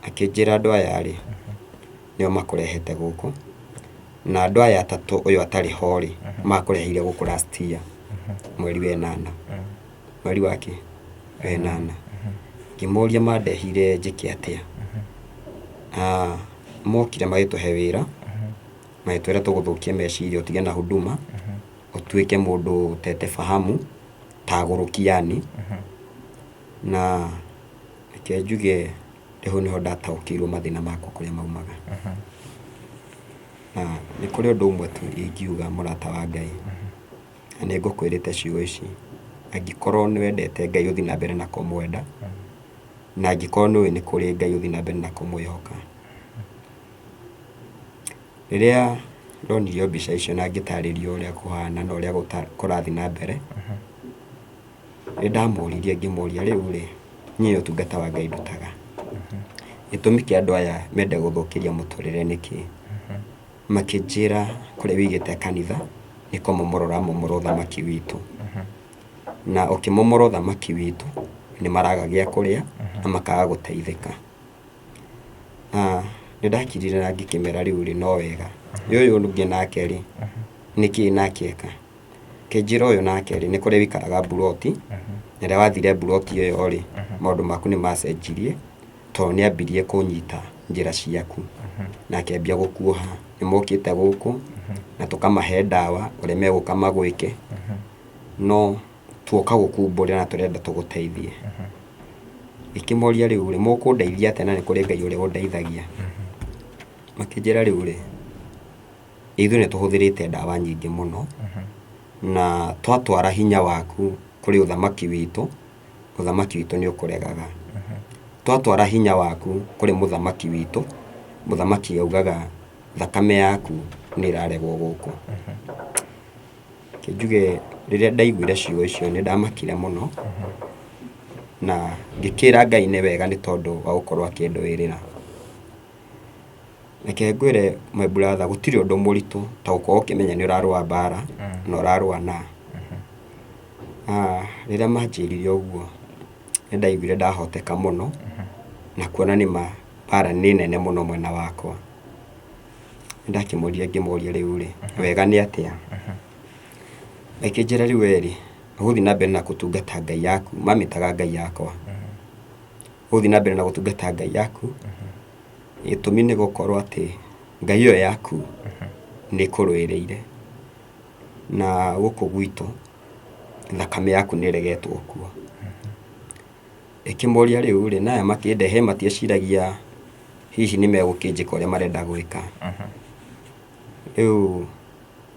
Akĩnjĩra andũ aya rĩ, nĩo makũrehete gũkũ, na andũ aya atatũ ũyũ atarĩ ho rĩ, makũreheire gũkũ last year, mweri wa ĩnana, mweri wa kĩ? Wa ĩnana. Ngĩmoria mandehire njĩke atĩa, mokire magĩtũhe wĩra, magĩtwĩra tũgũthũkie meciria ũtige na huduma, ũtuĩke mũndũ ũtete fahamu, ta agũrũki yani, na reke njuge hau nĩho ndataũkĩirwo mathĩna makwa kũrĩa maumaga. Na nĩ kũrĩ ũndũ ũmwe tu ingiuga mũrata wa Ngai, na nĩ ngũkwĩrĩte ciugo ici, angĩkorwo nĩ wendete Ngai ũthiĩ na mbere na kũmwenda, na angĩkorwo nĩ ũĩ nĩ kũrĩ Ngai ũthiĩ na mbere na kũmwĩhoka. Rĩrĩa ndonirio mbica icio na ngĩtarĩrio ũrĩa kũhana na ũrĩa kũrathiĩ na mbere, Nĩ ndamũririe ngĩmũria rĩu rĩ, niĩ ũtungata wa Ngai ndutaga. Gĩtũmi kĩa andũ aya mende gũthũkĩria mũtũrĩre nĩkĩ? Makĩnjĩra kũrĩa wĩigĩte kanitha nĩ kũmomora ũramomora ũthamaki witũ. Na ũkĩmomora ũthamaki witũ nĩ maraga gĩa kũrĩa na makaga gũteithĩka. Na nĩ ndakirire na ngĩkĩmera rĩu rĩ no wega. Ũyũ ũngĩ nake rĩ, nĩkĩ nake eka? Akĩnjĩra ũyũ nake rĩ, nĩ kũrĩa ũikaraga mburoti, na rĩrĩa wathire mburoti ĩyo rĩ, maũndũ maku nĩ macenjirie, tondũ nĩ ambirie kũnyita njĩra ciaku, na akĩambia gũkuoha. Nĩ mokĩte gũkũ, na tũkamahe ndawa ũrĩa megũka magwĩke, no tuoka gũkumbũrĩra na tũrenda tũgũteithie. Ngĩkĩmoria rĩu rĩ, mũkũndeithia atĩa na nĩ kũrĩ Ngai ũrĩa ũndeithagia? Makĩnjĩra rĩu rĩ, Ithuĩ nĩ tũhũthĩrĩte ndawa nyingĩ mũno, na twatwara hinya waku kũrĩ ũthamaki witũ, ũthamaki witũ nĩ ũkũregaga. Twatwara hinya waku kũrĩ mũthamaki witũ, mũthamaki augaga thakame yaku nĩ ĩraregwo gũkũ. Reke njuge rĩrĩa ndaiguire ciugo icio nĩ ndamakire mũno, na ngĩkĩra Ngai nĩ wega nĩ tondũ wa gũkorwo akĩndũĩrĩra. Reke ngwĩre my brother, gũtirĩ ũndũ mũritũ ta gũkorwo ũkĩmenya nĩ ũrarũa mbara na ũrarũa na. Rĩrĩa manjĩrire ũguo nĩ ndaiguire ndahoteka mũno na kuona nĩ ma mbara nĩ nene mũno mwena wakwa. Nĩ ndakĩmoririe ngĩmoria rĩu rĩ, wega nĩ atĩa? Makĩnjĩra rĩu we rĩ, ũgũthiĩ na mbere na gũtungata Ngai yaku, mamĩtaga Ngai yakwa. Ũgũthiĩ na mbere na gũtungata Ngai yaku, gĩtũmi nĩ gũkorwo atĩ Ngai ĩyo yaku nĩ ĩkũrũĩrĩire. Na gũkũ gwitũ thakame yaku nĩ ĩregetwo kuo. Ĩkĩmoria rĩu rĩ, na aya makĩndehe matieciragia hihi nĩ megũkĩnjĩka ũrĩa marenda gwĩka. Rĩu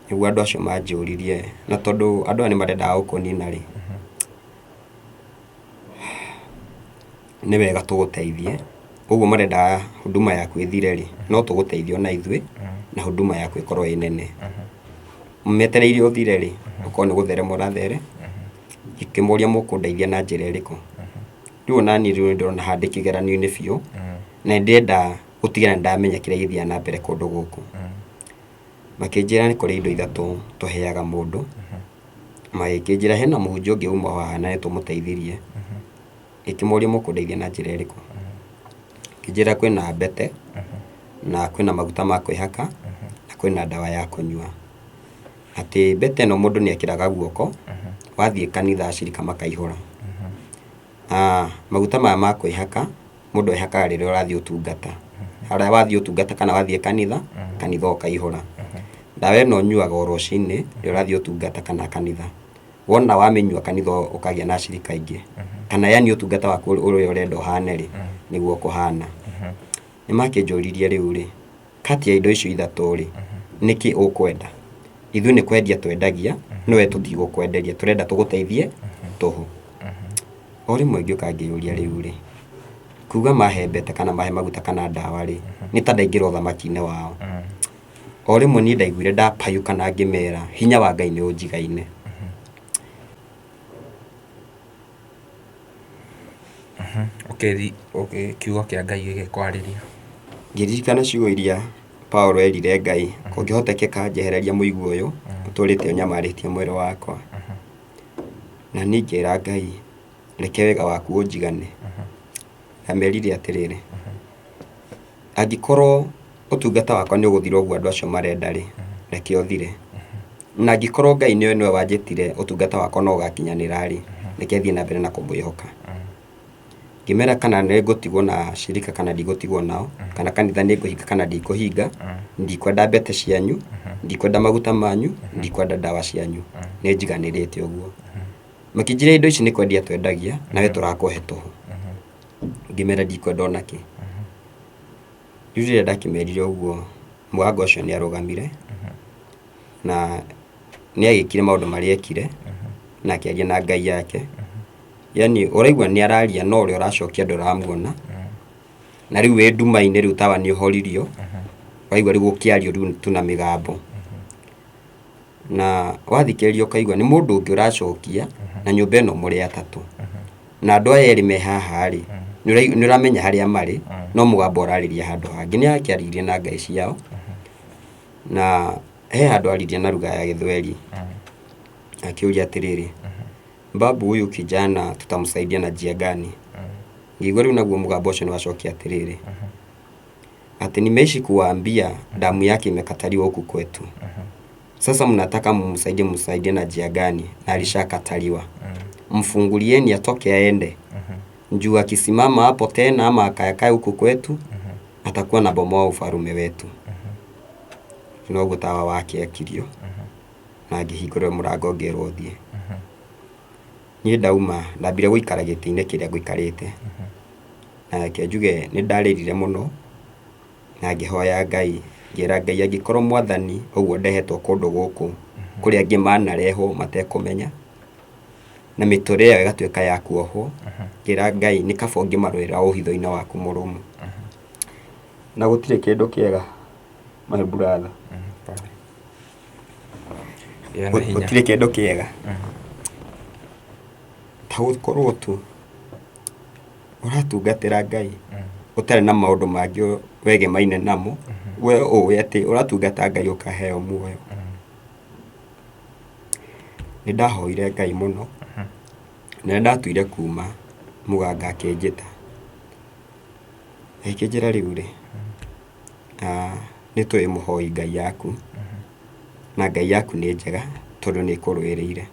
nĩguo andũ acio manjũririe, na tondũ andũ aya nĩ marendaga gũkũnina rĩ, nĩ wega tũgũteithie. Ũguo marendaga huduma yaku ĩthire rĩ, no tũgũteithie ona ithuĩ na huduma yaku ĩkorwo ĩ nene. Metereire ũthire rĩ, ũkorwo nĩ gũtherema ũrathere, ngĩkĩmoria mũkũndeithia na njĩra ĩrĩkũ. Rĩu ona niĩ rĩu nĩ ndĩrona haha ndĩ kĩgeranio-inĩ biũ, na nĩ ndĩrenda gũtigĩrĩra nĩ ndamenya kĩrĩa gĩthiaga na mbere kũndũ gũkũ. Makĩnjĩra nĩ kũrĩ indo ithatũ tũheaga mũndũ, magĩkĩnjĩra hena mũhunjia ũngĩ uma haha na nĩ tũmũteithirie. Ngĩkĩmoria mũkũndeithia na njĩra ĩrĩkũ. Makĩnjĩra kwĩna mbete, na kwĩna maguta ma kwĩhaka, na kwĩna ndawa ya kũnyua. Atĩ mbete ĩno mũndũ nĩ ekĩraga guoko, wathiĩ kanitha acirika makaihũra. Maguta maya ma kwĩhaka, mũndũ ehakaga rĩrĩa ũrathiĩ ũtungata. Harĩa wathiĩ ũtungata kana wathiĩ kanitha, kanitha ũkaihũra. Ndawa ĩno ũnyuaga o rũcinĩ rĩrĩa ũrathiĩ ũtungata kana kanitha. Wona wamĩnyua kanitha ũkagĩa na acirika aingĩ. Kana yani ũtungata waku ũrĩa ũrenda ũhane rĩ, nĩguo ũkũhana. Nĩ makĩnjũririe rĩu rĩ, kati ya indo icio ithatũ rĩ, nĩkĩ ũkwenda? Ithuĩ nĩ kwendia twendagia, no we tũtigũkwenderia, tũrenda tũgũteithie tũhũ. O rĩmwe ngĩũka ngĩyũria rĩu rĩ, kuga mahe mbete kana mahe maguta kana ndawa rĩ, nĩ ta ndaingĩra ũthamaki-inĩ wao. O rĩmwe niĩ ndaiguire ndapayũka na ngĩmera hinya wa Ngai nĩ ũnjigaine. Ũkĩri kiugo kĩa Ngai gĩgĩkwarĩria. Ngĩririkana ciugo iria Paulo erire Ngai, kũngĩhotekeka njehereria mũigua ũyũ ũtũrĩte ũnyamarĩtie mwĩrĩ wakwa. Na niĩ ngĩra Ngai, reke wega waku ũnjigane. Ndamerire atĩrĩrĩ, angĩkorwo ũtungata wakwa nĩ ũgũthira ũguo andũ acio marenda rĩ, reke ũthire. Na angĩkorwo Ngai nĩwe nĩwe wanjĩtire ũtungata wakwa no ũgakinyanĩra rĩ, reke thiĩ na mbere na kũmwĩhoka. Ngĩmera kana nĩ ngũtigwo na shirika kana ndigũtigwo nao, kana kanitha nĩ ngũhinga kana ndikũhinga, ndikwenda mbete cianyu, ndikwenda maguta manyu, ndikwenda ndawa cianyu, nĩ njiganĩrĩte ũguo. Makĩnjĩra indo ici nĩ kwendia twendagia, nawe tũrakũhe tũhũ. Ngĩmera ndikwenda ona kĩ. Rĩu rĩrĩa ndakĩmerire ũguo, mũgambo ũcio nĩ arũgamire, na nĩ agĩkire maũndũ marĩa ekire, na akĩaria na Ngai yake. Yani ũraigua nĩ araria no ũrĩa ũracokia ndũramuona. Na rĩu wĩ nduma-inĩ rĩu tawa nĩ ũhoririo, ũraigua rĩu gũkĩario rĩu tu na mĩgambo. Na wathikĩrĩria ũkaigua nĩ mũndũ ũngĩ ũracokia na nyũmba ĩno mũrĩ atatũ. Na andũ aya erĩ me haha rĩ, nĩ ũramenya harĩa marĩ, no mũgambo ũrarĩria handũ hangĩ. Nĩ akĩaririe na Ngai ciao, na he handũ aririe na lugha ya Gĩthweri. Akĩũria atĩrĩrĩ, babu huyu kijana tutamsaidia na njia gani? Ngĩigua rĩu naguo mũgambo ũcio nĩ wacokia atĩrĩrĩ, atĩ nimeishi kuwaambia damu yake imekataliwa huku kwetu. Sasa mnataka mumsaidie, msaidie na njia gani? Na alishakataliwa. Mfungulieni atoke aende. Juu akisimama hapo tena ama akaekae huku kwetu, atakuwa na bomoa ufalume wetu. Noguo tawa wake akirio na ngĩhingũrĩrwo mũrango ngĩrwo thiĩ. Niĩ ndauma ndambire gũikara gĩtĩ-inĩ kĩrĩa ngũikarĩte. Na reke njuge nĩ ndarĩrire mũno na ngĩhoya Ngai Ngĩra Ngai angĩkorwo Mwathani ũguo ndehetwo kũndũ gũkũ kũrĩa angĩ manarehwo matekũmenya na mĩtũrĩre yao ĩgatuĩka ya kuohwo, ngĩra Ngai nĩ kaba ũngĩmarũĩra o hitho-inĩ waku mũrũmu. Na gũtirĩ kĩndũ kĩega my brother, Gĩa na hinya. Gũtirĩ kĩndũ kĩega ta gũkorwo tu ũratungatĩra Ngai ũtarĩ na maũndũ mangĩ wegemaine namo, we ũĩ atĩ ũratungata Ngai ũkaheo muoyo. Nĩ ndahoire Ngai mũno, na nĩ ndatuire kuma mũganga akĩnjĩta, agĩkĩnjĩra rĩu rĩ, nĩ tũĩ mũhoi Ngai yaku, na Ngai yaku nĩ njega tondũ nĩ ĩkũrũĩrĩire.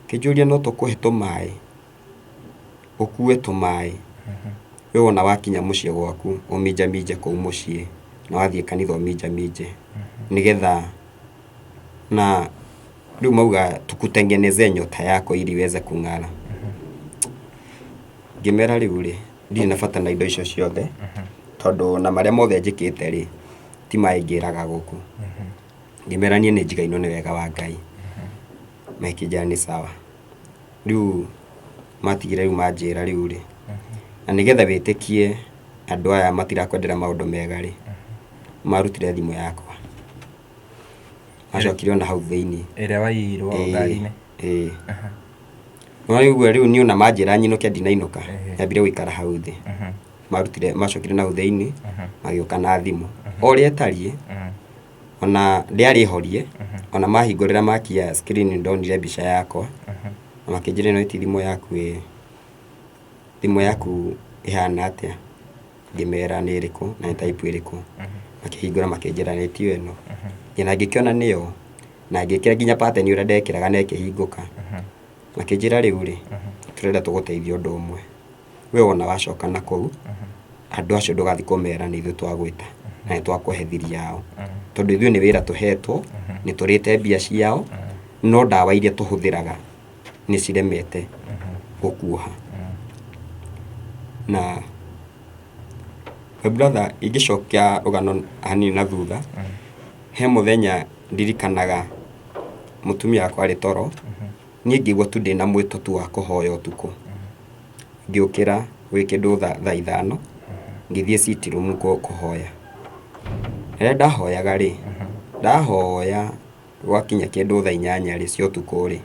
Akĩnjũria no tũkũhe tũmaĩ, ũkue tũmaĩ, we wona wakinya mũciĩ gwaku ũminjaminje kũu mũciĩ, na wathiĩ kanitha ũminjaminje, nĩgetha na rĩu mauga tukutengenezee nyota yako ili iweze kung'ara. Ngĩmera rĩu rĩ, ndirĩ na bata na indo icio ciothe, tondũ na marĩa mothe njĩkĩte rĩ, ti maĩ ngĩraga gũkũ. Ngĩmera niĩ nĩ njigainwo nĩ wega wa Ngai. Makĩnjĩra nĩ sawa. Rĩu matigire rĩu manjĩra rĩu rĩ, na nĩgetha wĩtĩkie andũ aya matirakwendera maũndũ mega rĩ, marutire thimũ yakwa. Macokire ona hau thĩinĩ. Ĩrĩa waiyirwo ngari-inĩ? Ĩĩ. No rĩu ũguo rĩu niĩ ona manjĩra nyinũke ndinainũka, nyambire gũikara hau thĩ. Marutire macokire na hau thĩinĩ, magĩũka na thimũ. O ũrĩa ĩtariĩ, ona ndĩarĩ horie, ona mahingũrĩra makia screen nĩ ndonire mbica yakwa, na makĩnjĩra ĩno ti thimũ yaku ĩĩ. Thimũ yaku ĩhana atĩa? Ngĩmera nĩ ĩrĩkũ na nĩ type ĩrĩkũ. Makĩhingũra makĩnjĩra nĩ tiyo ĩno. Na ngĩkĩona nĩyo, na ngĩkĩra nginya pattern ũrĩa ndekĩraga na ĩkĩhingũka. Makĩnjĩra rĩu rĩ, tũrenda tũgũteithie ũndũ ũmwe. We wona wacoka na kũu, andũ acio ndũgathiĩ kũmera nĩ ithuĩ twagwĩta na nĩ twakũhe thiri yao. Tondũ ithuĩ nĩ wĩra tũhetwo, nĩ tũrĩte mbia ciao, no ndawa iria tũhũthĩraga nĩ ciremete gũkuoha. Na my brother ingĩcokia rũgano hanini na thutha, he mũthenya ndirikanaga mũtumia wakwa arĩ toro, niĩ ngĩigua tu ndĩna mwĩto tu wa kũhoya ũtukũ. Ngĩũkĩra gwĩ kĩndũ thaa 5, ngĩthiĩ sitting room kũhoya. Rĩrĩa ndahoyaga rĩ, ndahoya gwakinya kĩndũ thaa 8 rĩ cia ũtukũ rĩ,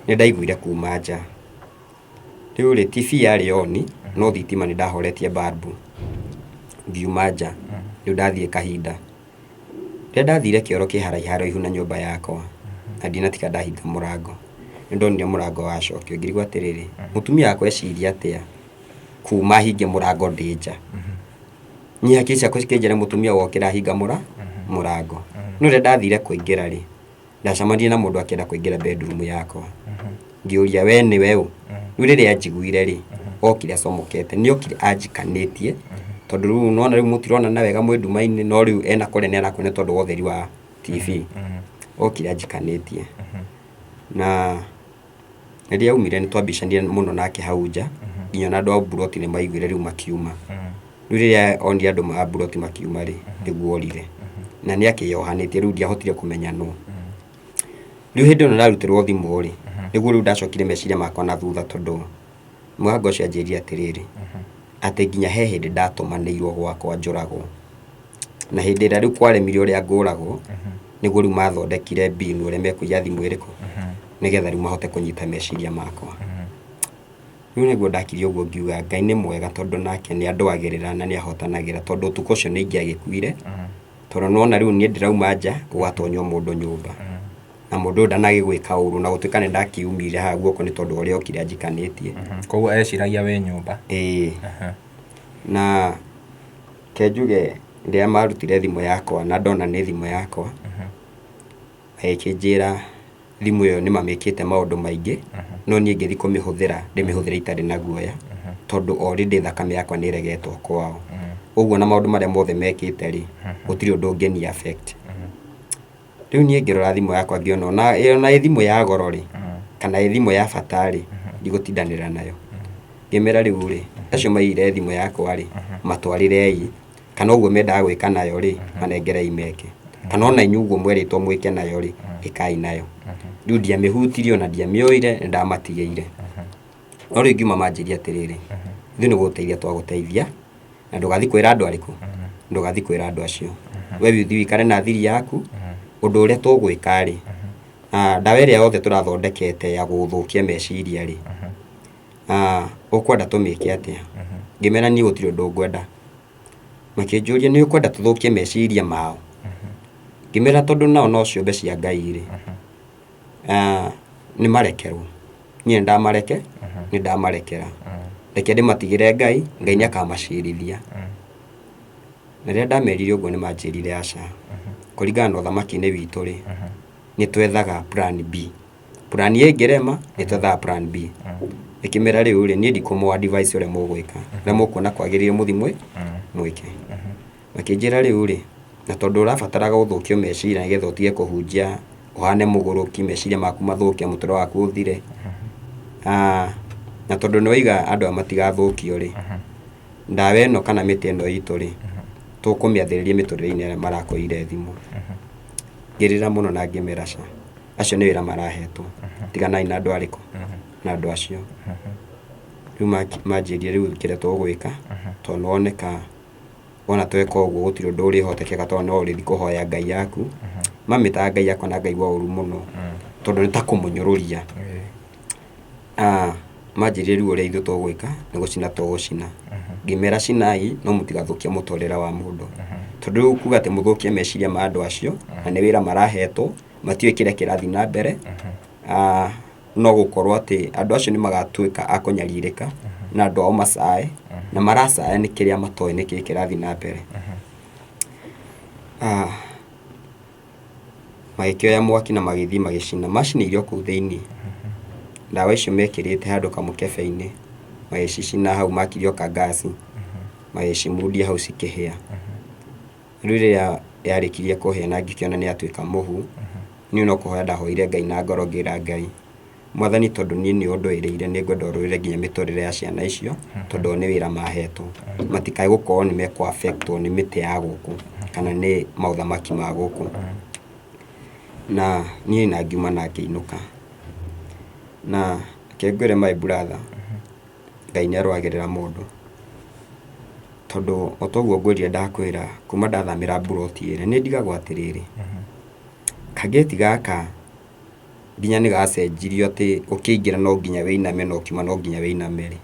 nĩ ndaiguire kuma nja. Rĩu rĩ, TV yarĩ on, no thitima nĩ ndahoretie bulb. Ngiuma nja, rĩu ndathiĩ kahinda. Rĩrĩa ndathire kĩoro kĩ haraiharaihu na nyũmba yakwa, na ndinatiga ndahinga mũrango, nĩ ndonire mũrango wacokio, ngĩrigwo atĩrĩrĩ, mũtumia wakwa eciria atĩa kuma hinge mũrango ndĩ nja. Niĩ hakiri ciakwa cikĩnjĩra mũtumia wokĩra ahinga mũrango. No rĩrĩa ndathire kũingĩra rĩ, ndacemanirie na mũndũ akĩenda kũingĩra bedroom yakwa. Ngĩũria we nĩwe ũ? Rĩu rĩrĩa anjiguire rĩ, okire acomokete. Nĩ okire anjikanĩtie, tondũ rĩu nĩwona rĩu mũtironana wega mwĩ nduma-inĩ, no rĩu ena kũrĩa nĩ arakuona tondũ wa ũtheri wa TV. Okire anjikanĩtie. Na rĩrĩa aumire nĩ twambicanire mũno nake hau nja, nginya ona andũ a mburoti nĩ maiguire rĩu makiuma. Rĩu rĩrĩa onire andũ a mburoti makiuma rĩ, nĩguo orire. Na nĩ akĩyohanĩtie rĩu ndiahotire kũmenya nũ. Rĩu hĩndĩ ĩno ndarutĩrwo thimũ rĩ, nĩguo rĩu ndacokire meciria makwa na thutha tondũ mũgambo ũcio anjĩrire atĩrĩrĩ, atĩ nginya he hĩndĩ ndatũmanĩirwo gwakwa njũragwo. Na hĩndĩ ĩrĩa rĩu kwaremire ũrĩa ngũragwo, nĩguo rĩu mathondekire mbinu ũrĩa mekũiya thimũ ĩrĩkũ, nĩgetha rĩu mahote kũnyita meciria makwa. Rĩu nĩguo ndakirie ũguo ngiuga Ngai nĩ mwega tondũ nake nĩ andũagĩrĩra na nĩ ahotanagĩra tondũ ũtukũ ũcio nĩ ingĩagĩkuire, tondũ nĩwona rĩu niĩ ndĩrauma nja gwatonywo mũndũ nyũmba. Na mũndũ ũyũ ndanagĩgwĩka ũru na gũtuĩka nĩ ndakiumire haha guoko nĩ tondũ wa ũrĩa okire anjikanĩtie. Koguo eciragia wĩ nyũmba. Ĩĩ. Na ke njuge rĩrĩa marutire thimũ yakwa na ndona nĩ thimũ yakwa, magĩkĩnjĩra thimũ ĩyo nĩ mamĩkĩte maũndũ maingĩ, no niĩ ngĩthiĩ kũmĩhũthĩra ndĩmĩhũthĩre itarĩ na guoya, tondũ already thakame yakwa nĩ ĩregetwo kwao. Ũguo na maũndũ marĩa mothe mekĩte rĩ, gũtirĩ ũndũ ũngĩni affect. Rĩu niĩ ngĩrora thimũ yakwa ngĩona ona ĩ thimũ ya goro rĩ, kana ĩ thimũ ya bata rĩ, ndigũtindanĩra nayo. Ngĩmera rĩu rĩ, acio maiyire thimũ yakwa rĩ, matwarĩrei, Kana ũguo mendaga gwĩka nayo rĩ, manengerei meke. Kana ona inyuĩ ũguo mwerĩtwo mwĩke nayo rĩ, ĩkai nayo. Rĩu ndiamĩhutirie ona ndiamĩoire, nĩ ndamatigĩire. No rĩu ngiuma manjĩria atĩrĩrĩ, ithuĩ nĩ gũgũteithia twagũteithia, na ndũgathiĩ kwĩra andũ arĩkũ? Ndũgathiĩ kwĩra andũ acio. We ũthiĩ ũikare na thiri yaku, ũndũ ũrĩa tũgwĩka rĩ, ndawa ĩrĩa yothe tũrathondekete ya gũgũthũkia meciria rĩ, ũkwenda tũmĩke atĩa? Ngĩmera niĩ gũtirĩ ũndũ ngwenda. Makĩnjũria nĩ ũkwenda tũthũkie meciria mao? Ngĩmera tondũ nao no ciũmbe cia Ngai rĩ, nĩ marekerwo. Niĩ nĩ ndamareke, nĩ ndamarekera. Reke ndĩmatigĩre Ngai, Ngai nĩ akamacirithia. Na rĩrĩa ndamerire ũguo nĩ manjĩrire aca. Kũringana na ũthamaki-inĩ witũ rĩ, nĩ twethaga plan B. Plan A ĩngĩrema, nĩ twethaga plan B. Ngĩkĩmera rĩu rĩ, niĩ ndikũmũ advise ũrĩa mũgwĩka. Ũrĩa mũkuona kwagĩrĩire mũthiĩ mwĩke. Makĩnjĩra rĩu rĩ, na tondũ ũrabataraga gũthũkio meciria nĩgetha ũtige kũhunjia, ũhane mũgũrũki, meciria maku mathũke, mũtũrĩre waku ũthire. Na tondũ nĩ waiga andũ aya matigathũkio rĩ, ndawa ĩno kana mĩtĩ ĩno itũ rĩ, tũkũmĩathĩrĩria mĩtũrĩre-inĩ ya arĩa marakũheire thimũ. Ngĩrĩra mũno na ngĩmera ca, acio nĩ wĩra marahetwo, tiganai na andũ arĩkũ? Na andũ acio. Rĩu manjĩrire rĩu kĩrĩa tũgwĩka, tondũ nĩ woneka wona tweka ũguo gũtirĩ ũndũ ũrĩhotekeka tondũ no ũrĩthiĩ kũhoya ngai yaku. Mamĩtaga ngai yakwa na ngaigua ũru mũno, tondũ nĩ ta kũmũnyũrũria. Manjĩrire rĩu ũrĩa ithuĩ tũgwĩka nĩ gũcina tũgũcina. Ngĩmera cinai no mũtigathũkie mũtũrĩre wa mũndũ. Tondũ rĩu kuga atĩ mũthũkie meciria ma andũ acio na nĩ wĩra marahetwo, matiũĩ kĩrĩa kĩrathiĩ na mbere, no gũkorwo atĩ andũ acio nĩ magatuĩka a kũnyarirĩka na andũ ao macae, na maracaya nĩ kĩrĩa matoĩ nĩkĩ kĩrathiĩ na mbere. Magĩkĩoya mwaki na magĩthiĩ magĩcina. Macinĩire o kũu thĩinĩ. Ndawa icio mekĩrĩte handũ kamũkebe-inĩ, magĩcicina hau makirie o kangasi, magĩcimundia hau cikĩhĩa. Rĩu rĩrĩa yarĩkirie kũhĩa na ngĩkĩona nĩ yatuĩka mũhu, niĩ no kũhoya ndahoire Ngai na ngoro ngĩra Ngai, Mwathani tondũ niĩ nĩ ũndũĩrĩire nĩ ngwenda ũrũĩre nginya mĩtũrĩre ya ciana icio tondũ o nĩ wĩra mahetwo. Matikae gũkorwo nĩ mekũ affect wo nĩ mĩtĩ ya gũkũ kana nĩ maũthamaki ma gũkũ. Na niĩ na ngiuma na ngĩinũka. Na reke ngwĩre my brother, Ngai nĩ arũagĩrĩra mũndũ. Tondũ o ta ũguo ngwĩrire ndakwĩra kuma ndathamĩra mburoti ĩrĩa nĩ ndigagwo atĩrĩrĩ, kangĩti gaka nginya nĩ gacenjirio atĩ ũkĩingĩra no nginya wĩiname na ũkiuma no nginya wĩiname rĩ,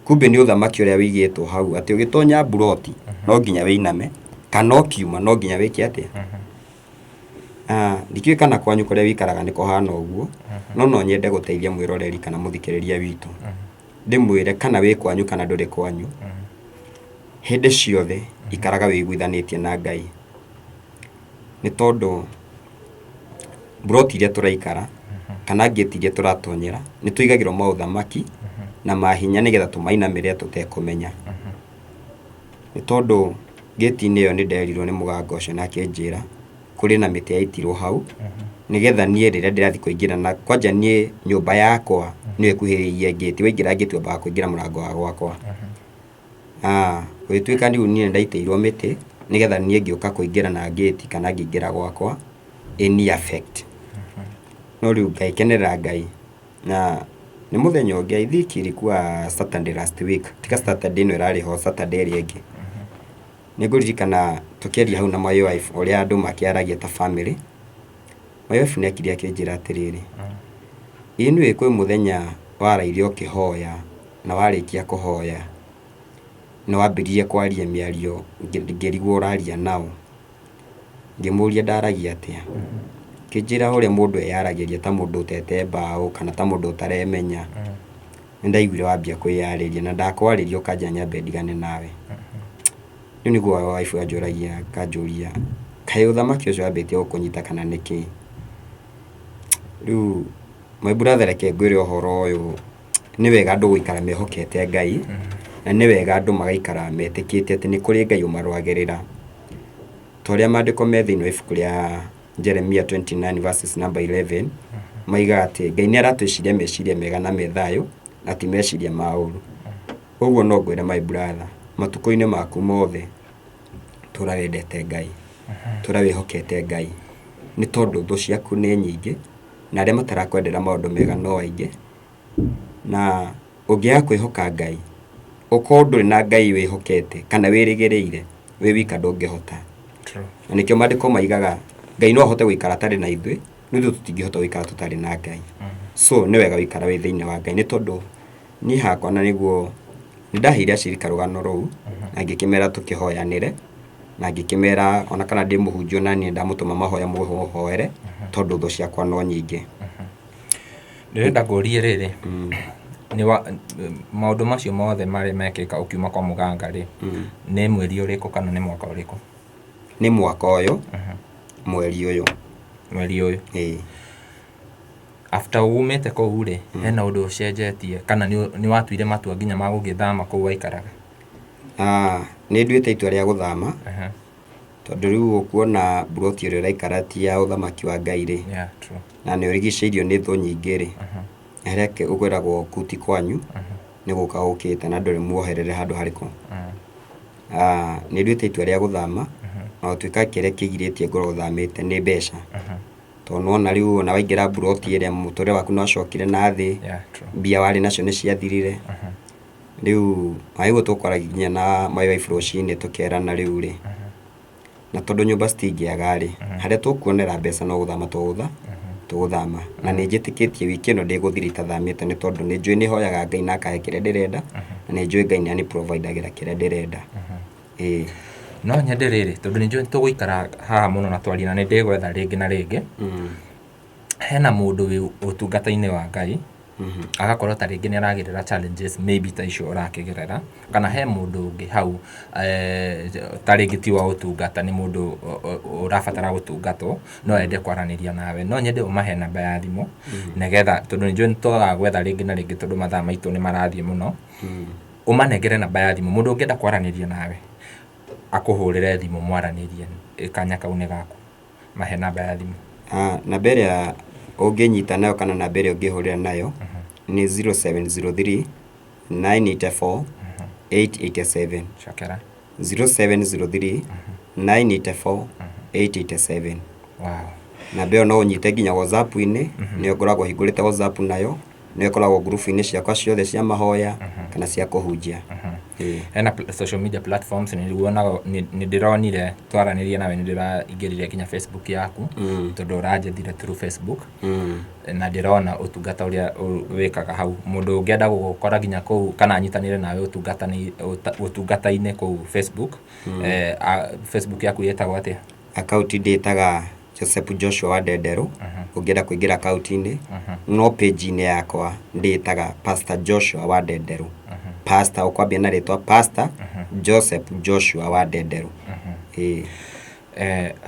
kumbe nĩ ũthamaki ũrĩa wĩigĩtwo hau atĩ ũgĩtonya mburoti no nginya wĩiname kana ũkiuma no nginya wĩke atĩa. Ndikĩũĩ kana kwanyu kũrĩa wĩikaraga nĩ kũhana ũguo, no no nyende gũteithia mwĩroreri kana mũthikĩrĩria witũ, ndĩmwĩre kana wĩ kwanyu kana ndũrĩ kwanyu, hĩndĩ ciothe ikaraga wĩiguithanĩtie na Ngai. Nĩ tondũ mburoti iria tũraikara kana ngĩti iria tũratonyera nĩ tũigagĩrwo maũthamaki na mahinya nĩgetha tũmainamĩrĩre tũtekũmenya. Nĩ tondũ ngĩti-inĩ ĩyo nĩ nderirwo nĩ mũganga ũcio na akĩnjĩra kũrĩ na mĩtĩ yaitirwo hau nĩgetha niĩ rĩrĩa ndĩrathiĩ kũingĩra na kwanja niĩ nyũmba yakwa nĩyo ĩkuhĩrĩirie ngĩti, waingĩra ngĩti wambaga kũingĩra mũrango wa gwakwa. Gũgĩtuĩka rĩu niĩ nĩ ndaitĩirwo mĩtĩ nĩgetha niĩ ngĩũka kũingĩra na ngĩti kana ngĩingĩra gwakwa ĩni affect. No rĩu ngagĩkenerera Ngai na nĩ mũthenya ũngĩ I think ilikuwa Saturday last week, tiga Saturday ĩno ĩrarĩ ho Saturday ĩrĩa ĩngĩ. Nĩ ngũririkana tũkĩaria hau na my wife ũrĩa andũ makĩaragia ta family, my wife nĩ okire akĩnjĩra atĩrĩrĩ, ĩ nĩũĩ kwĩ mũthenya waraire ũkĩhoya na warĩkia kũhoya nĩ wambĩrĩirie kwaria mĩario ngĩrigwo ũraria naũ. Ngĩmũria ndaragia atĩa, akĩnjĩra ũrĩa mũndũ eyaragĩria ta mũndũ ũtete mbaũ kana ta mũndũ ũtaremenya. Nĩ ndaiguire wambia kwĩyarĩria na ndakwarĩria ũkanjĩra nyambe ndigane nawe. Rĩu nĩguo wife anjũragia akanjũria kaĩ ũthamaki ũcio wambĩtie gũkũnyita kana nĩkĩ? Rĩu my brother reke ngwĩre ũhoro ũyũ nĩ wega andũ gũikara mehokete Ngai, na nĩ wega andũ magaikara metĩkĩtie atĩ nĩ kũrĩ Ngai ũmarũagĩrĩra. Ta ũrĩa maandĩko me thĩinĩ wa ibuku rĩa Jeremia 29 verses number 11 maigaga atĩ Ngai nĩ aratwĩciria meciria mega na me thayũ na ti meciria ma ũru. Ũguo no ngwĩre my brother, matukũ-inĩ maku mothe, Tũra wendete Ngai, tũra wĩhokete Ngai, nĩ tondũ thũ ciaku nĩ nyingĩ, na arĩa matarakwendera maũndũ mega no aingĩ, na ũngĩaga kwĩhoka Ngai, ũkorwo ndũrĩ na Ngai wĩhokete kana wĩrĩgĩrĩire, wĩ wika ndũngĩhota. True. Na nĩkĩo maandĩko maigaga Ngai no ahote gũikara atarĩ na ithuĩ, no ithuĩ tũtingĩhota gũikara tũtarĩ na Ngai. So nĩ wega gũikara wĩ thĩinĩ wa Ngai nĩ tondũ niĩ hakwa na nĩguo nĩ ndaheire acirika rũgano rũu na ngĩkĩmera tũkĩhoyanĩre na ngĩkĩmera ona kana ndĩ mũhunjia ona niĩ ndamũtũma mahoya mũhoere tondũ thũ ciakwa no nyingĩ. Ndĩrenda ngũrie rĩrĩ, nĩ wa maũndũ macio mothe marĩa mekĩka ũkiuma kwa mũganga rĩ, nĩ mweri ũrĩkũ kana nĩ mwaka ũrĩkũ? Nĩ mwaka ũyũ, mweri ũyũ. Mweri ũyũ. Ĩĩ. After umĩte kũu rĩ, hena ũndũ ũcenjetie kana nĩ watuire matua nginya ma gũgĩthama kũu waikaraga? Ah, nĩ nduĩte itua rĩa gũthama tondũ rĩu ũkuona mburoti ĩrĩa ũraikara ti ya ũthamaki wa Ngai rĩ, Yeah, true. na nĩ ũrigicĩirio nĩ thũ nyingĩ rĩ, harĩa ũkwĩragwo kũu ti kwanyu, nĩ gũka ũkĩte na ndũrĩ muoherere handũ harĩkũ. Ah, nĩ nduĩte itua rĩa gũthama, na gũtuĩka kĩrĩa kĩgirĩtie ngorwo thamĩte nĩ mbeca. Tondũ nĩwona rĩu ona waingĩra mburoti ĩrĩa mũtũrĩre waku nĩwacokire na thĩ, Yeah, true. mbia warĩ nacio nĩ ciathirire. Rĩu na tũkwaragia nginya na my wife rũcinĩ tũkerana rĩu rĩ, na tondũ nyũmba citingĩaga rĩ, harĩa tũkuonera mbeca no gũthama tũgũthama. Na nĩ njĩtĩkĩtie wiki ĩno ndĩgũthira itathamĩte nĩ tondũ nĩ njũĩ nĩ hoyaga Ngai na akahe kĩrĩa ndĩrenda, na nĩ njũĩ Ngai nĩ ani provide agĩra kĩrĩa ndĩrenda. Ĩĩ. No nyende rĩrĩ, tondũ nĩ njũĩ tũgũikara haha mũno na twarie na nĩ ndĩgwetha rĩngĩ na rĩngĩ, hena mũndũ wĩ ũtungata-inĩ wa Ngai, agakorwo ta rĩngĩ nĩ aragerera challenges maybe ta icio ũrakĩgerera, kana he mũndũ ũngĩ hau ta rĩngĩ ti wa ũtungata, nĩ mũndũ ũrabatara gũtungatwo, no ende kwaranĩria nawe. No nyende ũmahe namba ya thimũ, nĩgetha tondũ nĩ njũĩ nĩ tũgagwetha rĩngĩ na rĩngĩ tondũ mathaa maitũ nĩ marathiĩ mũno, ũmanengere namba ya thimũ, mũndũ ũngĩenda kwaranĩria nawe, akũhũrĩre thimũ mwaranĩrie, kanya kau nĩ gaku. Mahe namba ya thimũ. Ah, namba ĩrĩa ũngĩnyita nayo kana namba ĩrĩa ũngĩhũrĩra nayo nĩ 0703 984 887. Cokera. 0703 984 887. Wow. Namba ĩyo no ũnyite nginya WhatsApp-inĩ, nĩyo ngoragwo hingũrĩte WhatsApp nayo, nĩyo ĩkoragwo ngurubu-inĩ ciakwa ciothe cia mahoya kana cia kũhunjia. Ĩĩ. Hena social media platforms nĩguonaga nĩ ndĩronire twaranĩria nawe nĩ ndĩraingĩrire nginya Facebook yaku, tondũ ũranjethire through Facebook, na ndĩrona ũtungata ũrĩa wĩkaga hau. Mũndũ ũngĩenda gũgũkora nginya kũu kana anyitanĩre nawe ũtungata-inĩ kũu Facebook, Facebook yaku ĩtagwo atĩa? Akaunti ndĩtaga Joseph Joshua wa Ndenderũ, ũngĩenda kũingĩra akaunti-inĩ, no page-inĩ yakwa ndĩtaga Pastor Joshua wa Ndenderũ. Pastor ũkwambia na rĩtwa Pastor Joseph Joshua wa Ndenderũ. Ĩĩ.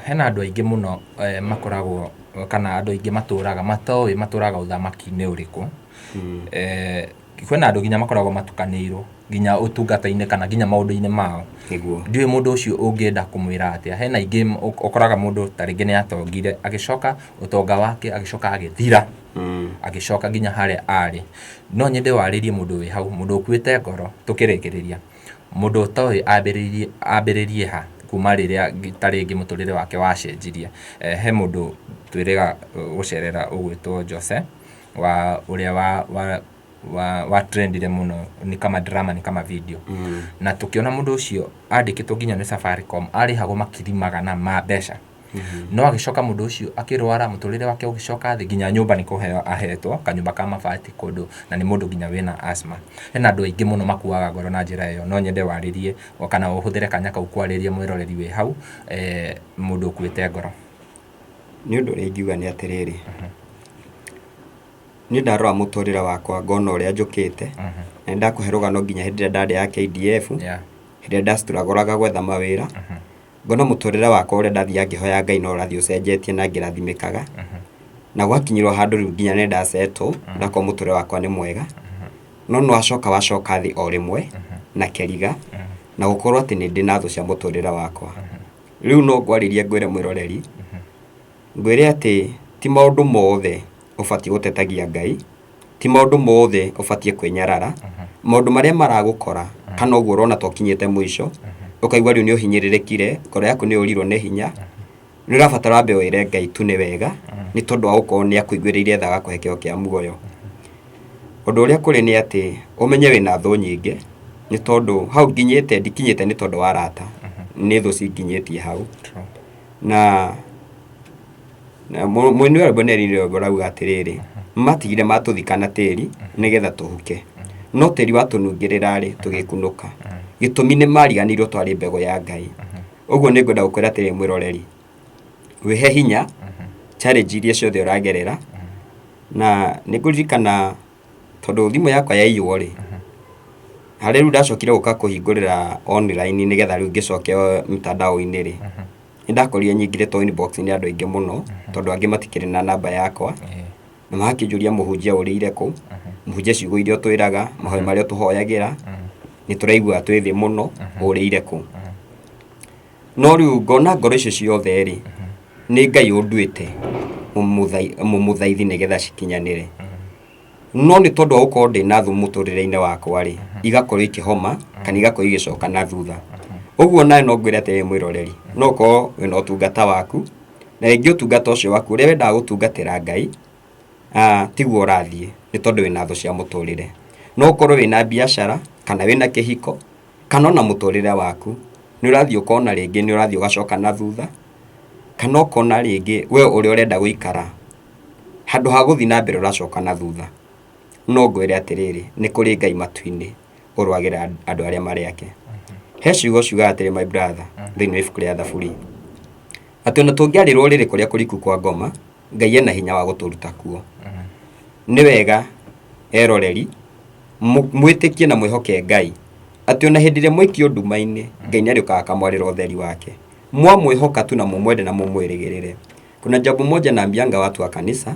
Hena andũ aingĩ mũno makoragwo kana andũ aingĩ matũraga matoĩ matũraga ũthamaki-inĩ ũrĩkũ. Kwĩna andũ nginya makoragwo matukanĩirwo nginya ũtungata-inĩ kana nginya maũndũ-inĩ mao. Nĩguo. Ndiũĩ mũndũ ũcio ũngĩenda kũmwĩra atĩa. Hena aingĩ ũkoraga mũndũ ta rĩngĩ nĩ atongire, agĩcoka ũtonga wake agĩcoka agĩthira, agĩcoka nginya harĩa arĩ. No nyende warĩrie mũndũ wĩ hau, mũndũ ũkuĩte ngoro tũkĩrĩkĩrĩria, mũndũ ũtoĩ ambĩrĩrie ha kuma rĩrĩa ta rĩngĩ mũtũrĩre wake wacenjirie. He mũndũ twĩrĩga gũcerera ũgwĩtwo Jose wa ũrĩa wa trendire mũno, ni kama drama ni kama video. Na tũkĩona mũndũ ũcio andĩkĩtwo nginya nĩ Safaricom, arĩhagwo makiri magana ma mbeca. No agĩcoka mũndũ ũcio akĩrwara, mũtũrĩre wake ũgĩcoka thĩ, nginya nyũmba nĩ kũheo ahetwo, kanyũmba ka mabati kũndũ, na nĩ mũndũ nginya wĩna asthma. Hena andũ aingĩ mũno makuaga ngoro na njĩra ĩyo, no nyende warĩrie kana ũhũthĩre kanya kau kwarĩria mwĩroreri wĩ hau, mũndũ ũkuĩte ngoro. Nĩ ũndũ ũrĩa ingiuga nĩ atĩrĩrĩ, niĩ ndarora mũtũrĩre wakwa ngona ũrĩa njũkĩte, na nĩ ndakũhe rũgano nginya hĩndĩ ĩrĩa ndarĩ ya KDF, hĩndĩ ĩrĩa ndastruggle gwetha mawĩra, ngona mũtũrĩre wakwa ũrĩa ndathiaga ngĩhoya Ngai no ũrathiĩ ũcenjetie na ngĩrathimĩkaga, na gwakinyirwo handũ rĩu nginya nĩ ndasettle, ndakorwo mũtũrĩre wakwa nĩ mwega, no nĩ wacoka wacoka thĩ o rĩmwe na kĩriga, na gũkorwo atĩ nĩ ndĩ na thũ cia mũtũrĩre wakwa. Rĩu no ngwarĩrie ngwĩre mwĩroreri, ngwĩre atĩ ti maũndũ mothe ũbatiĩ gũtetagia Ngai, ti maũndũ mothe ũbatiĩ kwĩnyarara, maũndũ marĩa maragũkora kana ũguo ũrona ta ũkinyĩte mũico, Ũkaigua rĩu nĩ ũhinyĩrĩrĩkire, ngoro yaku nĩ yũrirwo nĩ hinya, nĩ ũrabatara wambe wĩre Ngai tu nĩ wega, nĩ tondũ wa gũkorwo nĩ akũiguĩrĩire tha agakũhe kĩheo kĩa muoyo. Ũndũ ũrĩa kũrĩ nĩ atĩ, ũmenye wĩna thũ nyingĩ, nĩ tondũ hau nginyĩte ndikinyĩte nĩ tondũ wa arata, nĩ thũ cinginyĩtie hau. Na mũini wa rwĩmbo nĩ erire rwĩmbo rauga atĩrĩrĩ, matigire matũthika na tĩri nĩgetha tũhuke, no tĩri watũnungĩrĩra rĩ, tũgĩkunũka. Gĩtũmi nĩ mariganĩirwo twarĩ mbegũ ya Ngai. Ũguo nĩ ngwenda gũkwĩra atĩrĩrĩ mwĩroreri, wĩhe hinya challenge iria ciothe ũragerera, na nĩ ngũririkana tondũ thimũ yakwa yaiywo rĩ, harĩa rĩu ndacokire gũka kũhingũrĩra online nĩgetha rĩu ngĩcoke mtandao-inĩ rĩ, nĩ ndakorire nyingĩrĩtwo inbox nĩ andũ aingĩ mũno, tondũ angĩ matikĩrĩ na namba yakwa, na magakĩnjũria mũhunjia ũrĩire kũ, mũhunjia ciugo iria ũtwĩraga, mahoya marĩa ũtũhoyagĩra, nĩ tũraigua twĩ thĩ mũno, ũrĩire kũ. No rĩu ngona ngoro icio ciothe rĩ, nĩ Ngai ũnduĩte mũmũthaithi nĩgetha cikinyanĩre. No nĩ tondũ wa gũkorwo ndĩna thũ mũtũrĩre-inĩ wakwa rĩ, igakorwo ikĩhoma kana igakorwo igĩcoka na thutha. Ũguo nawe no ngwĩre atĩrĩrĩ mwĩroreri, no ũkorwo wĩna ũtungata waku, na rĩngĩ ũtungata ũcio waku ũrĩa wendaga gũtungatĩra Ngai, tiguo ũrathiĩ nĩ tondũ wĩna thũ cia mũtũrĩre. No ũkorwo wĩna biacara kana wĩna kĩhiko kana ona mũtũrĩre waku, nĩ ũrathiĩ ũkona rĩngĩ nĩ ũrathiĩ ũgacoka na thutha, kana ũkona rĩngĩ we ũrĩa ũrenda gũikara, handũ ha gũthiĩ na mbere ũracoka na thutha. No ngwĩre atĩrĩrĩ, nĩ kũrĩ Ngai matu-inĩ ũrũagĩrĩra andũ arĩa marĩ ake. He ciugo ciugaga atĩrĩ my brother, thĩinĩ wa ibuku rĩa Thaburi, atĩ ona tũngĩarĩrwo rĩrĩ kũrĩa kũriku kwa ngoma, Ngai ena hinya wa gũtũruta kuo. Nĩ wega eroreri mwĩtĩkie na mwĩhoke Ngai atĩ ona hĩndĩ ĩrĩa mwaikio nduma-inĩ, Ngai nĩ arĩũkaga akamwarĩra ũtheri wake. Mwamwĩhoka tu na mũmwende na mũmwĩrĩgĩrĩre. Kuna jambo moja naambianga watu wa kanisa,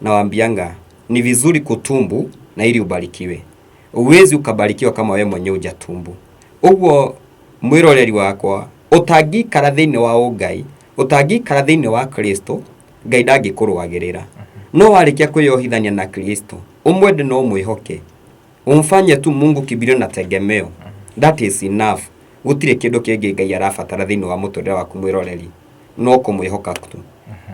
nawaambianga ni vizuri kutumbu na ili ubarikiwe. Uwezi ukabarikiwa kama we mwenyewe hujatumbu. Ũguo mwĩroreri wakwa, ũtangĩikara thĩinĩ wa ũngai, ũtangĩikara thĩinĩ wa Kristo, Ngai ndangĩkũrũagĩrĩra. No warĩkia kwĩyohithania na Kristo, ũmwende na ũmwĩhoke, umfanye tu Mungu kimbilio na tegemeo, that is enough. Gũtirĩ kĩndũ kĩngĩ Ngai arabatara thĩinĩ wa mũtũrĩre waku mwĩroreri, no kũmwĩhoka tu.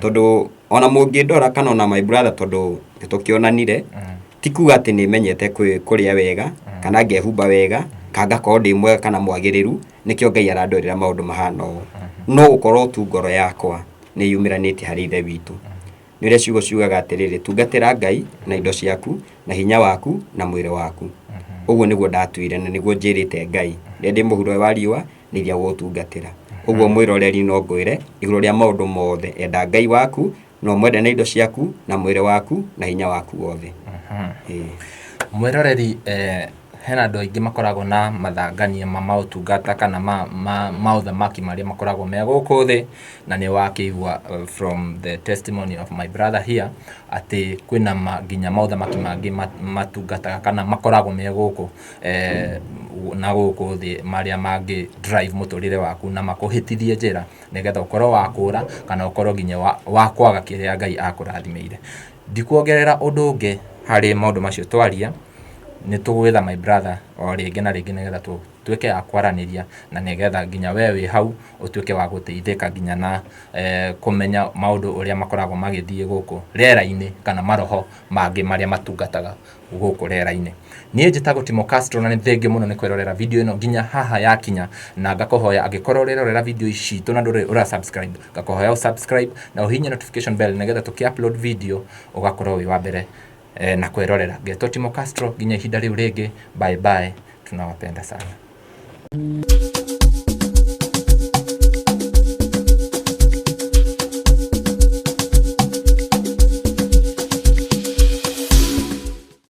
Tondũ ona mũngĩndora kana ona my brother tondũ nĩ tũkĩonanire, ti kuga atĩ nĩ menyete kũrĩa wega, kana ngehumba wega, kana ngakorwo ndĩ mwega kana mwagĩrĩru, nĩkĩo Ngai arandwarĩra maũndũ mahana ũũ. No gũkorwo tu ngoro yakwa nĩ yumĩranĩtie harĩ Ithe witũ. Nĩ ũrĩa ciugo ciugaga atĩrĩrĩ, tungatĩra Ngai na indo ciaku, na hinya waku, na mwĩrĩ waku. Ũguo nĩguo ndatuire na nĩguo njĩrĩte Ngai, rĩrĩa ndĩ mũhuro wa riũa, nĩ iria gũgũtungatĩra. Ũguo mwĩroreri no ngwĩre, igũrũ rĩa maũndũ mothe, enda Ngai waku, na ũmwende na indo ciaku, na mwĩrĩ waku, na hinya waku wothe. Ĩĩ. Mwĩroreri eh, hena andũ aingĩ makoragwo na mathangania ma maũtungata kana ma, ma maũthamaki marĩa makoragwo me gũkũ thĩ na nĩ wakĩigua from the testimony of my brother here atĩ kwĩna ma, nginya maũthamaki mangĩ matungataga kana makoragwo me gũkũ eh, na gũkũ thĩ marĩa mangĩ drive mũtũrĩre waku na makũhĩtithie njĩra nĩgetha ũkorwo wa kũra kana ũkorwo nginya wa, wa kwaga kĩrĩa Ngai akũrathimĩire. Ndikuongerera ũndũ ũngĩ harĩ maũndũ macio twaria, nĩ tũgwetha my brother o rĩngĩ na rĩngĩ nĩgetha tũtuĩke a kwaranĩria na nĩgetha nginya we wĩ hau ũtuĩke wa gũteithĩka nginya na eh, kũmenya maũndũ ũrĩa makoragwo magĩthiĩ gũkũ rĩera-inĩ kana maroho mangĩ marĩa matungataga gũkũ rĩera-inĩ. Niĩ njĩtagwo Timo Castro na nĩ thengiũ mũno nĩ kwĩrorera video ĩno nginya haha yakinya, na ngakũhoya angĩkorwo ũrerorera video citũ na ndũrĩ ũra subscribe, ngakũhoya ũ subscribe na ũhihinye notification bell nĩgetha tũkĩ upload video ũgakorwo wĩ wa mbere eh, na kwĩrorera. Ngetwo Timo Castro nginya ihinda rĩu rĩngĩ, bye bye, tunawapenda sana.